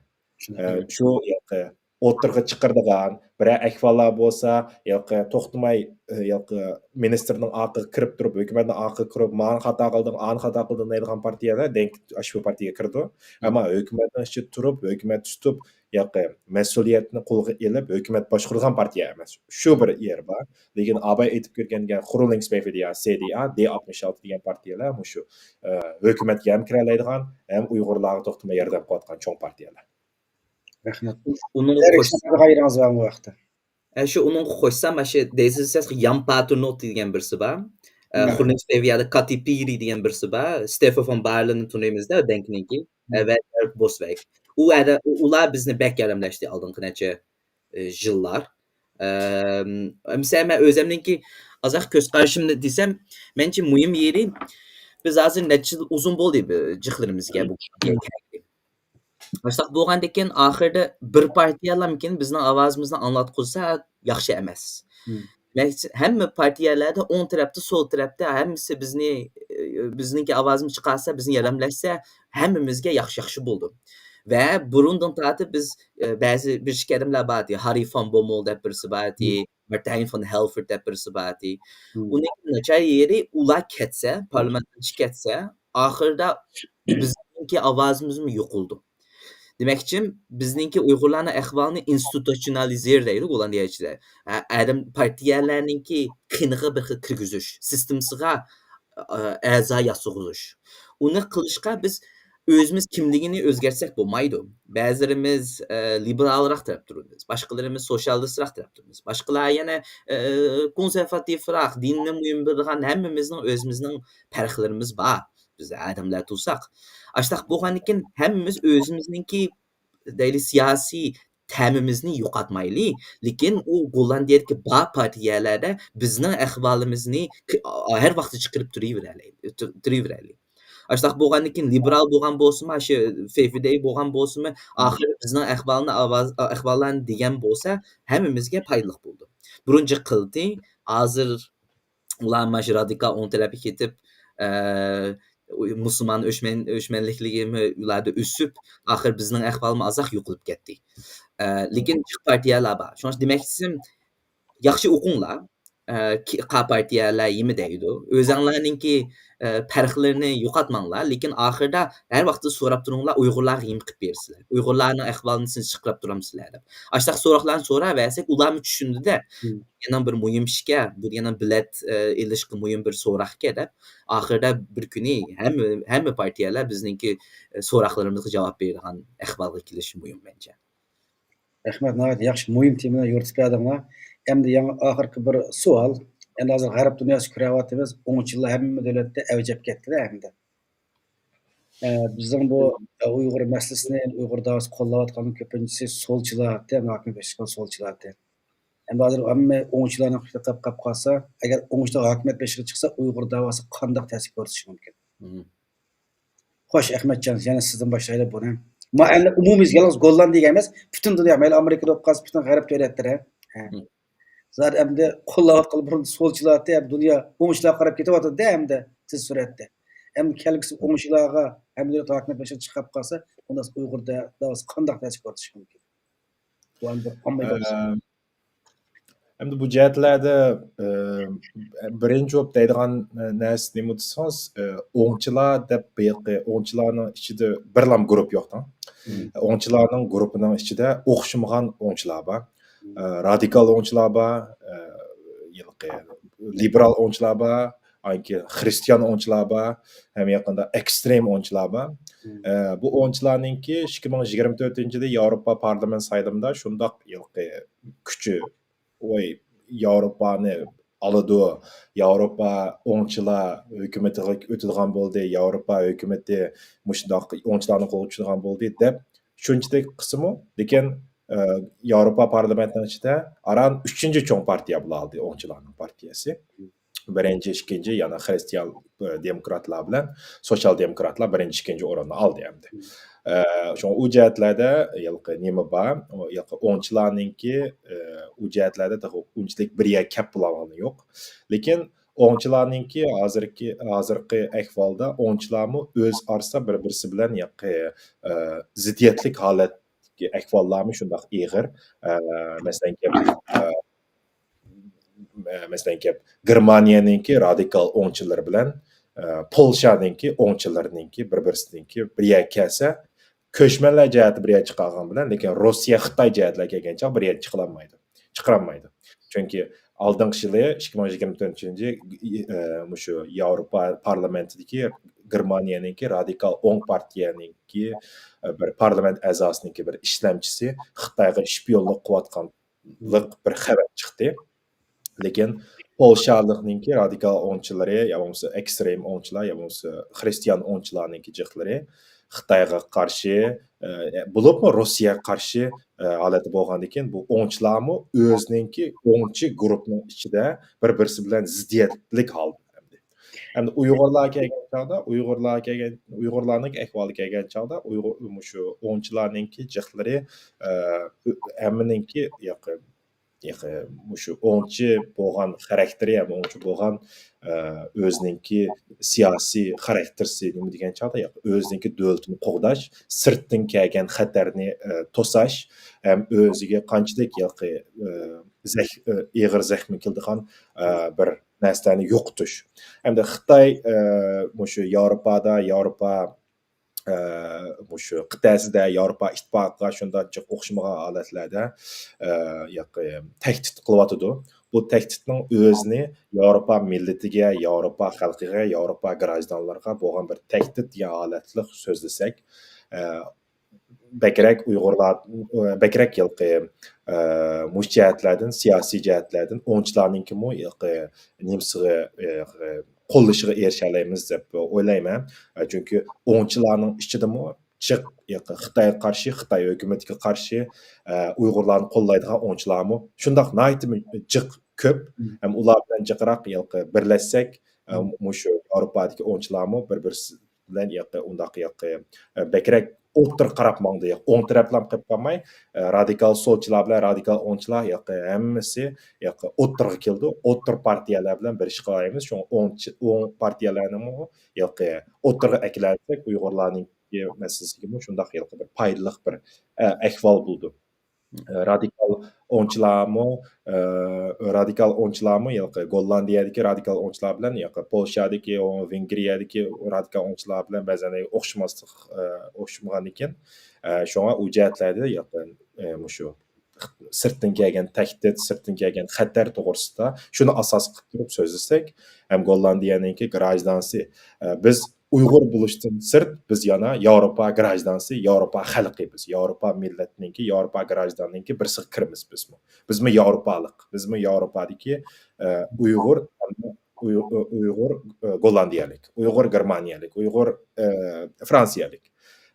ئە، شۇ ئوتتۇرىغا چىقىرىدىغان، بىرەر ئەھۋاللار بولسا، ياقى توختىماي، ياقى مىنىستىرنىڭ ئارقىغا كىرىپ تۇرۇپ، ھۆكۈمەتنىڭ ئارقىغا كىرىپ، مانا خاتا قىلدىڭ، ئانى خاتا قىلدىڭ دەيدىغان پارتىيەلەر دەڭ ئاشۇ پارتىيەگە كىرىدۇ. ئەمما ھۆكۈمەتنىڭ ئىچىدە تۇرۇپ، ھۆكۈمەت تۇتۇپ، ياقى مەسئۇلىيەتنى قولغا ئېلىپ، ھۆكۈمەت باشقۇرىدىغان پارتىيە ئەمەس. شۇ بىر يېرى بار. لېكىن ئاباي ئېيتىپ كىرگەنگە خۇرۇلىڭ سپەيفىدىيا، سېدىئا، دې ئاتمىش ئالتە دېگەن پارتىيەلەر مۇشۇ، ئە، ھۆكۈمەتكە ھەم كىرەلەيدىغان، ھەم ئۇيغۇرلارغا توختىماي ياردەم قىلىۋاتقان چوڭ پارتىيەلەر. رەھمەت. ئۇنىڭغا ئەركىن قوش-، سىزنىڭ قايىرىڭىز بارمۇ بۇ ھەقتە؟ ئە، شۇ ئۇنىڭغا قوشسام، مانا شۇ دېيزىسەس يامپاتۇنوت دېگەن بىرسى بار. ئە، مم. خۇرنىڭ سېۋىيەدە كاتىپىرى دېگەن بىرسى بار. ستېفو فون بارلىنى تونۇيمىز-دە، دەڭكنىڭكى. ئە، مم. ۋە بوسۋەك. ئۇ ئەدە-، ئۇ-، ئۇلار بىزنى بەك ياردەملەشتى ئالدىنقى نەچچە، ئە، يىللار. ئەم، مىسال، مەن ئۆزەمنىڭكى ئازراق كۆز قارىشىمنى دېسەم، مەنچە مۇھىم يېرى، بىز ھازىر نەچچە يىل ئۇزۇن بولدى بۇ جىقلىرىمىزگە بۇ مم. ئاشۇنداق بولغاندىكىن، ئاخىرىدا بىر پارتىيەلارمىكىن بىزنىڭ ئاۋازىمىزنى ئاڭلاتقۇزسا ياخشى ئەمەس. مم. دېمەك، ھەممە پارتىيەلەردە ئوڭ تەرەپتە، سول تەرەپتە ھەممىسى بىزنى، ئە، بىزنىڭكى ئاۋازىمىزنى چىقارسا، بىزنى ياردەملەشسە، ھەممىمىزگە ياخشى، ياخشى بولىدۇ. ۋە بۇرۇندىن تارتىپ بىز، ئە، بەزى بىر ئىككى ئادەملەر بار ئىدى. ھاررى فون بومول دەپ بىرسى بار ئىدى. مم. مارتاين فون ھېلفورت دەپ بىرسى بار ئىدى. مم. ئۇنىڭ ناچار يېرى، ئۇلار كەتسە، پارلامېنتتىن چىقىپ كەتسە، ئاخىرىدا بىزنىڭكى ئاۋازىمىزمۇ يوقىلىدۇ. دېمەكچىم، بىزنىڭكى ئۇيغۇرلارنىڭ ئەھۋالىنى ئىنستىتۇتسىيونالىزىر دەيدۇ گوللاندىيەچىلەر. ھە، ئادەم پارتىيەلەرنىڭكى قېنىغا بىر خىل كىرگۈزۈش، سىستېمىسىغا، ئە، ئەزا ياسىغۇزۇش. ئۇنى قىلىشقا بىز ئۆزىمىز كىملىكىنى ئۆزگەرتسەك بولمايدۇ. بەزىلىرىمىز، ئە، لىبېرالراق تەرەپتە تۇرىمىز، باشقىلىرىمىز سوتسىيالىستراق تەرەپتە تۇرىمىز، باشقىلار يەنە، ئە، كونسېرۋاتىپراق، دىننى مۇھىم بىلىدىغان، ھەممىمىزنىڭ ئۆزىمىزنىڭ پەرقلىرىمىز بار. بىز ئادەملەر تۇرساق. ئاشۇنداق بولغاندىكىن ھەممىمىز ئۆزىمىزنىڭكى دەيلى سىياسىي تەمىمىزنى يوقاتمايلى، لېكىن ئۇ گوللاندىيەدىكى بار پارتىيەلەردە بىزنىڭ ئەھۋالىمىزنى ك-، ھەر ۋاقىتتا چىقىرىپ تۇرۇۋېرەلەي-، تۇ-، تۇرۇۋېرەيلى. ئاشۇنداق بولغاندىكىن لىبېرال بولغان بولسىمۇ، شۇ فېفىدەي بولغان بولسىمۇ، مم. ئاخىرى بىزنىڭ ئەھۋالنى ئاۋاز-، ئەھۋاللارنى دېگەن بولسا، ھەممىمىزگە پايدىلىق بولىدۇ. بۇرۇنچە قىلدى، ھازىر ئۇلار مانا شۇ رادىكال ئوڭ تەرەپكە كېتىپ، ئە، مۇسۇلمان ئۆچمەن-، ئۆچمەنلىكلىرىمۇ ئۇلاردا ئۆسۈپ، ئاخىر بىزنىڭ ئەھۋالىمۇ ئازراق يوقىلىپ كەتتى. ئە، لېكىن جىق پارتىيەلەر بار. شۇڭا دېمەكچىم، ياخشى ئوقۇڭلار. ئە، كى-، قا پارتىيەلەر يېمە دەيدۇ. ئۆزەڭلارنىڭكى، ئە، پەرقلىرىنى يوقاتماڭلار، لېكىن ئاخىرىدا ھەر ۋاقىتتا سوراپ تۇرۇڭلار، ئۇيغۇرلارغا يېمە قىلىپ بېرىسىلەر. ئۇيغۇرلارنىڭ ئەھۋالىنى سىز چىقىراپ تۇرامسىلەر دەپ. ئاشۇنداق سوراقلارنى سوراۋەرسەك، ئۇلارمۇ چۈشىنىدۇ-دە. مم. يەنە بىر مۇھىم ئىشكە، بۇ يەنە بېلەت، ئە، ئېلىشقا مۇھىم بىر سوراقكەن دەپ، ئاخىرىدا بىر كۈنى ھەممە، ھەممە پارتىيەلەر بىزنىڭكى، ئە، سوراقلىرىمىزغا جاۋاب بېرىدىغان ئەھۋالغا كېلىشى مۇھىم مەنچە. رەھمەت، ناھايىتى ياخشى، مۇھىم تېمىنى يورۇتۇپ بەردىڭلار. ئەمدى يەنە ئاخىرقى بىر سوئال. ئەمدى ھازىر غەرب دۇنياسى كۆرۈۋاتىمىز، ئوڭچىلار ھەممە دۆلەتتە ئەۋج ئېلىپ كەتتى-دە ئەمدى. ئە، بىزنىڭ بۇ، ئە، ئۇيغۇر مەسىلىسىنى، ئۇيغۇر داۋاسىنى قوللاۋاتقاننىڭ كۆپىنچىسى سولچىلار ئىدى، ھاكىمىيەت بېشىغا چىققان سولچىلار ئىدى. ئەمدى ھازىر ھەممە ئوڭچىلارنىڭ قېپى قاپ قالسا، ئەگەر ئوڭچىلار ھاكىمىيەت بېشىغا چىقسا، ئۇيغۇر داۋاسىغا قانداق تەسىر كۆرسىتىشى مۇمكىن؟ مم. خوش، ئەخمەتجان، يەنە سىزدىن باشلايلى بۇنى. ما ئەمدى ئومۇمىي يالغۇز گوللاندىيەگە ئەمەس، پۈتۈن دۇنيا، مەيلى ئامېرىكىدا بولۇپ قالسا، پۈتۈن غەرب دۆلەتلىرى. ھە. مم. زادى ئەمدى قوللاۋاتقان بۇرۇن سولچىلار ئەتتى، ھەم دۇنيا ئوڭچىلارغا قاراپ كېتىۋاتىدۇ-دە ئەمدى تېز سۈرئەتتە. ئەمدى كەلگۈسى ئوڭچىلارغا ھەممە دۆلەت ھاكىمىيەت بېشىغا چىقىپ قالسا، ئۇنداق ئۇيغۇر دە-، داۋاسىغا قانداق تەسىر كۆرسىتىشى مۇمكىن؟ بۇ ئەمدى بىر ئاممىي بەھس. ئە، ئەمدى بۇ جەھەتلەردە، ئە، بىرىنچى بولۇپ دەيدىغان، ئە، نەرسە نېمە دېسىڭىز، ئە، ئوڭچىلار دەپ بۇياققى ئوڭچىلارنىڭ ئىچىدە بىرلام گۇرۇپ يوق. مم. ئوڭچىلارنىڭ گۇرۇپىنىڭ ئىچىدە ئوخشىمىغان ئوڭچىلار بار. مم. ئە، رادىكال ئوڭچىلار بار، ئە، ھېلىقى لىبېرال ئوڭچىلار بار، ئاندىن كېيىن خرىستىيان ئوڭچىلار بار، ھەم يېقىندا ئېكسترېم ئوڭچىلار بار. مم. ئە، بۇ ئوڭچىلارنىڭكى ئىككى مىڭ يىگىرمە تۆتىنچى يىلى ياۋروپا پارلامېنت سايلىمىدا شۇنداق ھېلىقى كۈچى، ۋاي، ياۋروپانى ئالىدۇ، ياۋروپا ئوڭچىلار ھۆكۈمىتىگە ئۆتىدىغان بولدى، ياۋروپا ھۆكۈمىتى مۇشۇنداق ئوڭچىلارنى قولغا چۈشىدىغان بولدى دەپ شۇنچىلىك قىلسىمۇ، لېكىن، ئە، ياۋروپا پارلامېنتىنىڭ ئىچىدە ئاران ئۈچىنچى چوڭ پارتىيە بولالدى، ئوڭچىلارنىڭ پارتىيەسى. بىرىنچى، ئىككىنچى، يەنى خرىستىيان، ئە، دېموكراتلار بىلەن سوتسىيال دېموكراتلار بىرىنچى، ئىككىنچى ئورۇننى ئالدى ئەمدى. ئە، شۇڭا ئۇ جەھەتلەردە ھېلىقى نېمە بار، ئۇ ھېلىقى ئوڭچىلارنىڭكى، ئە، ئۇ جەھەتلەردە تېخى ئۇنچىلىك بىر يەرگە كەپ بولالغىنى يوق. لېكىن ئوڭچىلارنىڭكى ھازىرقى، ھازىرقى ئەھۋالدا ئوڭچىلارمۇ ئۆز ئارىسىدا بىر-بىرسى بىلەن ھېلىقى، ئە، زىددىيەتلىك ھالەت ئەھۋاللارمۇ شۇنداق ئېغىر. ئە، مەسىلەن، گەپ، ئە، مەسىلەن، گەپ گېرمانىيەنىڭكى رادىكال ئوڭچىلىرى بىلەن، ئە، پولشانىڭكى ئوڭچىلىرىنىڭكى بىر-، بىرسىنىڭكى بىر يەرگە كەلسە، كۆچمەنلەر جەھەتتە بىر يەرگە چىقارغان بىلەن، لېكىن روسىيە، خىتاي جەھەتلەر كەلگەن چاغ بىر يەرگە چىقىلالمايدۇ، چىقىرالمايدۇ. چۈنكى ئالدىنقى يىلى، ئىككى مىڭ يىگىرمە تۆتىنچى يىلى، ئە، مۇشۇ ياۋروپا پارلامېنتىدىكى گېرمانىيەنىڭكى رادىكال ئوڭ پارتىيەنىڭكى، ئە، بىر پارلامېنت ئەزاسىنىڭكى بىر ئىشلەمچىسى خىتايغا شپىيونلۇق قىلىۋاتقانلىق بىر خەۋەر چىقتى. لېكىن پولشالىقنىڭكى رادىكال ئوڭچىلىرى يا بولمىسا ئېكسترېم ئوڭچىلار يا بولمىسا خرىستىيان ئوڭچىلارنىڭكى جىقلىرى خىتايغا قارشى، ئە، بولۇپمۇ روسىيەگە قارشى، ئە، ھالەتتە بولغاندىكىن، بۇ ئوڭچىلارمۇ ئۆزىنىڭكى ئوڭچى گۇرۇپنىڭ ئىچىدە بىر-بىرسى بىلەن زىددىيەتلىك ھالدا ئەمدى. ئەمدى ئۇيغۇرلار كەلگەن چاغدا، ئۇيغۇرلار كەلگەن، ئۇيغۇرلارنىڭ ئەھۋالى كەلگەن چاغدا، ئۇيغۇر، مۇشۇ ئوڭچىلارنىڭكى جىقلىرى، ئە، ھەممىنىڭكى ياقى ياقى مۇشۇ ئوڭچى بولغان خاراكتېرى ھەم ئوڭچى بولغان، ئە، ئۆزىنىڭكى سىياسىي خاراكتېرسى نېمە دېگەن چاغدا، ياقى ئۆزىنىڭكى دۆلىتىنى قوغداش، سىرتتىن كەلگەن خەتەرنى، ئە، توساش ھەم ئۆزىگە قانچىلىك ياقى، ئە، زەھ-، ئە، ئېغىر زەخمى كېلىدىغان، ئە، بىر نەرسىلەرنى يوقىتىش. ئەمدى خىتاي، ئە، مۇشۇ ياۋروپادا، ياۋروپا ئە، مۇشۇ قىتئەسىدە ياۋروپا ئىتتىپاقىغا شۇنداق جىق ئوخشىمىغان ھالەتلەردە، ئە، ياقى تەھدىت قىلىۋاتىدۇ. بۇ تەھدىتنىڭ ئۆزىنى ياۋروپا مىللىتىگە، ياۋروپا خەلقىگە، ياۋروپا گراژدانلىرىغا بولغان بىر تەھدىت دېگەن ھالەتلىك سۆزلىسەك، ئە، بەكرەك ئۇيغۇرلار، بەكرەك ھېلىقى، ئە، مۇشۇ جەھەتلەردىن، سىياسىي جەھەتلەردىن ئوڭچىلارنىڭكىمۇ ھېلىقى نېمىسىغا، ئە، قوللىشىغا ئېرىشەلەيمىز دەپ ئويلايمەن. ئە، چۈنكى ئوڭچىلارنىڭ ئىچىدىمۇ جىق، ھېلىقى خىتايغا قارشى، خىتاي ھۆكۈمىتىگە قارشى، ئە، ئۇيغۇرلارنى قوللايدىغان ئوڭچىلارمۇ شۇنداق ناھايىتى جىق كۆپ. مم. ھەم ئۇلار بىلەن جىقراق ھېلىقى بىرلەشسەك، ئە، مم. مۇشۇ ياۋروپادىكى ئوڭچىلارمۇ بىر-بىرسى بىلەن ياقى ئۇنداق ياقى، ئە، بەكرەك ئوتتۇرىغا قاراپ ماڭدى. ياقى ئوڭ تەرەپلەرمۇ قېلىپ قالماي، ئە، رادىكال سولچىلار بىلەن رادىكال ئوڭچىلار ياقى ھەممىسى ياقى ئوتتۇرىغا كېلىدۇ. ئوتتۇرا پارتىيەلەر بىلەن بىر ئىش قىلالايمىز. شۇڭا ئوڭ، ئوڭ پارتىيەلەرنىمۇ ياقى ئوتتۇرىغا ئەكېلەلىسەك، ئۇيغۇرلارنىڭكى مەسىلىسىگىمۇ شۇنداق ياقى بىر پايدىلىق بىر، ئە، ئەھۋال بولىدۇ. ئە، رادىكال ئوڭچىلارمۇ، ئە، رادىكال ئوڭچىلارمۇ ياقى گوللاندىيەدىكى رادىكال ئوڭچىلار بىلەن ياقى پولشادىكى، ئو، ۋېنگرىيەدىكى رادىكال ئوڭچىلار بىلەن بەزەن ئوخشىماسلىق، ئە، ئوخشىمىغاندىكىن، ئە، شۇڭا ئۇ جەھەتلەردە ياقى، ئە، مۇشۇ سىرتتىن كەلگەن تەھدىت، سىرتتىن كەلگەن خەتەر توغرىسىدا شۇنى ئاساس قىلىپ تۇرۇپ سۆزلىسەك، ھەم گوللاندىيەنىڭكى گراژدانسى، ئە، بىز ئۇيغۇر بولۇشتىن سىرت، بىز يەنە ياۋروپا گراژدانسى، ياۋروپا خەلقى بىز، ياۋروپا مىللەتنىڭكى، ياۋروپا گراژدانىنىڭكى بىرسىگە كىرىمىز بىزمۇ. بىزمۇ ياۋروپالىق، بىزمۇ ياۋروپادىكى، ئە، ئۇيغۇر، ئۇي-، ئۇيغۇر، ئە، گوللاندىيەلىك، ئۇيغۇر گېرمانىيەلىك، ئۇيغۇر، ئە، فرانسىيەلىك.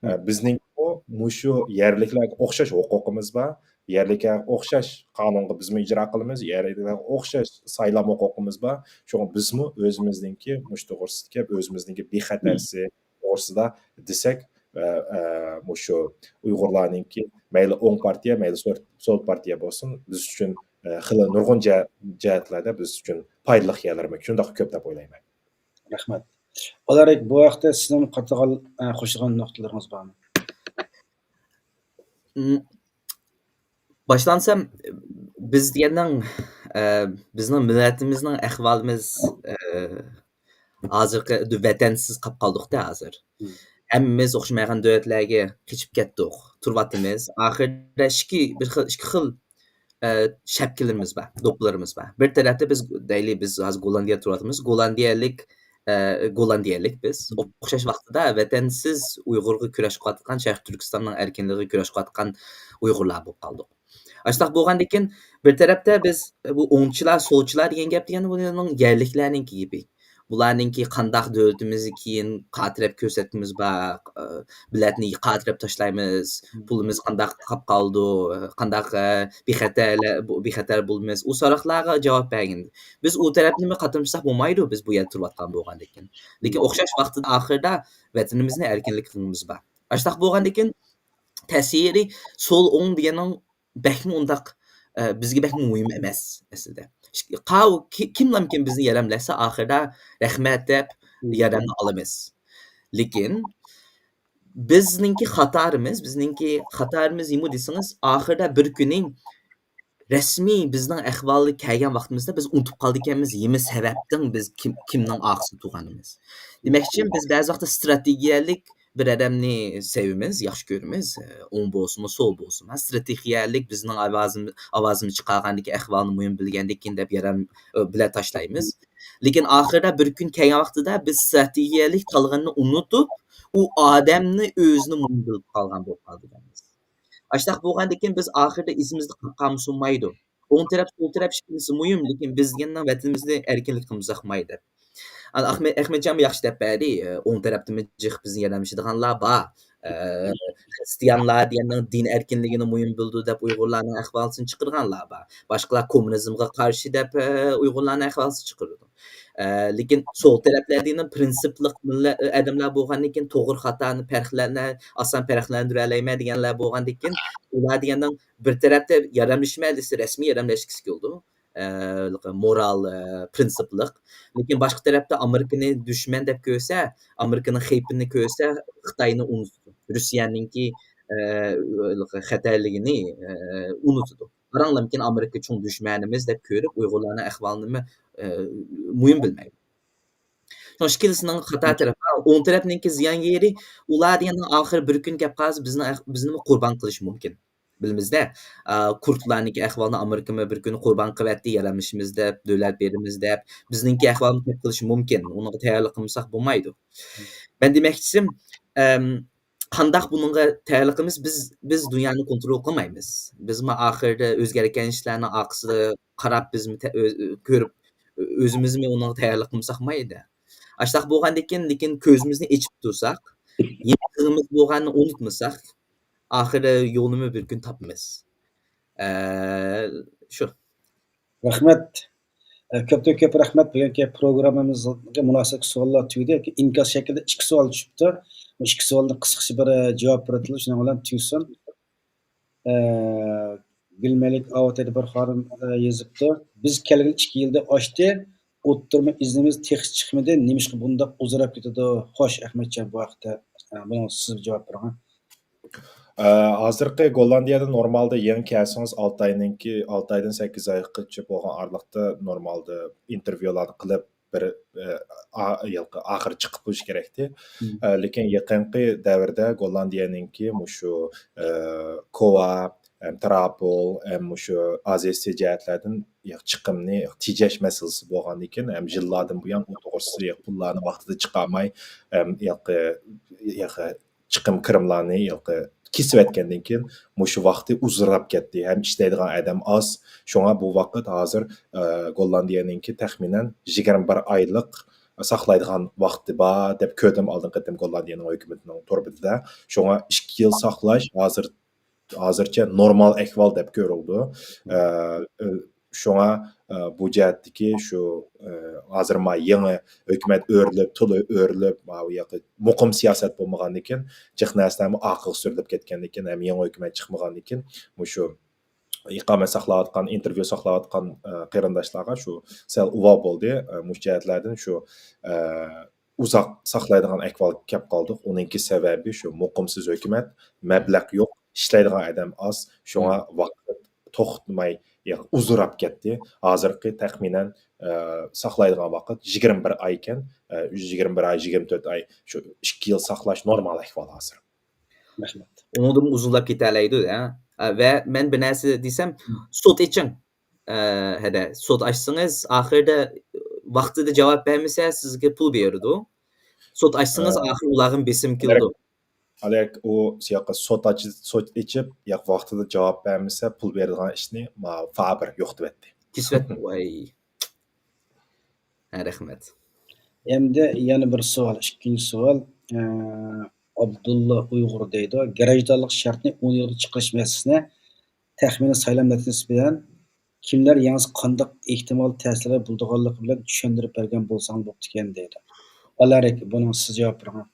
ئە، مم. بىزنىڭكىمۇ مۇشۇ يەرلىكلەرگە ئوخشاش ھوقۇقىمىز بار. يەرلىكلەرگە ئوخشاش قانۇنغا بىزمۇ ئىجرا قىلىمىز، يەرلىكلەرگە ئوخشاش سايلام ھوقۇقىمىز بار. شۇڭا بىزمۇ ئۆزىمىزنىڭكى مۇشۇ توغرىسىدىكى، ئۆزىمىزنىڭكى بىخەتەرسى توغرىسىدا دېسەك، ۋە، ئە، مۇشۇ ئۇيغۇرلارنىڭكى مەيلى ئوڭ پارتىيە، مەيلى سول، سول پارتىيە بولسۇن، بىز ئۈچۈن، ئە، خېلى نۇرغۇن جە-، جەھەتلەردە بىز ئۈچۈن پايدىلىق يەرلەر شۇنداق كۆپ دەپ ئويلايمەن. رەھمەت. بالارەك، بۇ ھەقتە سىزنىڭ قاتتىق، ئە، قوشىدىغان نۇقتىلىرىڭىز بارمۇ؟ م، باشلانسام، بىز دېگەننىڭ، ئە، بىزنىڭ مىللىتىمىزنىڭ ئەھۋالىمىز، ئە، ھازىرقى دۇ-، ۋەتەنسىز قاپ قالدۇق-تە ھازىر. مم. ھەممىمىز ئوخشىمايدىغان دۆلەتلەرگە قېچىپ كەتتۇق، تۇرۇۋاتىمىز. ئاخىرىدا ئىككى، بىر خىل، ئىككى خىل، ئە، شەپكىلىرىمىز بار، دوپپىلىرىمىز بار. بىر تەرەپتە بىز، دەيلى، بىز ھازىر گوللاندىيەدە تۇرۇۋاتىمىز. گوللاندىيەلىك، ئە، گوللاندىيەلىك بىز. مم. ئوخشاش ۋاقىتتا ۋەتەنسىز ئۇيغۇرغا كۈرەش قىلىۋاتقان، شەرقىي تۈركىستاننىڭ ئەركىنلىكىگە كۈرەش قىلىۋاتقان ئۇيغۇرلار بولۇپ قالدۇق. ئاشۇنداق بولغاندىكىن، بىر تەرەپتە بىز بۇ ئوڭچىلار، سولچىلار دېگەن گەپ دېگەندە، بۇنىڭ يەرلىكلەرنىڭكى گېپى. بۇلارنىڭكى قانداق دۆلىتىمىزنى كېيىن قاتىرەپ كۆرسەتكىمىز بار، ئە، بېلەتنى قاتىرەپ تاشلايمىز، مم. پۇلىمىز قانداق قاپ قالىدۇ، ئە، قانداق، ئە، بىخەتەرلە-، بۇ، بىخەتەر بولىمىز، ئۇ سوراقلارغا جاۋاب بەرگىن. بىز ئۇ تەرەپنىمۇ قاتنىشمىساق بولمايدۇ، بىز بۇ يەردە تۇرۇۋاتقان بولغاندىكىن. لېكىن مم. ئوخشاش ۋاقىتتا ئاخىرىدا ۋەتىنىمىزنى ئەركىنلىك قىلغۇمىز بار. ئاشۇنداق بولغاندىكىن، تەسىرى سول ئوڭ دېگەننىڭ بەكمۇ ئۇنداق، ئە، بىزگە بەكمۇ مۇھىم ئەمەس ئەسلىدە. قاۋ-، كى-، كىملامكىن بىزنى ياردەملەشسە، ئاخىرىدا رەھمەت دەپ مم. ياردەمنى ئالىمىز. لېكىن بىزنىڭكى خاتارىمىز، بىزنىڭكى خاتارىمىز نېمە دېسىڭىز، ئاخىرىدا بىر كۈنى رەسمىي بىزنىڭ ئەھۋالغا كەلگەن ۋاقتىمىزدا بىز ئۇنتۇپ قالىدىكەنمىز، نېمە سەۋەبتىن بىز كىم، كىمنىڭ ئارقىسىدا تۇرغىنىمىز. دېمەكچى، بىز بەزى ۋاقىتتا ستراتېگىيەلىك بىر ئادەمنى سېۋىمىز، ياخشى كۆرىمىز، ئوڭ بولسىمۇ، سول بولسىمۇ. ستراتېگىيەلىك بىزنىڭ ئاۋازىمىز، ئاۋازىمىز چىقارغاندىكى ئەھۋالنى مۇھىم بىلگەندىكىن دەپ يارام، بىلەن تاشلايمىز. لېكىن ئاخىرىدا بىر كۈن كەلگەن ۋاقتىدا بىز ستراتېگىيەلىك تالغىنىنى ئۇنتۇپ، ئۇ ئادەمنى ئۆزىنى مۇھىم بىلىپ قالغان بولۇپ قالىدىكەنمىز. ئاشتاق بولغاندىكىن بىز ئاخىرىدا ئىزىمىزدە قاپ قالمىسا بولمايدۇ. ئوڭ تەرەپ، سول تەرەپ ئىككىلىسى مۇھىم، لېكىن بىز دېگەندە ۋەتىنىمىزنى ئەركىنلىك قىلمىساق ماي دەپ. ئەخمەت، ئەخمەتجانمۇ ياخشى دەپ بەردى. ئوڭ تەرەپتىمۇ جىق بىزنى ياردەملىشىدىغانلار بار. ئە، خرىستىيانلار دېگەننىڭ دىن ئەركىنلىكىنى مۇھىم بىلىدۇ دەپ ئۇيغۇرلارنىڭ ئەھۋالىسىنى چىقىرغانلار بار. باشقىلار كوممۇنىزمغا قارشى دەپ، ئە، ئۇيغۇرلارنىڭ ئەھۋالىسىنى چىقىرىدۇ. ئە، لېكىن سول تەرەپلەر دېگەن پىرىنسىپلىق مىللەت، ئادەملەر بولغاندىن كېيىن توغرا خاتانى پەرقلەنە-، ئاسان پەرقلەندۈرەلەيمەن دېگەنلەر بولغاندىن كېيىن، ئۇلار دېگەننىڭ بىر تەرەپتە ياردەملىشىمەن دېسە، رەسمىي ياردەملەشكۈسى كېلىدۇ. ئە، مورال، ئە، پىرىنسىپلىق. لېكىن باشقا تەرەپتە ئامېرىكىنى دۈشمەن دەپ كۆرسە، ئامېرىكىنىڭ خەيپىنى كۆرسە، خىتاينى ئۇنتىدۇ. روسىيەنىڭكى، ئە، خەتەرلىكىنى، ئە، ئۇنتىدۇ. قاراڭلاركىن، ئامېرىكا چوڭ دۈشمەنىمىز دەپ كۆرۈپ، ئۇيغۇرلارنىڭ ئەھۋالىنىمۇ، ئە، مۇھىم بىلمەيدۇ. شۇڭا ئىككىلىسىنىڭ خاتا تەرىپى. ئوڭ تەرەپنىڭكى زىيان يېرى، ئۇلار دېگەننىڭ ئاخىرى بىر كۈن كەپ قالسا، بىزنىڭ ئەھ-، بىزنىمۇ قۇربان قىلىشى مۇمكىن. بىلىمىزدە، ئا، كۇردلارنىڭكى ئەھۋالىنى ئامېرىكىمۇ بىر كۈنى قۇربان قىلىۋەتتى، ياردەملىشىمىز دەپ، دۆلەت بېرىمىز دەپ، بىزنىڭكى ئەھۋالىمۇ كەپ قېلىشى مۇمكىن. ئۇنىڭغا تەييارلىق قىلمىساق بولمايدۇ. مەن دېمەكچىسىم، ئەم، قانداق بۇنىڭغا تەييارلىق قىلىمىز؟ بىز، بىز دۇنيانى كونترول قىلمايمىز. بىزمۇ ئاخىرىدا ئۆزگەرگەن ئىشلارنىڭ ئارقىسىدا قاراپ، بىزمۇ تە-، ئۆ-، ئۆ-، كۆرۈپ، ئۆ-، ئۆزىمىزمۇ ئۇنىڭغا تەييارلىق قىلمىساق مايدا. ئاشتاق بولغاندىكىن، لېكىن كۆزىمىزنى ئېچىپ تۇرساق، يېڭى ئىزىمىز بولغاننى ئۇنتۇمىساق، ئاخىرى يولنىمۇ بىر كۈن تاپىمىز. ئە، شۇ. رەھمەت. ئە، كۆپتىن كۆپ رەھمەت بۈگۈنكى پروگراممىمىزغا مۇناسىۋەتلىك سوئاللار تۈگىدى. ئىنكاس شەكلىدە ئىككى سوئال چۈشۈپتۇ. بۇ ئىككى سوئالنى قىسقىچە بىر، ئە، جاۋاب بېرىۋېتىلدى. شۇنىڭ بىلەن تۈگىسۇن. ئە، گۈلمەلىك ئاۋۇ تەدبىر خانىم، ئە، يېزىپتۇ. بىز كەلگىلى ئىككى يىلدا ئاشتى. ئوتتۇرىما ئىزنىمىز تېخىچە چىقمىدى. نېمىشقا بۇنداق ئۇزىراپ كېتىدۇ؟ خوش، ئەخمەتجان، بۇ ھەقتە، ئە، بۇنىڭغا سىز جاۋاب بېرىڭ. ئە، ھازىرقى گوللاندىيەدە نورمالدا يېڭى كەلسىڭىز، ئالتە ئاينىڭكى، ئالتە ئايدىن سەككىز ئايغىچە بولغان ئارىلىقتا نورمالدا ئىنتېرۋيۇلارنى قىلىپ، بىر، ئە، ئا-، ھېلىقى ئاخىرى چىقىپ قويۇش كېرەكتى. مم. ئە، لېكىن يېقىنقى دەۋردە گوللاندىيەنىڭكى مۇشۇ، ئە، كوۋا، ھەم تىراپول، ھەم مۇشۇ ئازىيا جەھەتلەردىن چىقىمنى تېجەش مەسىلىسى بولغاندىكىن، ھەم يىللاردىن بۇيان ئۇ توغرىسىدا پۇللارنى ۋاقتىدا چىقارماي، ھەم چىقىم كىرىملارنى كېسىۋەتكەندىن كېيىن، مۇشۇ ۋاقتى ئۇزۇنراپ كەتتى ھەم ئىشلەيدىغان ئادەم ئاز. شۇڭا بۇ ۋاقىت ھازىر، ئە، گوللاندىيەنىڭكى تەخمىنەن يىگىرمە بىر ئايلىق ساقلايدىغان ۋاقتى بار دەپ كۆردۈم ئالدىنقى قېتىم گوللاندىيەنىڭ ھۆكۈمىتىنىڭ تور بېتىدە. شۇڭا ئىككى يىل ساقلاش ھازىر، ھازىرچە نورمال ئەھۋال دەپ كۆرۈلىدۇ. ئە، ئە، شۇڭا، ئە، بۇ جەھەتتىكى شۇ، ئە، ھازىر ما يېڭى ھۆكۈمەت ئۆرۈلۈپ، تولا ئۆرۈلۈپ، ما بۇ ياقى مۇقىم سىياسەت بولمىغاندىن كېيىن، جىق نەرسىلەرمۇ ئارقىغا سۈرۈلۈپ كەتكەندىن كېيىن، ھەم يېڭى ھۆكۈمەت چىقمىغاندىن كېيىن، مۇشۇ ئىقامەت ساقلاۋاتقان، ئىنتېرۋيۇ ساقلاۋاتقان، ئە، قېرىنداشلارغا شۇ سەل ئۇۋا بولدى. ئە، مۇشۇ جەھەتلەردىن شۇ، ئە، ئۇزاق ساقلايدىغان ئەھۋالغا كەپ قالدۇق. ئۇنىڭكى سەۋەبى شۇ مۇقىمسىز ھۆكۈمەت، مەبلەغ يوق، ئىشلەيدىغان ئادەم ئاز. شۇڭا ۋاقىت توختىماي، يا، ئۇزىراپ كەتتى. ھازىرقى تەخمىنەن، ئە، ساقلايدىغان ۋاقىت يىگىرمە بىر ئاي ئىكەن. ئە، يىگىرمە بىر ئاي، يىگىرمە تۆت ئاي، شۇ ئىككى يىل ساقلاش نورمال ئەھۋال ھازىر. رەھمەت. ئۇنىڭدىن ئۇزۇنلاپ كېتەلەيدۇ، ھە؟ ۋە مەن بىر نەرسە دېسەم، سوت ئېچىڭ. ئە، ھەدە، سوت ئاچسىڭىز، ئاخىرىدا ۋاقتىدا جاۋاب بەرمىسە، سىزگە پۇل بېرىدۇ. سوت ئاچسىڭىز، ئە، ئاخىرى ئۇلارغىمۇ بېسىم كېلىدۇ. ئالەك ئۇ سىياققا سوت ئاچ-، سوت ئېچىپ، ياق، ۋاقتىدا جاۋاب بەرمىسە، پۇل بېرىدىغان ئىشنى ما فابىر يوقىتىۋەتتى. كېسىۋەتتى، ۋاي. ھە، رەھمەت. ئەمدى يەنە بىر سوئال، ئىككىنچى سوئال. ئە، ئابدۇللا ئۇيغۇر دەيدۇ، گاراژدانلىق شەرتنى ئون يىلغا چىقىرىش مەسىلىسىنى تەخمىنىي سايلام نەتىجىسى بىلەن كىملەر يەڭسە قانداق ئېھتىمال تەسىرلەر بولىدىغانلىقى بىلەن چۈشەندۈرۈپ بەرگەن بولساڭ بوپتىكەن دەيدۇ. ئالەرىك، بۇنىڭ سىز جاۋاب بېرىڭ.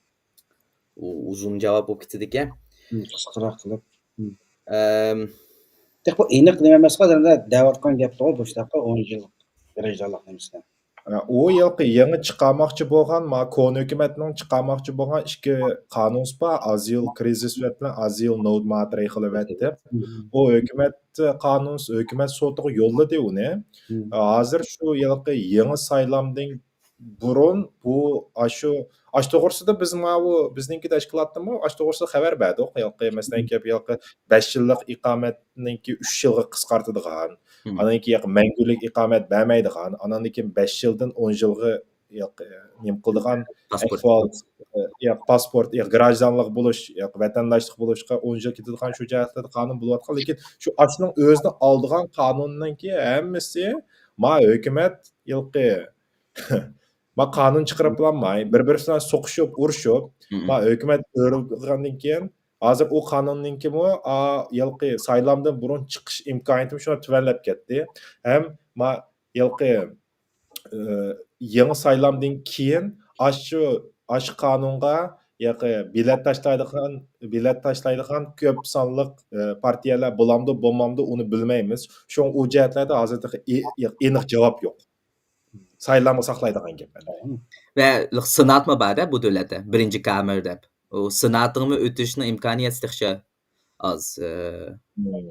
ئۇ ئۇزۇن جاۋاب بولۇپ كېتىدىكەن. ھىم، قىسقىراق قىلىپ. ھىم. ئەم. تېخى بۇ ئېنىق نېمە ئەمەسقۇ، ئادەملەر دەۋاتقان گەپلىرىغۇ بۇ شۇنداققۇ، ئون يىل گاراژدانلىق نېمىسىنى. ئۇ يىلقى يېڭى چىقارماقچى بولغان، ما كونا ھۆكۈمەتنىڭ چىقارماقچى بولغان ئىككى قانۇنسى بار، ئازىل كرىزىس ۋەت بىلەن ئازىل نود ماترېخلى ۋەت دەپ. ئۇ ھۆكۈمەت قانۇنسى، ھۆكۈمەت سوتىغا يوللىدى ئۇنى. ھازىر شۇ يىلقى يېڭى سايلامدىن بۇرۇن بۇ، ئاشۇ، ئاش توغرىسىدا بىز ماۋۇ، بىزنىڭكى تەشكىلاتتىمۇ ئاش توغرىسىدا خەۋەر بەردۇق. يىلقى، مەسىلەن، كەپ يىلقى بەش يىللىق ئىقامەتنىڭكى ئۈچ يىلغا قىسقارتىدىغان، ئانان كېيىن ياق مەڭگۈلۈك ئىقامەت بەرمەيدىغان، ئانان كېيىن بەش يىلدىن ئون يىلغا ياق، نېمە قىلىدىغان ئەھۋال، ياق پاسپورت، ياق گراژدانلىق بولۇش، ياق ۋەتەنداشلىق بولۇشقا ئون يىل كېتىدىغان شۇ جەھەتلەردە قانۇن بولۇۋاتقان. لېكىن شۇ ئاشنىڭ ئۆزىنى ئالىدىغان قانۇننىڭكى ھەممىسى ما ھۆكۈمەت يىلقى ما قانۇن چىقىرىپ بولالماي، بىر-بىرسى بىلەن سوقۇشۇپ، ئۇرۇشۇپ، ما ھۆكۈمەت ئۆرۈلگەندىن كېيىن، ھازىر ئۇ قانۇننىڭكىمۇ، ئا، يىلقى سايلامدىن بۇرۇن چىقىش ئىمكانىيىتىمۇ شۇنداق تۆۋەنلەپ كەتتى. ھەم ما يىلقى، ئى، يېڭى سايلامدىن كېيىن ئاشۇ، ئاشۇ قانۇنغا ياقى بېلەت تاشلايدىغان، بېلەت تاشلايدىغان كۆپ سانلىق، ئى، پارتىيەلەر بولامدۇ، بولمامدۇ، ئۇنى بىلمەيمىز. شۇڭا ئۇ جەھەتلەردە ھازىر تېخى ئې-، ئېنىق جاۋاب يوق. سايلامغا ساقلايدىغان گەپ. ۋە سېناتمۇ بار-دە بۇ دۆلەتتە، بىرىنچى كامېر دەپ. ئۇ سېناتىڭمۇ ئۆتۈشنىڭ ئىمكانىيەتى تېخىچە ئاز. ئى،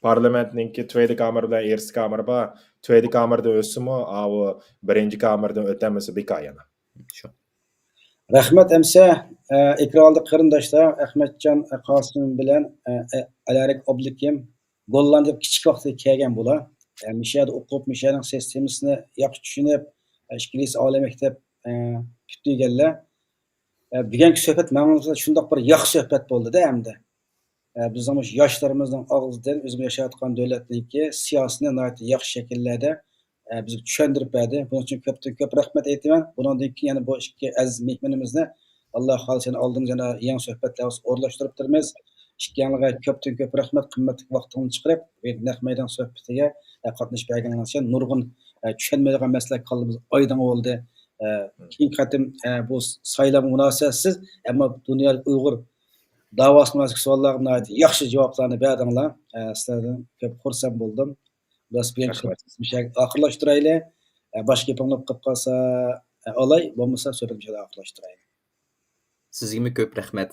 پارلامېنتنىڭكى تويدى كامېر بىلەن ئېرسى كامېر بار. تويدى كامېردىن ئۆتسىمۇ، ئاۋۇ بىرىنچى كامېردىن ئۆتەلمىسە بىكار يەنە. شۇ. رەھمەت ئەمسە، ئە، ئېكران ئالدى قېرىنداشلار، ئەخمەتجان، ئە، قاسىم بىلەن، ئە، ئە، ئەلەرىك ئابلىكىم گوللاندىيەگە كىچىك ۋاقتىدا كەلگەن بۇلار. ئە، مىشەدە ئوقۇپ، مىشەنىڭ سىستېمىسىنى ياخشى چۈشىنىپ، ئە، ئىككىلىسى ئالىي مەكتەپ، ئە، پۈتتۈرگەنلەر. ئە، بۈگۈنكى سۆھبەت ماڭا شۇنداق بىر ياخشى سۆھبەت بولدى-دە ئەمدى. ئە، بىزنىڭ مۇشۇ ياشلىرىمىزنىڭ ئاغزىدىن ئۆزىمىز ياشاۋاتقان دۆلەتنىڭكى سىياسىتىنى ناھايىتى ياخشى شەكىللەردە، ئە، بىزگە چۈشەندۈرۈپ بەردى. بۇنىڭ ئۈچۈن كۆپتىن كۆپ رەھمەت ئېيتىمەن. بۇنىڭدىن كېيىن يەنە بۇ ئىككى ئەزىز مېھمىنىمىزنى، ئاللا خالىسا، يەنە ئالدىمىزدا يەنە يېڭى سۆھبەتلەر بولسا ئورۇنلاشتۇرۇپ تۇرىمىز. ئىككىڭلارغا كۆپتىن كۆپ رەھمەت، قىممەتلىك ۋاقتىڭلارنى چىقىرىپ، بۇ نەق مەيدان سۆھبىتىگە، ئە، قاتنىشىپ بەرگىنىڭلار ئۈچۈن. نۇرغۇن، ئە، چۈشەنمەيدىغان مەسىلە كاللىمىزغا ئايدىڭ بولدى. ئە، كېيىنكى قېتىم، ئە، بۇ سايلامغا مۇناسىۋەتسىز، ئەمما دۇنيا ئۇيغۇر داۋاسىغا مۇناسىۋەتلىك سوئاللارغا ناھايىتى ياخشى جاۋابلارنى بەردىڭلار. ئە، سىلەردىن كۆپ خۇرسەن بولدۇم. بىراز بۈگۈنكى سۆھبىتىمىزنى مۇشۇ يەرگە ئاخىرلاشتۇرايلى. ئە، باشقا گېپىڭلار بولۇپ قالسا، ئە، ئالاي، بولمىسا سۆھبىتىمىزنى مۇشۇ يەردە ئاخىرلاشتۇرايلى. سىزگىمۇ كۆپ رەھمەت.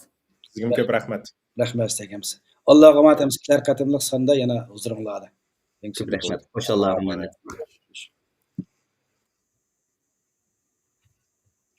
سىزگىمۇ كۆپ رەھمەت. رەھمەت سىزگە ھەمسە. ئاللاغا ئامانەت ھەمسە، كېلەر قېتىملىق ساندا يەنە ھۇزۇرۇڭلاردا. كۆپ رەھمەت. خوش، ئاللاغا ئامانەت.